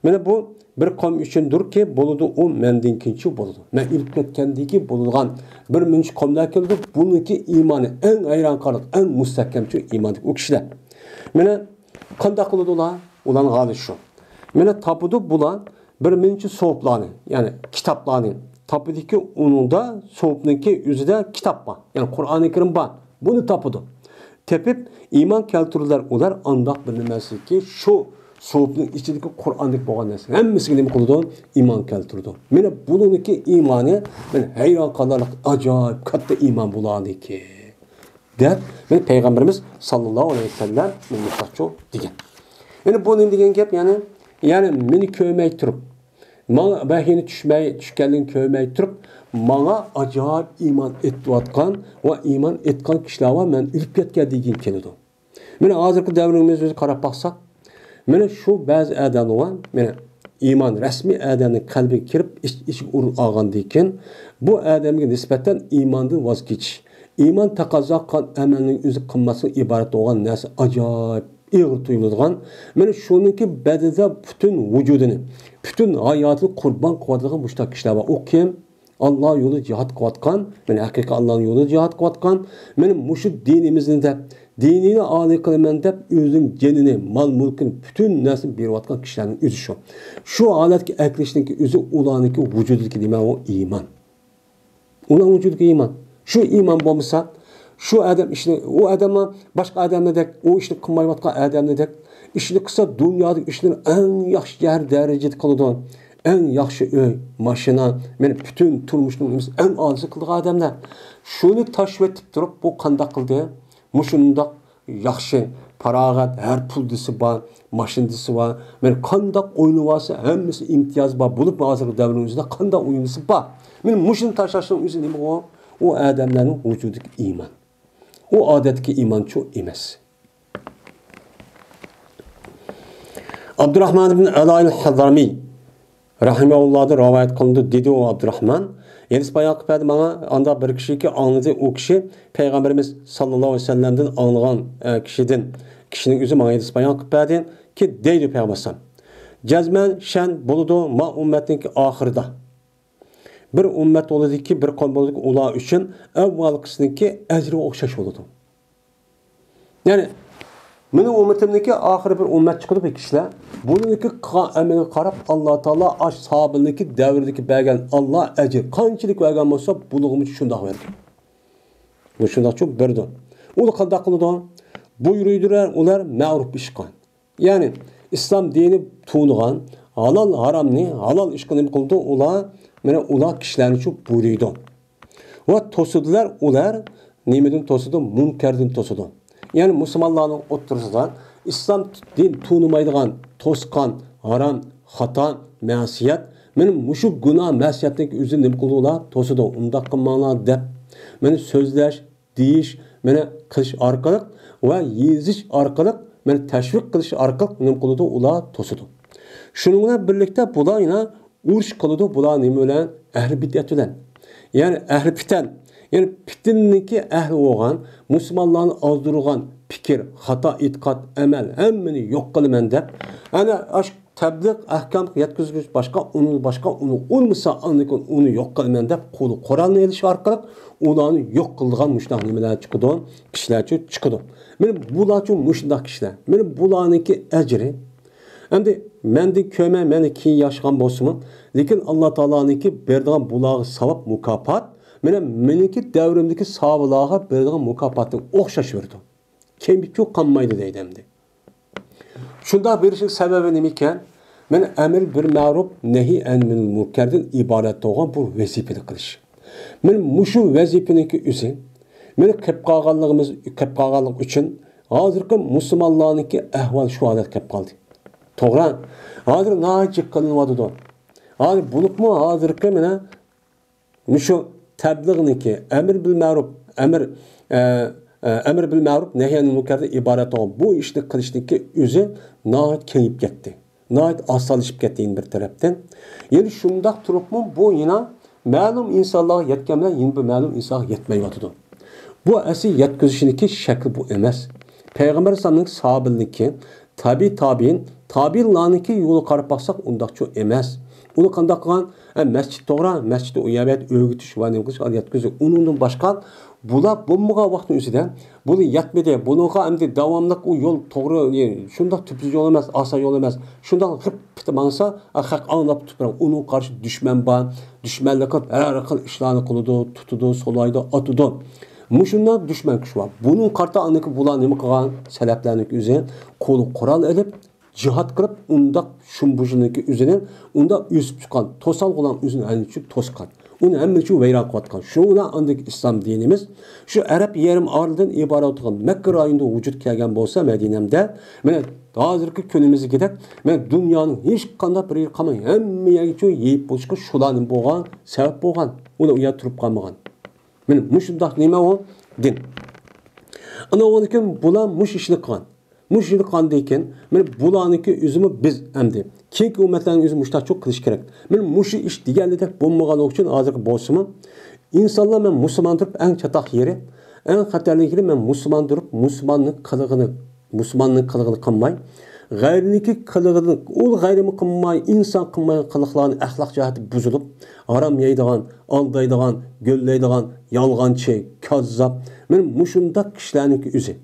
مانا بۇ بىر قوم ئۈچۈندۇركى بولىدۇ، ئۇ مەندىن كېيىنچە بولىدۇ. مەن ئۆلۈپ كەتكەندىن كېيىن بولىدىغان بىر مۇنچە قوملار كېلىدۇ، بۇنىڭكى ئىمانى ئەڭ ھەيران قالىدۇ، ئەڭ مۇستەھكەمچۇ ئىماندىكى ئۇ كىشىلەر. مانا قانداق قىلىدۇ ئۇلار؟ ئۇلارنىڭ ھالى شۇ. مانا تاپىدۇ بۇلار بىر مۇنچە سوپلارنى، يەنى كىتابلارنى تاپىدۇكى، ئۇنىڭدا سوپنىڭكى ئۆزىدە كىتاب بار، يەنى قۇرئانى كەرىم بار. بۇنى تاپىدۇ. تېپىپ ئىمان كەلتۈرىدىلەر ئۇلار ئانداق بىر نېمەسىكى، شۇ سوپنىڭ ئىچىدىكى قۇرئاندىكى بولغان نەرسە ھەممىسىگە نېمە قىلىدۇ؟ ئىمان كەلتۈرىدۇ. مانا بۇنىڭكى ئىمانى، مانا ھەيران قالارلىق ئاجايىپ كاتتا ئىمان بۇلارنىڭكى، دەپ مانا پەيغەمبىرىمىز ساللاللاھۇ ئەلەيھى ۋەسەللەم مۇنداقچۇ دېگەن. يەنى بۇ نېمە دېگەن گەپ؟ يەنى، يەنى مېنى كۆرمەي تۇرۇپ، ماڭا ۋەھىينى چۈشمەي، چۈشكەنلىكىنى كۆرمەي تۇرۇپ، ماڭا ئاجايىپ ئىمان ئېيتىۋاتقان ۋە ئىمان ئېيتقان كىشىلەر بار، مەن ئۆلۈپ كەتكەندىن كېيىن كېلىدۇ. مانا ھازىرقى دەۋرىمىزگە قاراپ باقساق، مانا شۇ بەزى ئادەملەر بار، مانا ئىمان رەسمىي ئادەمنىڭ قەلبىگە كىرىپ، ئىچ-، ئىچىگە ئورۇن ئالغاندىن كېيىن، بۇ ئادەمگە نىسبەتەن ئىماندىن ۋاز كېچىش، ئىمان تەقەززا قىلغان ئەمەلنىڭ ئۆزى قىلماسلىقتىن ئىبارەت بولغان نەرسە ئاجايىپ ئېغىر تۇيۇلىدىغان، مانا شۇنىڭكى بەدىلىدە پۈتۈن ۋۇجۇدىنى، پۈتۈن ھاياتىنى قۇربان قىلىۋاتىدىغان مۇشۇنداق كىشىلەر بار. ئۇ كىم؟ ئاللا يولىدا جىھاد قىلىۋاتقان، مانا ھەقىقىي ئاللانىڭ يولىدا جىھاد قىلىۋاتقان، مانا مۇشۇ دىنىمىزنى دەپ، دىنىنى ئالىي قىلىمەن دەپ، ئۆزىنىڭ جېنىنى، مال-مۈلكىنى، پۈتۈن نەرسىنى بېرىۋاتقان كىشىلەرنىڭ ئۆزى شۇ. شۇ ھالەتكە ئەكېلىشنىڭكى ئۆزى ئۇلارنىڭكى ۋۇجۇدىدىكى نېمە؟ ئۇ ئىمان. ئۇلارنىڭ ۋۇجۇدىدىكى ئىمان. شۇ ئىمان بولمىسا، شۇ ئادەم ئىشنى، ئۇ ئادەملەر باشقا ئادەملەردەك، ئۇ ئىشنى قىلمايۋاتقان ئادەملەردەك ئىشنى قىلسا، دۇنيادىكى ئىشلىرىنى ئەڭ ياخشى يەر دەرىجىدە قىلىدۇ. ئەڭ ياخشى ئۆي، ماشىنا، مانا پۈتۈن تۇرمۇشنىڭ نېمىسى ئەڭ ئالىيسى قىلىدىغان ئادەملەر. شۇنى تاشلىۋېتىپ تۇرۇپ، بۇ قانداق قىلدى؟ مۇشۇنداق ياخشى، پاراغەت، ھەر پۇلدىسى بار، ماشىنىسى بار. مانا قانداق ئويۇنى بارسا، ھەممىسى ئىمتىيازى بار بولۇپ، ھازىرقى دەۋرنىڭ ئۆزىدە قانداق ئويۇنىسى بار. مانا مۇشۇنى تاشلاشنىڭ ئۆزى نېمە ئۇ؟ ئۇ ئادەملەرنىڭ ۋۇجۇدىدىكى ئىمان. ئۇ ئادەتتىكى ئىمانچۇ ئەمەس. ئابدۇراھمان ئىبن ئەلائىل ھەزرەمى رەھىمەھۇللاھدىن رىۋايەت قىلىنىدۇ، دېدى ئۇ ئابدۇراھمان، ھەدىس بايان قىلىپ بەردى ماڭا، ئاندا بىر كىشىكى ئاڭلىدى، ئۇ كىشى پەيغەمبىرىمىز ساللاللاھۇ ئەلەيھى ۋەسەللەمدىن ئاڭلىغان، ئە، كىشىدىن، كىشىنىڭ ئۆزى ماڭا ھەدىس بايان قىلىپ بەردى، كى، دەيدۇ پەيغەمبەر ئەلەيھىسسالام. جەزمەن شەن بولىدۇ ما ئۈممەتنىڭكى ئاخىرىدا. بىر ئۈممەت بولىدۇكى، بىر قوم بولىدۇكى، ئۇلار ئۈچۈن ئەۋۋالقىسىنىڭكى ئەجرىگە ئوخشاش بولىدۇ. يەنى، مېنىڭ ئۈممىتىمدىكى ئاخىرى بىر ئۈممەت چىقىدۇ، بۇ كىشىلەر. بۇنىڭكى قىلغان ئەمىلىگە قاراپ، ئاللا تائالا ئاش ساھابىلىكى دەۋرىدىكى بەرگەن ئاللا ئەجىر قانچىلىك بەرگەن بولسا، بۇلىغىمۇ شۇنداق بەردى. بۇ شۇنداقچۇ بەردى. ئۇلار قانداق قىلىدۇ؟ بۇيرۇيدۇ ئۇلار مەرۇپ ئىشقا. يەنى ئىسلام دىنى تونۇغان ھالال ھارامنى، ھالال ئىشقا نېمە قىلىدۇ؟ ئۇلار، مانا ئۇلار كىشىلەرنى شۇ بۇيرۇيدۇ. ۋە توسىدىلار ئۇلار، نېمىدىن توسىدۇ؟ مۇنكەردىن توسىدۇ. يەنى مۇسۇلمانلارنىڭ ئوتتۇرىسىدا ئىسلام دىن تونۇمايدىغان توسقان، ھارام، خاتا، مەسىيەت، مانا مۇشۇ گۇناھ مەسىيەتنىڭ ئۆزىنى نېمە قىلىدۇ؟ ئۇلار توسىدۇ. ئۇنداق قىلماڭلار دەپ، مانا سۆزلەش، دېيىش، مانا قىلىش ئارقىلىق ۋە يېزىش ئارقىلىق، مانا تەشۋىق قىلىش ئارقىلىق نېمە قىلىدۇ؟ ئۇلار توسىدۇ. شۇنىڭ بىلەن بىرلىكتە بۇلار يەنە ئۇرۇش قىلىدۇ، بۇلار نېمە بىلەن؟ ئەھلى بىدئەت بىلەن. يەنى ئەھلى پىتەن، يەنى پىتنىنىڭكى ئەھلى بولغان، مۇسۇلمانلارنى ئازدۇرغان پىكىر، خاتا ئېتىقاد، ئەمەل، ھەممىنى يوق قىلىمەن دەپ، ئەنە ئاشۇ تەبلىغ ئەھكام يەتكۈزگۈچ باشقا، ئۇنى باشقا، ئۇنى ئۇرمىسا، ئاندىن كېيىن ئۇنى يوق قىلىمەن دەپ، قولى قورالنى ئېلىش ئارقىلىق ئۇلارنى يوق قىلىدىغان مۇشۇنداق نېمىلەر چىقىدۇ، كىشىلەرچۇ چىقىدۇ. مانا بۇلارچۇ مۇشۇنداق كىشىلەر. مانا بۇلارنىڭكى ئەجرى. ئەمدى مەندىن كۆرمەي، مەندىن كېيىن ياشىغان بولسىمۇ، لېكىن ئاللا تائالانىڭكى بېرىدىغان بۇلارغا ساۋاب، مۇكاپات، مانا مېنىڭكى دەۋرىمدىكى ساھابىلارغا بېرىدىغان مۇكاپاتتىن ئوخشاش بېرىدۇ. كېمىكچۇ قالمايدۇ دەيدۇ ئەمدى. شۇنداق بېرىشنىڭ سەۋەبى نېمىكەن؟ مانا ئەمر بىل مەرۇپ، نەھى ئەنىل مۇنكەردىن ئىبارەت بولغان بۇ ۋەزىپىنى قىلىش. مانا مۇشۇ ۋەزىپىنىڭكى ئۆزى، مانا قېلىپ قالغانلىقىمىز، قېلىپ قالغانلىق ئۈچۈن ھازىرقى مۇسۇلمانلارنىڭكى ئەھۋالى شۇ ھالەتكە كېلىپ قالدى. توغرا، ھازىر ناھايىتى جىق قىلىنىۋاتىدۇ. ھازىر بولۇپمۇ ھازىرقى مانا مۇشۇ تەبلىغنىڭكى ئەمر بىل مەرۇپ، ئەمر، ئە، ئە، ئەمر بىل مەرۇپ، نەھي ئەنىل مۇنكەردىن ئىبارەت بولغان بۇ ئىشنى قىلىشنىڭكى ئۆزى ناھايىتى كېڭىيىپ كەتتى. ناھايىتى ئاسانلىشىپ كەتتى يەنە بىر تەرەپتىن. يەنە شۇنداق تۇرۇپمۇ بۇ يەنە مەلۇم ئىنسانلارغا يەتكەن بىلەن يەنە بىر مەلۇم ئىنسانغا يەتمەيۋاتىدۇ. بۇ ئەسلى يەتكۈزۈشنىكى شەكلى بۇ ئەمەس. پەيغەمبەر ئەلەيھىسسالامنىڭ ساھابىلىرىنىڭكى، تەبىئىي تابىئىن، تابىئىنلارنىڭكى يولىغا قاراپ باقساق ئۇنداقچۇ ئەمەس. ئۇلار قانداق قىلغان؟ ئە، مەسچىت توغرا، مەسچىتتە ئۇ يەردە ئۆگىتىش ۋە نېمە قىلىش، يەتكۈزۈش. ئۇنىڭدىن باشقا بۇلار بولمىغان ۋاقىتنىڭ ئۆزىدە، بۇنى يەتمىدى، بۇنىڭغا ئەمدى داۋاملىق ئۇ يول توغرا، شۇنداق تۈپسىز يول ئەمەس، ئاسان يول ئەمەس، شۇنداق غىپ پىتى ماڭسا، خەق ئاڭلاپ تۇرۇپ، ئۇنىڭغا قارشى دۈشمەن بار، دۈشمەنلىك قىلىپ، ھەر خىل ئىشلارنى قىلىدۇ، تۇتىدۇ، سولايدۇ، ئاتىدۇ. مۇشۇنداق دۈشمەن كۈچ بار. بۇنىڭغا قارىتا ئاندىكى بۇلار نېمە قىلغان؟ سەلەپلەرنىڭ ئۆزى قولى قورال ئېلىپ، جىھاد قىلىپ، ئۇنداق شۇمبۇژنىڭكى ئۆزىنى، ئۇنداق ئۆسۈپ چىققان توسالغۇلارنىڭ ئۆزىنى ئەنە شۇ توسقان. ئۇنى ھەممىنى شۇ ۋەيران قىلىۋاتقان. شۇ بىلەن ئاندىكى ئىسلام دىنىمىز شۇ ئەرەب يېرىم ئارىلىدىن ئىبارەت بولغان مەككە رايونىدا ۋۇجۇدقا كەلگەن بولسا مەدىنەمدە، مانا ھازىرقى كۈنىمىزدىكىدەك، مانا دۇنيانىڭ ھېچقانداق بىر يېرى قالماي، ھەممە يەرگە شۇ يېيىپ بولۇشقا شۇلار نېمە بولغان، سەۋەب بولغان. ئۇلار ئۇ يەردە تۇرۇپ قالمىغان. مانا مۇشۇنداق نېمە ئۇ؟ دىن. ئانا ئۇنىڭدىن كېيىن بۇلار مۇشۇ ئىشنى قىلغان. مۇشۇ ئىشنى قىلغاندىن كېيىن، مانا بۇلارنىڭكى ئۆزىمۇ بىز ئەمدى كېيىنكى ئۈممەتلەرنىڭ ئۆزى مۇشۇنداقچۇ قىلىش كېرەك. مانا مۇشۇ ئىش دېگەنلىكتەك بولمىغان ئۈچۈن ھازىرقى بولسىمۇ، ئىنسانلار مەن مۇسۇلمان تۇرۇپ ئەڭ چاتاق يېرى، ئەڭ خەتەرلىك يېرى مەن مۇسۇلمان تۇرۇپ مۇسۇلماننىڭ قىلىقىنى، مۇسۇلماننىڭ قىلىقىنى قىلماي، غەيرىنىڭكى قىلىقىنى، ئۇ غەيرىمۇ قىلماي، ئىنسان قىلمايدىغان قىلىقلارنى ئەخلاق جەھەتتە بۇزۇلۇپ، ھارام يەيدىغان، ئالدايدىغان، گۆللەيدىغان، يالغانچى، كاززاپ، مانا مۇشۇنداق كىشىلەرنىڭكى ئۆزى.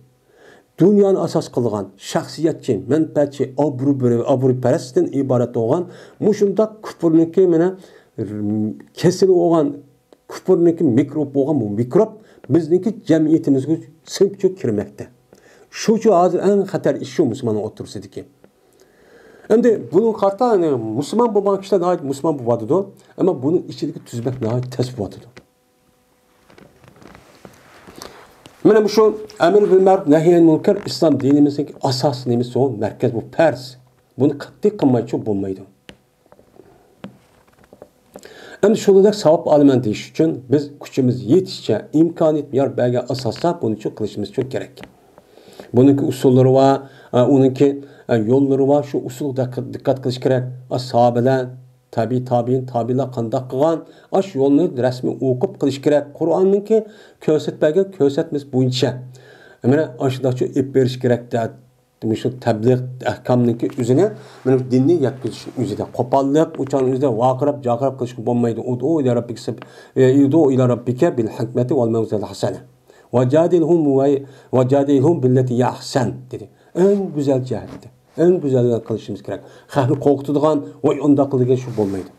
دۇنيانى ئاساس قىلغان، شەخسىيەتچى، مەنپەئەتچى، ئابرۇ-، ئابرۇپەرەستىن ئىبارەت بولغان مۇشۇنداق كۇپۇرنىڭكى مانا كېسىلى بولغان، كۇپۇرنىڭكى مىكروب بولغان بۇ مىكروب بىزنىڭكى جەمئىيىتىمىزگە سىڭىپچۇ كىرمەكتە. شۇچۇ ھازىر ئەڭ خەتەر ئىش شۇ مۇسۇلماننىڭ ئوتتۇرىسىدىكى. ئەمدى بۇنىڭغا قارىتا، يەنى مۇسۇلمان بولمىغان كىشىلەر ناھايىتى مۇسۇلمان بولۇۋاتىدۇ، ئەمما بۇنىڭ ئىچىدىكى تۈزمەك ناھايىتى تەس بولۇۋاتىدۇ. مانا مۇشۇ ئەمر بىل مەرۇپ نەھي ئەنىل مۇنكەر ئىسلام دىنىمىزنىڭ ئاساسىي نېمىسى، ئۇ مەركەز، بۇ پەرز. بۇنى قەتئىي قىلمايچۇ بولمايدۇ. ئەمدى شۇنىڭدەك ساۋاب ئالىمەن دېيىش ئۈچۈن بىز كۈچىمىز يېتىشىچە، ئىمكانىيەت يار بەرگەن ئاساستا بۇنىچۇ قىلىشىمىزچۇ كېرەك. بۇنىڭكى ئۇسۇللىرى بار، ئە، ئۇنىڭكى، ئە، يوللىرى بار، شۇ ئۇسۇلغا دىققەت، دىققەت قىلىش كېرەك. ئە، ساھابىلەر، تەبىئىي تابىئىن، تابىئىنلار قانداق قىلغان؟ ئاشۇ يولنى رەسمىي ئوقۇپ قىلىش كېرەك. قۇرئاننىڭكى كۆرسەتمە بەرگەن كۆرسەتمىسى بويىچە، مانا، ئاشۇنداقچۇ ئېلىپ بېرىش كېرەك دە-، مۇشۇ تەبلىغ ئەھكامنىڭكى ئۆزىنى، مانا، دىننى يەتكۈزۈشنىڭ ئۆزىدە قوپاللىق، ئۇ چاغنىڭ ئۆزىدە ۋارقىراپ، جارقىراپ قىلىشقا بولمايدۇ. ئۇدئۇ ئىلا رەببىكە سەب-، ئە، ئۇدئۇ ئىلا رەببىكە بىل ھىكمەتى ۋەل مەۋئىزەتىل ھەسەنە. «ۋەجادىلھۇم ۋە-، ۋەجادىلھۇم بىللەتى ھىيە ئەھسەن» دېدى. ئەڭ گۈزەل جەھەتتە، ئەڭ گۈزەل قىلىشىمىز كېرەك. خەقنى قورقۇتىدىغان، «ۋاي، ئۇنداق قىل» دېگەن شۇ بولمايدۇ.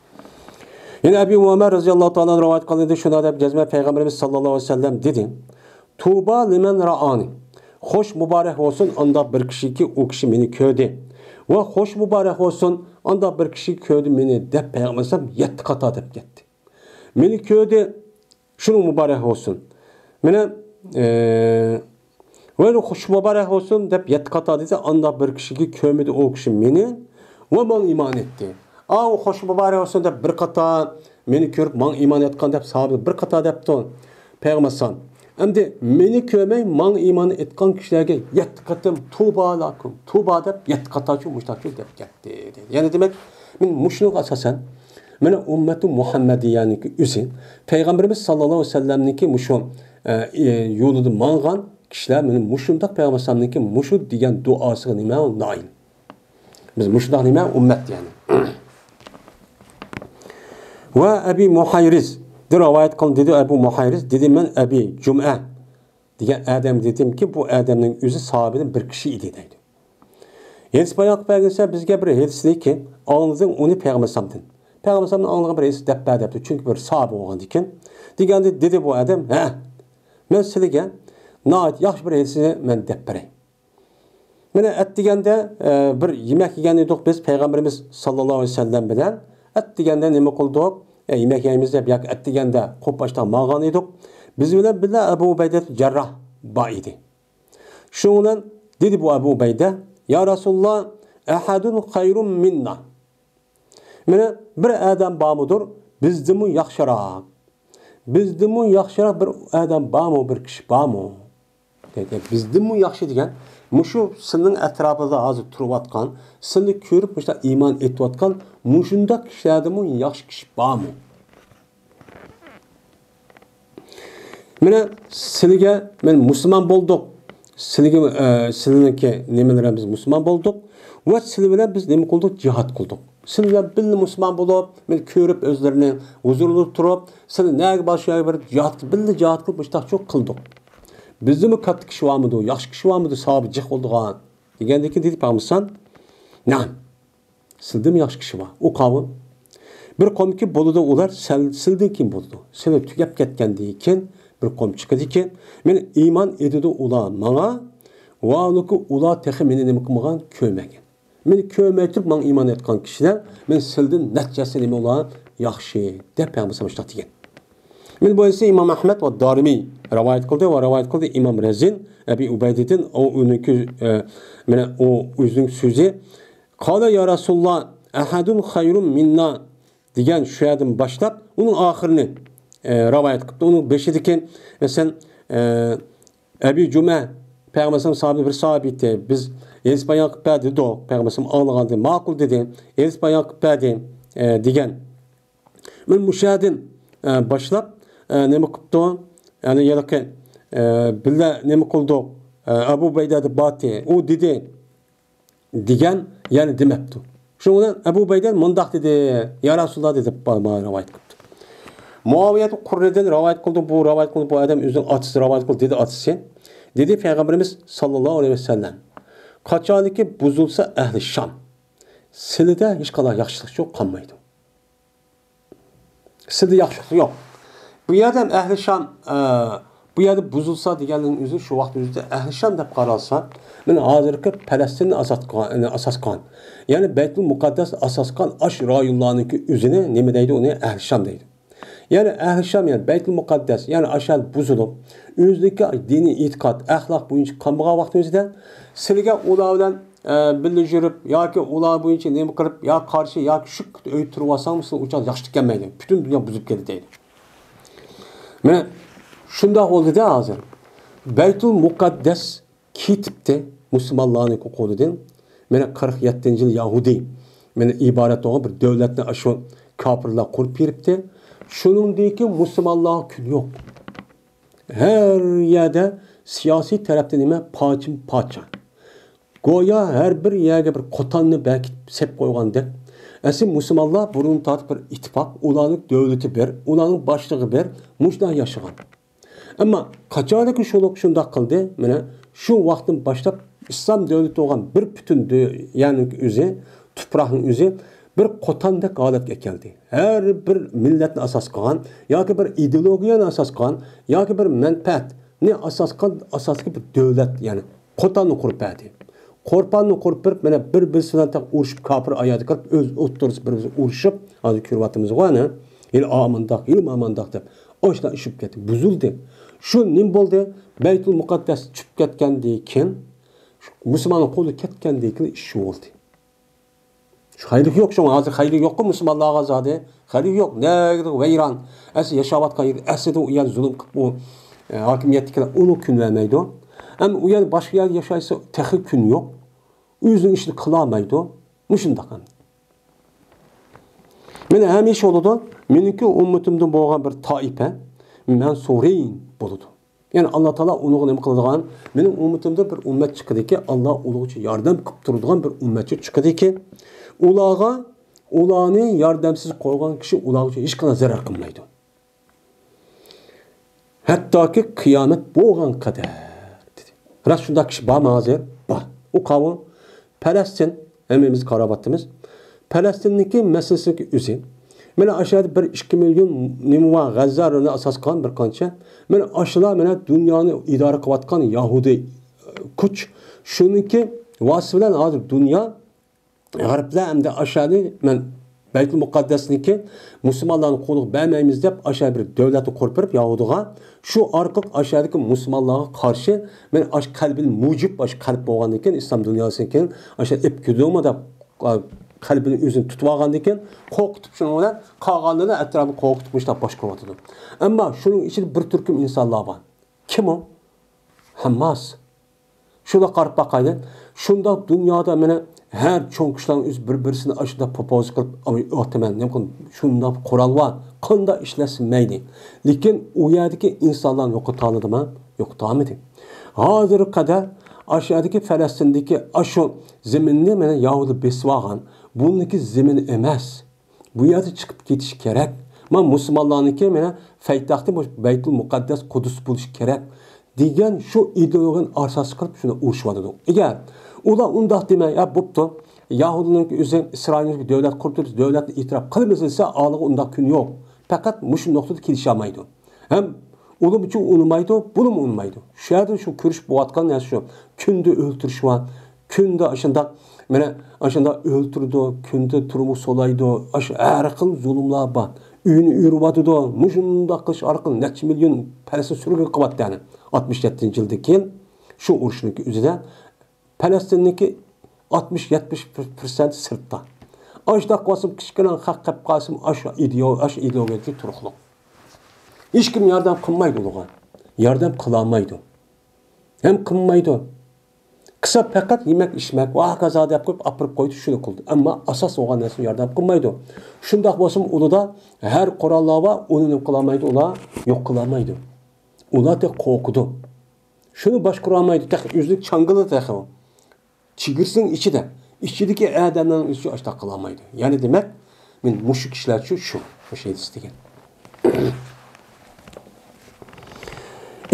يەنە ئەبى ئۇمامە رەزىياللاھۇ تائالا ئەنھۇ رىۋايەت قىلىندى، شۇنداق دەپ يازما پەيغەمبىرىمىز ساللاللاھۇ ئەلەيھى ۋەسەللەم دېدى: «تۇبا لىمەن رائانى». خوش مۇبارەك بولسۇن ئانداق بىر كىشىگە، ئۇ كىشى مېنى كۆردى. ۋە خوش مۇبارەك بولسۇن ئانداق بىر كىشىگە كۆردى مېنى دەپ پەيغەمبەر ئەلەيھىسسالام يەتتە قاتا دەپ كەتتى. مېنى كۆردى، شۇنىڭ مۇبارەك بولسۇن. مانا، ئە، ۋە خوش مۇبارەك بولسۇن دەپ يەتتە قاتا دېسە، ئانداق بىر كىشىگە كۆرمىدى ئۇ كىشى مېنى ۋە ماڭا ئىمان ئېيتتى. ئاۋۇ خوش مۇبارەك بولسۇن دەپ بىر قاتا، مېنى كۆرۈپ ماڭا ئىمان ئېيتقان دەپ ساھابە بىر قاتا دەپتۇ پەيغەمبەر ئەلەيھىسسالام. ئەمدى مېنى كۆرمەي ماڭا ئىمان ئېيتقان كىشىلەرگە يەتتە قېتىم «تۇبا لەكۇم، تۇبا» دەپ يەتتە قاتاچۇ مۇشتاچۇ دەپ كەتتى. يەنى دېمەك، مەن مۇشۇنىڭغا ئاساسەن، مانا ئۈممەتۇ مۇھەممەدىيەنىڭكى ئۆزى، پەيغەمبىرىمىز ساللاللاھۇ ئەلەيھى ۋەسەللەمنىڭكى مۇشۇ، ئە، ئە، يولىدا ماڭغان كىشىلەر مانا مۇشۇنداق پەيغەمبەر ئەلەيھىسسالامنىڭكى مۇشۇ دېگەن دۇئاسىغا نېمە نائىل. بىز مۇشۇنداق نېمە ئۈممەت يەنى. ۋە ئەبى مۇھەيرىز دە رىۋايەت قىلدى، دېدى ئەبۇ مۇھەيرىز، دېدى، مەن ئەبى جۇمئە دېگەن ئادەم دېدىمكى، بۇ ئادەمنىڭ ئۆزى ساھابىدىن بىر كىشى ئىدى دەيدۇ. ھېدىس بايان قىلىپ بەرگەنسە بىزگە بىر ھېدىسنىكى ئاڭلىدىڭ ئۇنى پەيغەمبەر ئەلەيھىسسالامدىن. پەيغەمبەر ئەلەيھىسسالامدىن ئاڭلىغان بىر ھېدىس دەپ بەر دەپتۇ. چۈنكى بىر ساھابە بولغاندىكىن. دېگەندە دېدى بۇ ئادەم، ھە، مەن سىلىگە ناھايىتى ياخشى بىر ھېدىسنى مەن دەپ بېرەي. مانا ئەتىگەندە، ئە، بىر يېمەك يېگەن ئىدۇق بىز پەيغەمبىرىمىز ساللاللاھۇ ئەلەيھى ۋەسەللەم بىلەن. ئەتىگەندە نېمە قىلدۇق؟ ئە، يېمەك يەيمىز دەپ ياكى ئەتىگەندە قوپۇپ ئاشتاق ماڭغان ئىدۇق. بىز بىلەن بىللە ئەبۇ ئۇبەيدە جەرراھ بار ئىدى. شۇنىڭ بىلەن دېدى بۇ ئەبۇ ئۇبەيدە، يا رەسۇلاللا، ئەھەدۇن خەيرۇن مىننا. مانا بىر ئادەم بارمىدۇر، بىزدىنمۇ ياخشىراق. بىزدىنمۇ ياخشىراق بىر ئادەم بارمۇ، بىر كىشى بارمۇ؟ دەيدۇ. بىزدىنمۇ ياخشى دېگەن، مۇشۇ سىلىنىڭ ئەتراپىدا ھازىر تۇرۇۋاتقان، سىلىنى كۆرۈپ مۇشۇنداق ئىمان ئېيتىۋاتقان، مۇشۇنداق كىشىلەردىنمۇ ياخشى كىشى بارمۇ؟ مانا سىلىگە مەن مۇسۇلمان بولدۇق. سىلىگە، ئە، سىلىنىڭكى نېمىلىرى بىز مۇسۇلمان بولدۇق. ۋە سىلى بىلەن بىز نېمە قىلدۇق؟ جىھاد قىلدۇق. سىلى بىلەن بىللە مۇسۇلمان بولۇپ، مەن كۆرۈپ ئۆزلىرىنى ھۇزۇرلىرىدا تۇرۇپ، سىلى نەگە بارسا شۇ يەرگە بېرىپ جىھاد قىلىپ، بىللە جىھاد قىلىپ، مۇشۇنداق قىلدۇق. بىزدىمۇ كاتتا كىشى بارمىدۇ، ياخشى كىشى بارمىدۇ، ساھابە جىق بولىدىغان؟ دېگەندىن كېيىن دېدى پەيغەمبەر، نەم. سىلدىنمۇ ياخشى كىشى بار. ئۇ قاۋۇل. بىر قومكى بولىدۇ، ئۇلار سەل-، سىلدىن كېيىن بولىدۇ. سىلى تۈگەپ كەتكەندىن كېيىن بىر قوم چىقىدىكەن، مېنى ئىمان ئېيتىدۇ ئۇلار ماڭا، ۋاھالۇكى، ئۇلار تېخى مېنى نېمە قىلمىغان، كۆرمىگەن. مېنى كۆرمەي تۇرۇپ ماڭا ئىمان ئېيتقان كىشىلەر، مېنى سىلدىن نەچچە ھەسسە نېمە ئۇلار ياخشى، دەپ پەيغەمبەر مۇشۇنداق دېگەن. مانا بۇ ھەدىسنى ئىمام ئەھمەد ۋە دارىمى رىۋايەت قىلدى ۋە رىۋايەت قىلدى ئىمام رەزىن، ئەبى ئۇبەيدىدىن، ئۇ ئۆزىنىڭكى، ئە، مانا ئۇ ئۆزىنىڭ سۆزى. قال يا رسول الله، أحد خير منا دېگەن شۇ يەردىن باشلاپ، ئۇنىڭ ئاخىرىنى، ئە، رىۋايەت قىپتۇ. ئۇنىڭ بېشىدىكى، مەسىلەن، ئە، ئەبى جۇمە پەيغەمبەر ساھابى بىر ساھابىيتى، بىز ھېدىس بايان قىلىپ بەر دېدۇق. پەيغەمبەر ئاڭلىغاندىن ماقۇل دېدى. ھېدىس بايان قىلىپ بەردى، ئە، دېگەن. مەن مۇشۇ يەردىن، ئە، باشلاپ، ئە، نېمە قىپتۇ؟ يەنى ھېلىقى، ئە، بىللە نېمە قىلدۇق؟ ئە، ئەبۇ ئۇبەيدە دەپ باتى. ئۇ دېدى، دېگەن، يەنى دېمەپتۇ. شۇنىڭ بىلەن ئەبۇ ئۇبەيدە مۇنداق دېدى، يا رەسۇلاللا دېدى، رىۋايەت قىپتۇ. مۇئاۋىيەتۇ قۇررىدىن رىۋايەت قىلدى، بۇ رىۋايەت قىلدى، بۇ ئادەم ئۆزىنىڭ ئاتىسى رىۋايەت قىلدى، دېدى ئاتىسى. دېدى پەيغەمبىرىمىز ساللاللاھۇ ئەلەيھى ۋەسەللەم، قاچانكى بۇزۇلسا ئەھلى شام، سىلىدە ھېچقانداق ياخشىلىق يوق، قالمايدۇ. سىلىدە ياخشىلىق يوق. بۇ يەردە ھەم ئەھلى شام، ئە، بۇ يەردە بۇزۇلسا دېگەننىڭ ئۆزى شۇ ۋاقىت ئۆزىدە ئەھلى شام دەپ قارالسا، مانا ھازىرقى پەلەستىننى ئازاد قىلغان، ئاساس قىلغان، يەنى بەيتۇل مۇقەددەس ئاساس قىلغان ئاشۇ رايونلارنىڭكى ئۆزىنى نېمە دەيدۇ؟ ئۇنى ئەھلى شام دەيدۇ. يەنى ئەھلى شام، يەنى بەيتۇل مۇقەددەس، يەنى ئاشۇ بۇزۇلۇپ، ئۆزىنىڭكى دىنىي ئېتىقاد، ئەخلاق بويىچە قالمىغان ۋاقتىمىزدا سىلىگە ئۇلار بىلەن، ئە، بىللە يۈرۈپ ياكى ئۇلار بويىچە نېمە قىلىپ، يا قارشى ياكى شۈك ئۆي تۇرۇۋالساڭ، سىلىگە ئۇچان ياخشى كەلمەيدۇ. پۈتۈن دۇنيا بۇزۇپ كېتىدۇ دەيدۇ. مانا شۇنداق بولدى-دە ھازىر. بەيتۇل مۇقەددەس كېتىپتى مۇسۇلمانلارنىڭ قولىدىن. مانا قىرىق يەتتىنچى يىل يەھۇدىي، مانا ئىبارەت بولغان بىر دۆلەتنى ئاشۇ كاپىرلار قۇرۇپ بېرىپتى. شۇنىڭدىن كېيىن مۇسۇلمانلارغا كۈن يوق. ھەر يەردە سىياسىي تەرەپتە نېمە؟ پارچىمۇ پارچە. گويا ھەر بىر يەرگە بىر قوتاننى بەركىتىپ سېلىپ قويغاندەك. ئەسلى مۇسۇلمانلار بۇرۇن تارتىپ بىر ئىتتىپاق، ئۇلارنىڭ دۆلىتى بىر، ئۇلارنىڭ باشلىقى بىر، مۇشۇنداق ياشىغان. ئەمما قاچانكى شۇلۇق شۇنداق قىلدى، مانا شۇ ۋاقىتتىن باشلاپ ئىسلام دۆلىتى بولغان بىر پۈتۈن دۆ-، يەرنىڭ ئۆزى، تۇپراقنىڭ ئۆزى بىر قوتاندەك ھالەتكە كەلدى. ھەر بىر مىللەتنى ئاساس قىلغان ياكى بىر ئىدېئولوگىيەنى ئاساس قىلغان ياكى بىر مەنپەئەتنى ئاساس قىلغان ئاساسلىق بىر دۆلەت، يەنى قوتاننى قۇرۇپ بەردى. قورپاننى قۇرۇپ بېرىپ، مانا بىر-بىرسى بىلەن تېخى ئۇرۇشۇپ، كاپىر ئايالىغا كىرىپ، ئۆز ئوتتۇرىسى بىر-بىرسى ئۇرۇشۇپ، ھازىر كۆرۈۋاتىمىزغۇ ئەنە. ھېلى ئامانداق، ھېلى مامانداق دەپ. ئاشۇلار ئىشىپ كەتتى، بۇزۇلدى. شۇ نېمە بولدى؟ بەيتۇل مۇقەددەس چۈشۈپ كەتكەندىن كېيىن، شۇ مۇسۇلماننىڭ قولىغا كەتكەندىن كېيىن ئىش شۇ بولدى. شۇ خەيرلىك يوق، شۇڭا ھازىر خەيرلىك يوققۇ مۇسۇلمانلارغا زادى. خەيرلىك يوق، نەگىدە ۋەيران. ئەسلى ياشاۋاتقان يېرى، ئەسلىدە ئۇ يەر زۇلۇم قىلىپ، ئۇ، ئە، ھاكىمىيەتتىكىلەر ئۇنى كۈن بەرمەيدۇ. ئەمما ئۇ يەر باشقا يەردە ياشايسا تېخى كۈن يوق. ئۆزىنىڭ ئىشىنى قىلالمايدۇ. مۇشۇنداق ئەمدى. مانا ھەمىشە بولىدۇ. مېنىڭكى ئۈممىتىمدىن بولغان بىر تائىپە، مەنسۇرىن بولىدۇ. يەنى ئاللا تائالا ئۇنىڭغا نېمە قىلىدىغان؟ مېنىڭ ئۈممىتىمدە بىر ئۈممەت چىقىدىكى، ئاللا ئۇلارغىچە ياردەم قىلىپ تۇرىدىغان بىر ئۈممەتچى چىقىدىكى، ئۇلارغا، ئۇلارنى ياردەمسىز قويغان كىشى ئۇلارغىچە ھېچقانداق زەرەر قىلمايدۇ. ھەتتاكى قىيامەت بولغان قەدەر، دېدى. راست شۇنداق كىشى بارمۇ ھازىر؟ بار. ئۇ قاۋۇ؟ پەلەستىن، ھەممىمىز قاراۋاتىمىز. پەلەستىننىڭكى مەسىلىسىنىڭكى ئۆزى. مانا ئاشۇ يەردە بىر ئىككى مىليون نېمە بار، غەززانى ئاساس قىلغان بىر قانچە. مانا ئاشۇلار مانا دۇنيانى ئىدارە قىلىۋاتقان يەھۇدىي، ئە، كۈچ. شۇنىڭكى ۋاسىتە بىلەن ھازىر دۇنيا غەربلەر ئەمدى ئاشۇنى مەن بەيتۇل مۇقەددەسنىكى مۇسۇلمانلارنىڭ قولىغا بەرمەيمىز دەپ ئاشۇ بىر دۆلەتنى قۇرۇپ بېرىپ يەھۇدىغا، شۇ ئارقىلىق ئاشۇدىكى مۇسۇلمانلارغا قارشى مەن ئاشۇ قەلبىل مۇجىب، ئاشۇ قەلب بولغاندىن كېيىن ئىسلام دۇنياسىدىن كېيىن ئاشۇ ئېلىپ كېلىدۇمۇ دەپ، قەلبىنى ئۆزىنى تۇتۇپ ئالغاندىن كېيىن قورقۇتۇپ شۇنىڭ بىلەن قالغانلىرىنى ئەتراپىنى قورقۇتۇپ مۇشۇنداق باشقۇرۇۋاتىدۇ. ئەمما شۇنىڭ ئىچىدە بىر تۈركۈم ئىنسانلار بار. كىم ئۇ؟ ھەمماس. شۇنداق قاراپ باقايلى. شۇنداق دۇنيادا مانا ھەر چوڭ كىشىلەرنىڭ ئۆزى بىر-بىرسىنى ئاشۇنداق پوپوزا قىلىپ، ئاي، ئاتىمەن، نېمە قىل-، شۇنداق قورال بار. قانداق ئىشلەتسە مەيلى. لېكىن ئۇ يەردىكى ئىنسانلارنى يوقىتالىدىمۇ؟ يوقىتالمىدى. ھازىرغا قەدەر ئاشۇ يەردىكى فەلەستىندىكى ئاشۇ زېمىننى مانا يەھۇدىي بېسىۋالغان. بۇنىڭكى زېمىنى ئەمەس. بۇ يەردە چىقىپ كېتىش كېرەك. مانا مۇسۇلمانلارنىڭكى مانا پايتەختى مۇشۇ بەيتۇل مۇقەددەس قۇدۇس بولۇشى كېرەك دېگەن شۇ ئىدېئولوگىيەنى ئاساس قىلىپ شۇنى ئۇرۇشۇۋاتىدۇ. ئەگەر ئۇلار ئۇنداق دېمەي، يا بوپتۇ، يەھۇدىينىڭكى ئۆزى ئىسرائىلنىڭكى دۆلەت قۇرۇپ تۇرۇپ، دۆلەتنى ئېتىراپ قىلىمىز دېسە، ئالىغا ئۇنداق كۈن يوق. پەقەت مۇشۇ نۇقتىدا كېلىشەلمەيدۇ. ھەم ئۇلىمۇچۇ ئۇنىمايدۇ، بۇلىمۇ ئۇنىمايدۇ. شۇ يەردە شۇ كۆرۈشۈپ بولۇۋاتقان نەرسە شۇ. كۈندە ئۆلتۈرۈش بار، كۈندە ئاشۇنداق، مانا ئاشۇنداق ئۆلتۈرىدۇ، كۈندە تۈرمىگە سولايدۇ، ئاشۇ ھەر خىل زۇلۇملار بار. ئۆيىنى ئۆرۈۋاتىدۇ، مۇشۇنداق قىلىش ئارقىلىق نەچچە مىليون پەلەستىن سۈرگۈن قىلىۋەتتى، يەنى ئاتمىش يەتتىنچى يىلدىن كېيىن شۇ ئۇرۇشنىڭكى ئۆزىدە. پەلەستىننىڭكى ئاتمىش يەتمىش پىرسەنت سىرتتا. ئاشۇنداق بولسىمۇ كىچىككىنە خەق قېلىپ قالسىمۇ ئاشۇ ئىدېئو-، ئاشۇ ئىدېئولوگىيەدىكى تۇرۇقلۇق. ھېچكىم ياردەم قىلمايدۇ ئۇلارغا. ياردەم قىلالمايدۇ. ھەم قىلمايدۇ. قىلسا پەقەت يېمەك، ئىچمەك ۋە ھاكازا دەپ قويۇپ ئاپىرىپ قويدى، شۇنى قىلدى. ئەمما ئاساس بولغان نەرسىنى ياردەم قىلمايدۇ. شۇنداق بولسىمۇ ئۇلىدا ھەر قوراللار بار، ئۇنى نېمە قىلالمايدۇ، ئۇلار يوق قىلالمايدۇ. ئۇلار تېخى قورقىدۇ. شۇنى باشقۇرالمايدۇ، تېخى ئۆزىنىڭ چاڭگىلى تېخى ئۇ. چېگرىسىنىڭ ئىچىدە، ئىچىدىكى ئادەملەرنىڭ ئۆزى ئاشۇنداق قىلالمايدۇ. يەنى دېمەك، مەن مۇشۇ كىشىلەرچۇ شۇ، مۇشۇ ھەدىس دېگەن.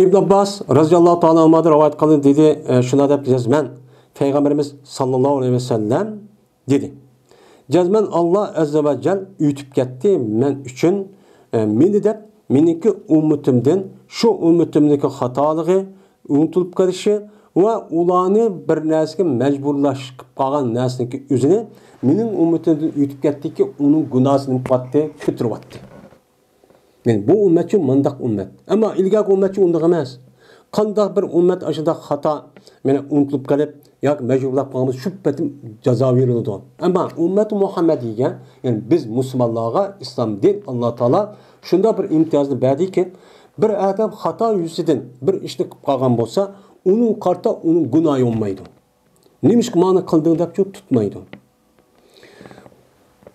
ئىبن ئابباس رازىياللاھۇ تائالا ئەنھۇدىن رىۋايەت قىلىندى، دېدى، ئە، شۇنداق دەپ جەزمەن پەيغەمبىرىمىز ساللاللاھۇ ئەلەيھى ۋەسەللەم دېدى. جەزمەن ئاللا ئەززە ۋە جەل ئۆتۈپ كەتتى مەن ئۈچۈن، ئە، مېنى دەپ، مېنىڭكى ئۈممىتىمدىن، شۇ ئۈممىتىمدىكى خاتالىقى، ئۇنتۇلۇپ قېلىشى ۋە ئۇلارنى بىر نەرسىگە مەجبۇرلاش قىلىپ قالغان نەرسىنىڭكى ئۆزىنى مېنىڭ ئۈممىتىمدىن ئۆتۈپ كەتتىكى، ئۇنىڭ گۇناھىسى نېمە قىلاتتى؟ كۆتۈرۈۋاتتى. مەن بۇ ئۈممەتچۇ مۇنداق ئۈممەت. ئەمما ئىلگەركى ئۈممەتچۇ ئۇنداق ئەمەس. قانداق بىر ئۈممەت ئاشۇنداق خاتا، مانا ئۇنتۇلۇپ قېلىپ ياكى مەجبۇرلاپ قالغان بولسا، شۇ پېتىم جازا بېرىلىدۇ. ئەمما ئۈممەتى مۇھەممەدىيگە، يەنى بىز مۇسۇلمانلارغا ئىسلام دىن، ئاللا تائالا شۇنداق بىر ئىمتىيازنى بەردىكى، بىر ئادەم خاتا يۈزىدىن بىر ئىشنى قىلىپ قالغان بولسا، ئۇنىڭ قارىتا ئۇنىڭ گۇناھى بولمايدۇ. نېمىشقا مانا قىلدىڭ دەپچۇ تۇتمايدۇ.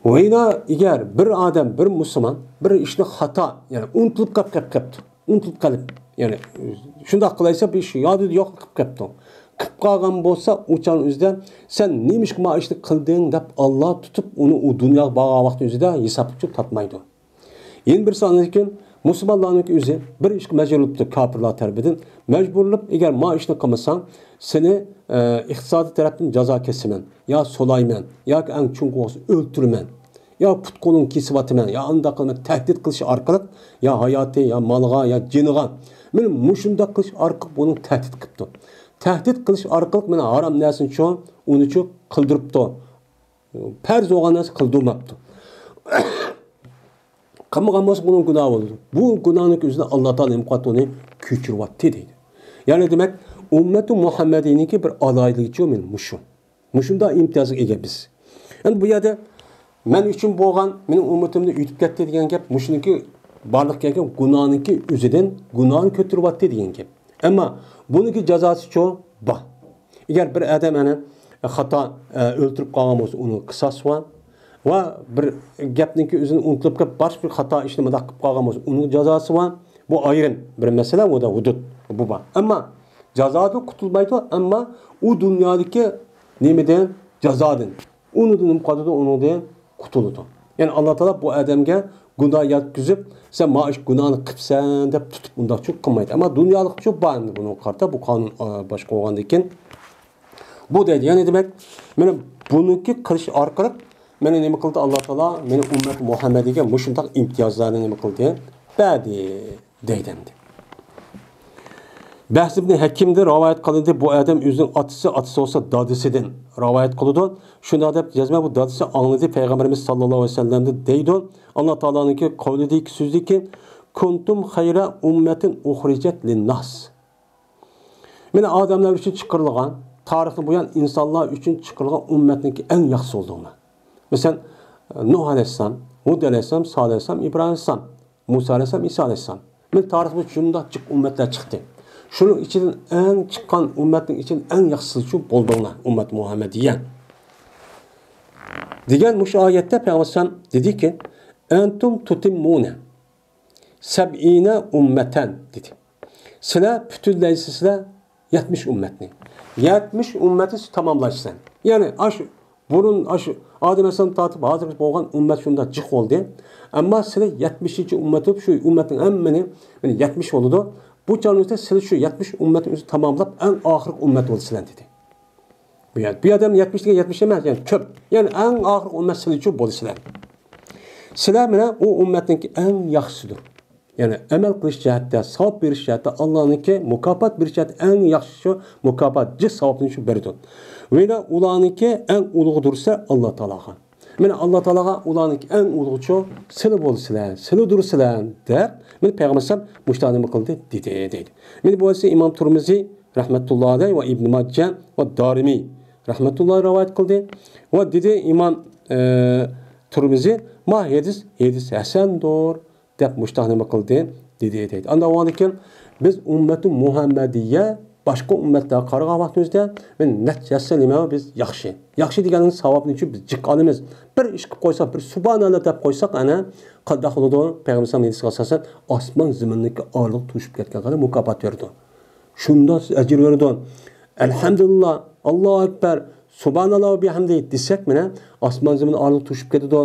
ۋەيلا ئەگەر بىر ئادەم، بىر مۇسۇلمان بىر ئىشنى خاتا، يەنى ئۇنتۇلۇپ قاپ، قاپ قاپتۇ. ئۇنتۇلۇپ قېلىپ، يەنى شۇنداق قىلايسا بىر ئىش يادىدا يوق قىلىپ قاپتۇ. قىلىپ قالغان بولسا، ئۇ چاغنىڭ ئۆزىدە سەن نېمىشقا مانا ئىشنى قىلدىڭ دەپ ئاللا تۇتۇپ، ئۇنى ئۇ دۇنياغا بارغان ۋاقتى ئۆزىدە ھېسابلىقچۇ تارتمايدۇ. يەنە بىرسى ئاندىن كېيىن مۇسۇلمانلارنىڭكى ئۆزى بىر ئىشقا مەجبۇرلىنىپتۇ كاپىرلار تەرىپىدىن. مەجبۇرلىنىپ، ئەگەر ما ئىشنى قىلمىساڭ، سېنى، ئە، ئىقتىسادىي تەرەپتىن جازا كەسىمەن، يا سولايمەن، ياكى ئەڭ چوڭ قىلسا ئۆلتۈرىمەن، يا پۇت-قولۇڭنى كېسىۋاتىمەن، يا ئانداق قىلىمەن، تەھدىت قىلىش ئارقىلىق، يا ھاياتى، يا مالىغا، يا جېنىغا، مانا مۇشۇنداق قىلىش ئارقىلىق بۇنى تەھدىت قىپتۇ. تەھدىت قىلىش ئارقىلىق مانا ھارام نەرسىنىچۇ، ئۇنىچۇ قىلدۇرۇپتۇ. پەرز بولغان نەرسە قىلدۇرماپتۇ. قىلمىغان بولسا، بۇنىڭ گۇناھى بولىدۇ. بۇ گۇناھنىڭ ئۆزىنى ئاللا تائالا نېمە قىلىۋاتىدۇ؟ ئۇنى كۆچۈرۈۋاتتى دەيدۇ. يەنى دېمەك، ئۈممەتۇ مۇھەممەدىينىڭكى بىر ئالاھىدىلىكى مانا مۇشۇ. مۇشۇنداق ئىمتىيازغا ئىگە بىز. ئەمدى بۇ يەردە مەن ئۈچۈن بولغان، مېنىڭ ئۈممىتىمدىن ئۆتۈپ كەتتى دېگەن گەپ، مۇشۇنىڭكى بارلىققا كەلگەن گۇناھنىڭكى ئۆزىدىن گۇناھنى كۆتۈرۈۋاتتى دېگەن گەپ. ئەمما بۇنىڭكى جازاسىچۇ؟ بار. ئەگەر بىر ئادەم ئەنە خاتا، ئە، ئۆلتۈرۈپ قالغان بولسا، ئۇنىڭ قىساسى بار. ۋە بىر گەپنىڭكى ئۆزىنى ئۇنتۇلۇپ كېلىپ، باشقا بىر خاتا ئىشنى مۇنداق قىلىپ قالغان بولسا، ئۇنىڭ جازاسى بار. بۇ ئايرىم بىر مەسىلە، ئۇدا ھۇدۇد بۇ بار. ئەمما جازادىن قۇتۇلمايدۇ، ئەمما ئۇ دۇنيادىكى نېمىدىن؟ جازادىن. ئۇنىڭدىن نېمە قىلىدۇ؟ ئۇنىڭدىن قۇتۇلىدۇ. يەنى ئاللا تائالا بۇ ئادەمگە گۇناھ يەتكۈزۈپ، سەن مانا ئىش گۇناھنى قىپسەن دەپ تۇتۇپ ئۇنداقچۇ قىلمايدۇ. ئەمما دۇنيالىقچۇ بار ئەمدى بۇنىڭغا قارىتا، بۇ قانۇن، ئا، باشقا بولغاندىن كېيىن. بۇ دەيدۇ. يەنى دېمەك، مانا بۇنىڭكى قىلىش ئارقىلىق مانا نېمە قىلدى؟ ئاللا تائالا مانا ئۈممەت مۇھەممەدىگە مۇشۇنداق ئىمتىيازلارنى نېمە قىلدى؟ بەردى دەيدۇ ئەمدى. بەھز ئىبنى ھەكىمدىن رىۋايەت قىلىندى، بۇ ئادەم ئۆزىنىڭ ئاتىسى، ئاتىسى بولسا دادىسىدىن رىۋايەت قىلىدۇ. شۇنداق دەپ يازما، بۇ دادىسى ئاڭلىدى پەيغەمبىرىمىز ساللاللاھۇ ئەلەيھى ۋەسەللەمدىن دەيدۇ. ئاللا تائالانىڭكى قەۋلىدىكى سۆزدىكى، كۇنتۇم خەيرە ئۈممەتىن ئۇخرىجەت لىنناس. مانا ئادەملەر ئۈچۈن چىقىرىلغان، تارىختىن بۇيان ئىنسانلار ئۈچۈن چىقىرىلغان ئۈممەتنىڭكى ئەڭ ياخشىسى بولدۇڭلار. مەسىلەن، نۇھ ئەلەيھىسسالام، ھۇد ئەلەيھىسسالام، سالىھ ئەلەيھىسسالام، ئىبراھىم ئەلەيھىسسالام، مۇسا ئەلەيھىسسالام، ئىسا ئەلەيھىسسالام. مانا تارىخ بويىچە شۇنداق جىق ئۈممەتلەر چىقتى. شۇنىڭ ئىچىدىن ئەڭ چىققان ئۈممەتنىڭ ئىچىدىن ئەڭ ياخشىسىچۇ بولدۇڭلار، ئۈممەت مۇھەممەدىيە. دېگەن مۇشۇ ئايەتتە پەيغەمبەر ئەلەيھىسسالام دېدىكى، ئەنتۇم تۇتىممۇنە سەبئىنە ئۈممەتەن دېدى. سىلەر پۈتۈنلەيسىلەر يەتمىش ئۈممەتنى. يەتمىش ئۈممەتنى سىز تاماملايسىلەر. يەنى ئاشۇ بۇرۇن، ئاشۇ ئادەم ئەلەيھىسسالام تارتىپ ھازىرغىچە بولغان ئۈممەت شۇنداق جىق بولدى. ئەمما سىلەر يەتمىشىنچى ئۈممەت بولۇپ، شۇ ئۈممەتنىڭ ھەممىنى، يەنى يەتمىش بولىدۇ. بۇ چاغنىڭ ئىچىدە سىلەر شۇ يەتمىش ئۈممەتنىڭ ئۆزىنى تاماملاپ، ئەڭ ئاخىرقى ئۈممەت بولىسىلەر دېدى. بۇ يەر، بۇ يەردە يەتمىش دېگەن يەتمىش ئەمەس، يەنى كۆپ. يەنى ئەڭ ئاخىرقى ئۈممەت سىلەرچۇ بولىسىلەر. سىلەر مانا ئۇ ئۈممەتنىڭكى ئەڭ ياخشىسىدۇر. يەنى ئەمەل قىلىش جەھەتتە، ساۋاب بېرىش جەھەتتە، ئاللانىڭكى مۇكاپات بېرىش جەھەتتە ئەڭ ياخشى شۇ مۇكاپات، جىق ساۋابنى شۇ بېرىدۇ. ۋە ئۇلارنىڭكى ئەڭ ئۇلۇغىدۇرسە ئاللا تائالاغا. مانا ئاللا تائالاغا ئۇلارنىڭكى ئەڭ ئۇلۇغىچۇ سىلى بولىسىلەر، سىلىدۇرسىلەر دەپ، مانا پەيغەمبەر ئەلەيھىسسالام مۇشۇنداق نېمە قىلدى دېدى دەيدۇ. مانا بۇ بولسا ئىمام تۇرمۇزى رەھمەتۇللا ئەلەيھ ۋە ئىبن ماججا ۋە دارىمى رەھمەتۇللا رىۋايەت قىلدى. ۋە دېدى ئىمام، ئە، تۇرمۇزى، ما ھەدىس، ھەدىس ھەسەندۇر دەپ مۇشتاق نېمە قىلدى دېدى دەيدۇ. ئاندىن ئاۋۋالدىن كېيىن بىز ئۈممەتۇ مۇھەممەدىيە باشقا ئۈممەتلەرگە قارىغان ۋاقتىمىزدا مانا نەچچە ھەسسە نېمە بىز ياخشى. ياخشى دېگەننىڭ ساۋابىنى شۇ بىز جىق ئالىمىز. بىر ئىش قىلىپ قويساق، بىر سۇبھانەللا دەپ قويساق، ئەنە قانداق بولىدۇ؟ پەيغەمبەر ھەدىسىگە ئاساسەن ئاسمان زېمىننىڭكى ئارىلىقى توشۇپ كەتكەن قەدەر مۇكاپات بېرىدۇ. شۇنداق ئەجىر بېرىدۇ. ئەلھەمدۇلىللا، ئاللاھۇ ئەكبەر، سۇبھاناللا ۋە بىھەمدى دېسەك، مانا ئاسمان زېمىن ئارىلىقى توشۇپ كېتىدۇ،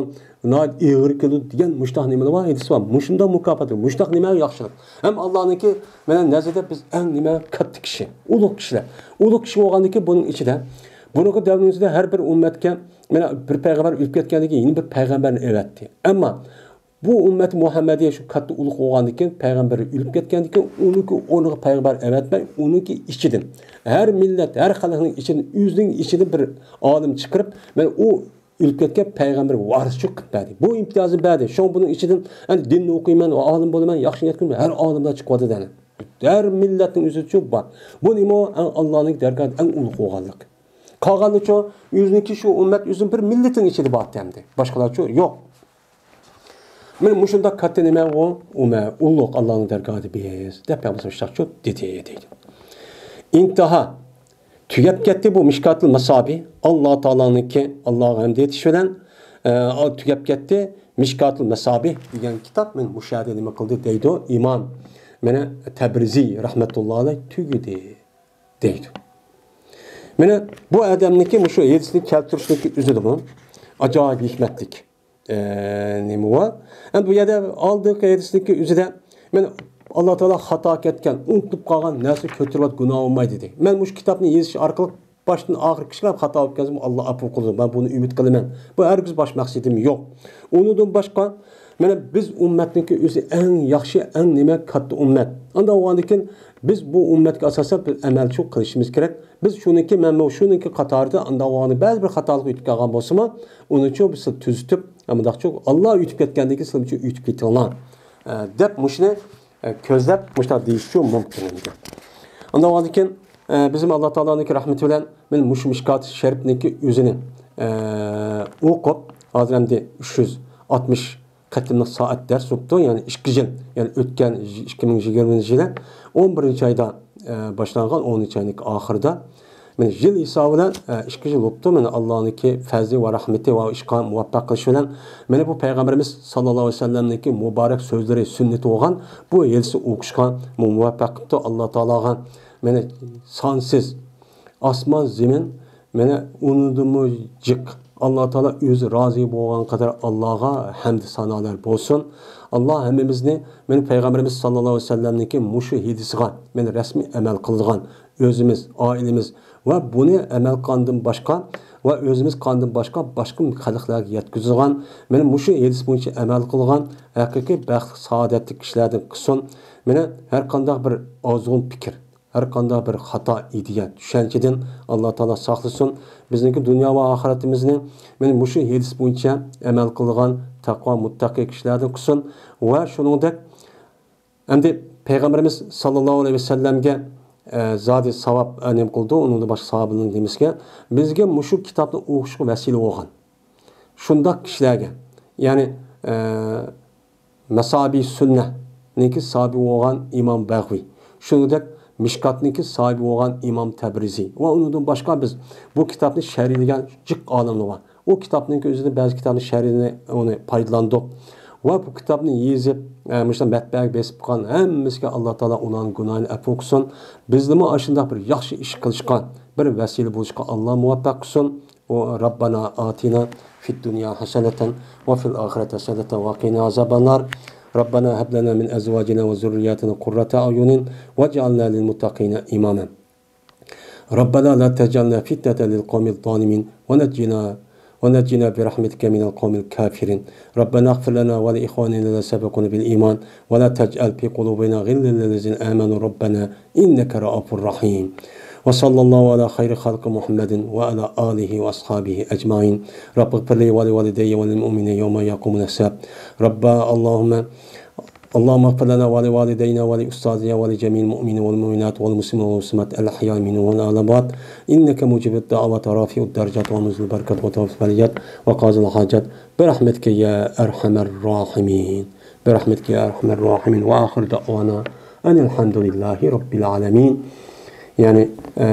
ناھايىتى ئېغىر كېلىدۇ دېگەن مۇشتاق نېمىلەر بار، ھەدىس بار. مۇشۇنداق مۇكاپات، مۇشتاق نېمە ياخشىلىق. ھەم ئاللانىڭكى مانا نەزىرىدە بىز ئەڭ نېمە كاتتا كىشى، ئۇلۇغ كىشىلەر. ئۇلۇغ كىشى بولغاندىن كېيىن بۇنىڭ ئىچىدە، بۇرۇنقى دەۋرىمىزدە ھەر بىر ئۈممەتكە مانا بىر پەيغەمبەر ئۆلۈپ كەتكەندىن كېيىن يەنە بىر پەيغەمبەرنى ئەۋەتتى. ئەمما بۇ ئۈممەت مۇھەممەدىيە شۇ كاتتا ئۇلۇغ بولغاندىن كېيىن، پەيغەمبەر ئۆلۈپ كەتكەندىن كېيىن، ئۇنىڭكى ئورنىغا پەيغەمبەر ئەۋەتمەي، ئۇنىڭكى ئىچىدىن، ھەر مىللەت، ھەر خەلقنىڭ ئىچىدىن، ئۆزىنىڭ ئىچىدىن بىر ئالىم چىقىرىپ، مانا ئۇ ئۆلۈپ كەتكەن پەيغەمبەرگە ۋارىسچۇ قىلىپ بەردى. بۇ ئىمتىيازنى بەردى. شۇڭا بۇنىڭ ئىچىدىن، ئەنە دىننى ئوقۇيمەن، ئالىم بولىمەن، ياخشى نىيەت قىلىمەن، ھەر ئالىملار چىقىۋاتىدۇ ئەنە. ھەر مىللەتنىڭ ئۆزىچۇ بار. بۇ نېمە ئۇ؟ ئەڭ ئاللانىڭ دەرگاھىدا ئەڭ ئۇلۇغ بولغانلىق. قالغانلىرىچۇ ئۆزىنىڭكى شۇ ئۈممەت ئۆزىنىڭ بىر مىللىتىنىڭ ئىچىدە بارتى ئەمدى. باشقىلارچۇ يوق. مانا مۇشۇنداق كاتتا نېمە ئۇ؟ ئۇمە، ئۇلۇغ ئاللانىڭ دەرگاھىدا بىز دەپ پەيغەمبەر شۇنداقچۇ دېدى دەيدۇ. ئىنتىھا. تۈگەپ كەتتى بۇ مىشكاتۇل ماسابى. ئاللا تائالانىڭكى، ئاللاغا ھەمد ئېيتىش بىلەن، ئە، تۈگەپ كەتتى مىشكاتۇل ماسابى دېگەن كىتاب. مانا مۇشۇ يەردە نېمە قىلدى دەيدۇ ئىمام، مانا تەبرىزى رەھمەتۇللا ئەلەيھ تۈگىدى دەيدۇ. مانا بۇ ئادەمنىڭكى مۇشۇ ھەدىسنى كەلتۈرۈشنىڭكى ئۆزىدىمۇ ئاجايىپ ھېكمەتلىك، ئە، نېمە بار؟ ئەمدى بۇ يەردە ئالدىنقى ھەدىسنىڭكى ئۆزىدە مەن ئاللا تائالا خاتا كەتكەن، ئۇنتۇلۇپ قالغان نەرسە كۆتۈرۈۋات، گۇناھ بولماي دېدى. مەن مۇشۇ كىتابنى يېزىش ئارقىلىق باشتىن ئاخىر كىشىلەر خاتا بولۇپ كەلسىمۇ، ئاللا ئەپۇ قىلىدۇ. مەن بۇنى ئۈمىد قىلىمەن. بۇ ھەرگىز باش مەقسىتىم يوق. ئۇنىڭدىن باشقا، مانا بىز ئۈممەتنىڭكى ئۆزى ئەڭ ياخشى، ئەڭ نېمە كاتتا ئۈممەت. ئانداق بولغاندىكىن بىز بۇ ئۈممەتكە ئاساسەن بىر ئەمەلچىلىك قىلىشىمىز كېرەك. بىز شۇنىڭكى، مەنمۇ شۇنىڭكى قاتارىدا ئانداق بولغاندا بەزى بىر خاتالىق ئۆتۈپ قالغان بولسىمۇ، ئۇنىڭچۇ بىز تۈزىتىپ، مۇنداقچۇ ئاللا ئۆتۈپ كەتكەندىن كېيىن سىلەرچۇ ئۆتۈپ كېتىڭلار، ئە، دەپ مۇشۇنى ئە، كۆزلەپ مۇشۇنداق دېيىشچۇ مۇمكىن ئىدى. ئاندىن كېيىن، ئە، بىزمۇ ئاللا تائالانىڭكى رەھمىتى بىلەن مەن مۇشۇ مىشكات شەرىپنىڭكى ئۆزىنى، ئە، ئوقۇپ، ھازىر ئەمدى ئۈچ يۈز ئاتمىش قېتىملىق سائەت دەرس بوپتۇ. يەنى ئىككى يىل، يەنى ئۆتكەن ئىككى مىڭ يىگىرمىنچى يىلى ئون بىرىنچى ئايدا، ئە، باشلانغان، ئونىنچى ئاينىڭ ئاخىرىدا. مانا يىل ھېسابى بىلەن، ئە، ئىككى يىل بوپتۇ. مانا ئاللانىڭكى پەزلى ۋە رەھمىتى ۋە ئىشقا مۇۋەپپەق قىلىشى بىلەن، مانا بۇ پەيغەمبىرىمىز ساللاللاھۇ ئەلەيھى ۋەسەللەمنىڭكى مۇبارەك سۆزلىرى، سۈننىتى بولغان بۇ ھېلىسى ئوقۇشقا مۇ-، مۇۋەپپەق قىپتۇ. ئاللا تائالاغا مانا سانسىز ئاسمان، زېمىن، مانا ئۇنىڭدىنمۇ جىق ئاللا تائالا ئۆزى رازى بولغان قەدەر ئاللاغا ھەمدۇ سانالار بولسۇن. ئاللا ھەممىمىزنى مانا پەيغەمبىرىمىز ساللاللاھۇ ئەلەيھى ۋەسەللەمنىڭكى مۇشۇ ھېلىسىغا مانا رەسمىي ئەمەل قىلىدىغان، ئۆزىمىز، ئائىلىمىز ۋە بۇنى ئەمەل قىلغاندىن باشقا ۋە ئۆزىمىز قىلغاندىن باشقا، باشقا خەلقلەرگە يەتكۈزىدىغان، مانا مۇشۇ ھەدىس بويىچە ئەمەل قىلغان ھەقىقىي بەختلىك، سائادەتلىك كىشىلەردىن قىلسۇن. مانا ھەر قانداق بىر ئازغۇن پىكىر، ھەر قانداق بىر خاتا ئىدىيە، چۈشەنچىدىن ئاللا تائالا ساقلىسۇن. بىزنىڭكى دۇنيا ۋە ئاخىرىتىمىزنى مانا مۇشۇ ھەدىس بويىچە ئەمەل قىلىدىغان تەقۋا، مۇتتەقىي كىشىلەردىن قىلسۇن. ۋە شۇنىڭدەك ئەمدى پەيغەمبىرىمىز ساللاللاھۇ ئەلەيھى ۋەسەللەمگە، ئە، زادى ساۋاب، ئە، نېمە قىلدى، ئۇنىڭدىن باشقا ساھابىنىڭ نېمىسىگە، بىزگە مۇشۇ كىتابنى ئوقۇشقا ۋەسىلە بولغان شۇنداق كىشىلەرگە، يەنى، ئە، مەسابى سۈننەنىڭكى ساھىبى بولغان ئىمام بەغۋى، شۇنىڭدەك مىشكاتنىڭكى ساھىبى بولغان ئىمام تەبرىزى ۋە ئۇنىڭدىن باشقا بىز بۇ كىتابنى شەرھلىگەن جىق ئالىملار بار. ئۇ كىتابنىڭكى ئۆزىدە بەزى كىتابنىڭ شەرھىنى، ئۇنى پايدىلاندۇق. ۋە بۇ كىتابنى يېزىپ، ئە، مۇشۇنداق مەتبەئەگە بېسىپ قالغان ھەممىسىگە ئاللا تائالا ئۇلارنىڭ گۇناھىنى ئەپۇ قىلسۇن. بىزنىمۇ ئاشۇنداق بىر ياخشى ئىش قىلىشقا بىر ۋەسىلە بولۇشقا ئاللا مۇۋەپپەق قىلسۇن. ربنا آتنا في الدنيا حسنة وفي الآخرة حسنة وقنا عذاب النار. ربنا هب لنا من أزواجنا وذرياتنا قرة أعين واجعلنا للمتقين إماما. ربنا لا تجعلنا فتنة للقوم الظالمين ونجنا، ونجنا برحمتك من القوم الكافرين. ربنا اغفر لنا ولإخواننا الذين سبقونا بالإيمان ولا تجعل في قلوبنا غلا للذين آمنوا ربنا إنك رءوف رحيم. وصلى الله على خير خلق محمد وعلى آله وأصحابه أجمعين. رب اغفر لي ولوالدي وللمؤمنين يوم يقوم الحساب. رب اللهم اللهم اغفر لنا ولوالدينا ولأستاذنا ولجميع المؤمنين والمؤمنات والمسلمين والمسلمات الأحياء منهم والأموات إنك مجيب الدعوات رافع الدرجات ومنزل البركات وتوفي البليات وقاضي الحاجات برحمتك يا أرحم الراحمين. برحمتك يا أرحم الراحمين. وآخر دعوانا أن الحمد لله رب العالمين. يەنى، ئە،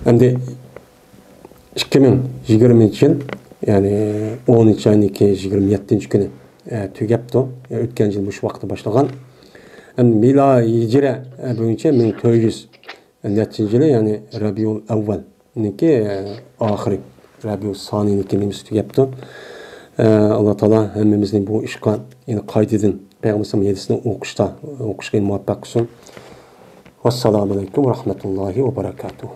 ئەمدى ئىككى مىڭ يىگىرمىنچى يىل، يەنى ئونىنچى ئاينىڭكى يىگىرمە يەتتىنچى كۈنى، ئە، تۈگەپتۇ. ئە، ئۆتكەن يىل مۇشۇ ۋاقىتتا باشلىغان. ئەمدى مىلا-، ھىجرە، ئە، بويىچە مىڭ تۆت يۈز نەچچىنچى يىلى، يەنى رەبىئۇل ئەۋۋەلنىڭكى، ئە، ئاخىرى، رەبىئۇس سانىنىڭكى نېمىسى تۈگەپتۇ. ئە، ئاللا تائالا ھەممىمىزنى بۇ ئىشقا، يەنى قايتىدىن پەيغەمبەر ھەدىسىنى ئوقۇشتا، ئوقۇشقا مۇۋەپپەق قىلسۇن. ۋەسسالامۇ ئەلەيكۇم ۋە رەھمەتۇللاھى ۋە بەرەكاتۇھۇ.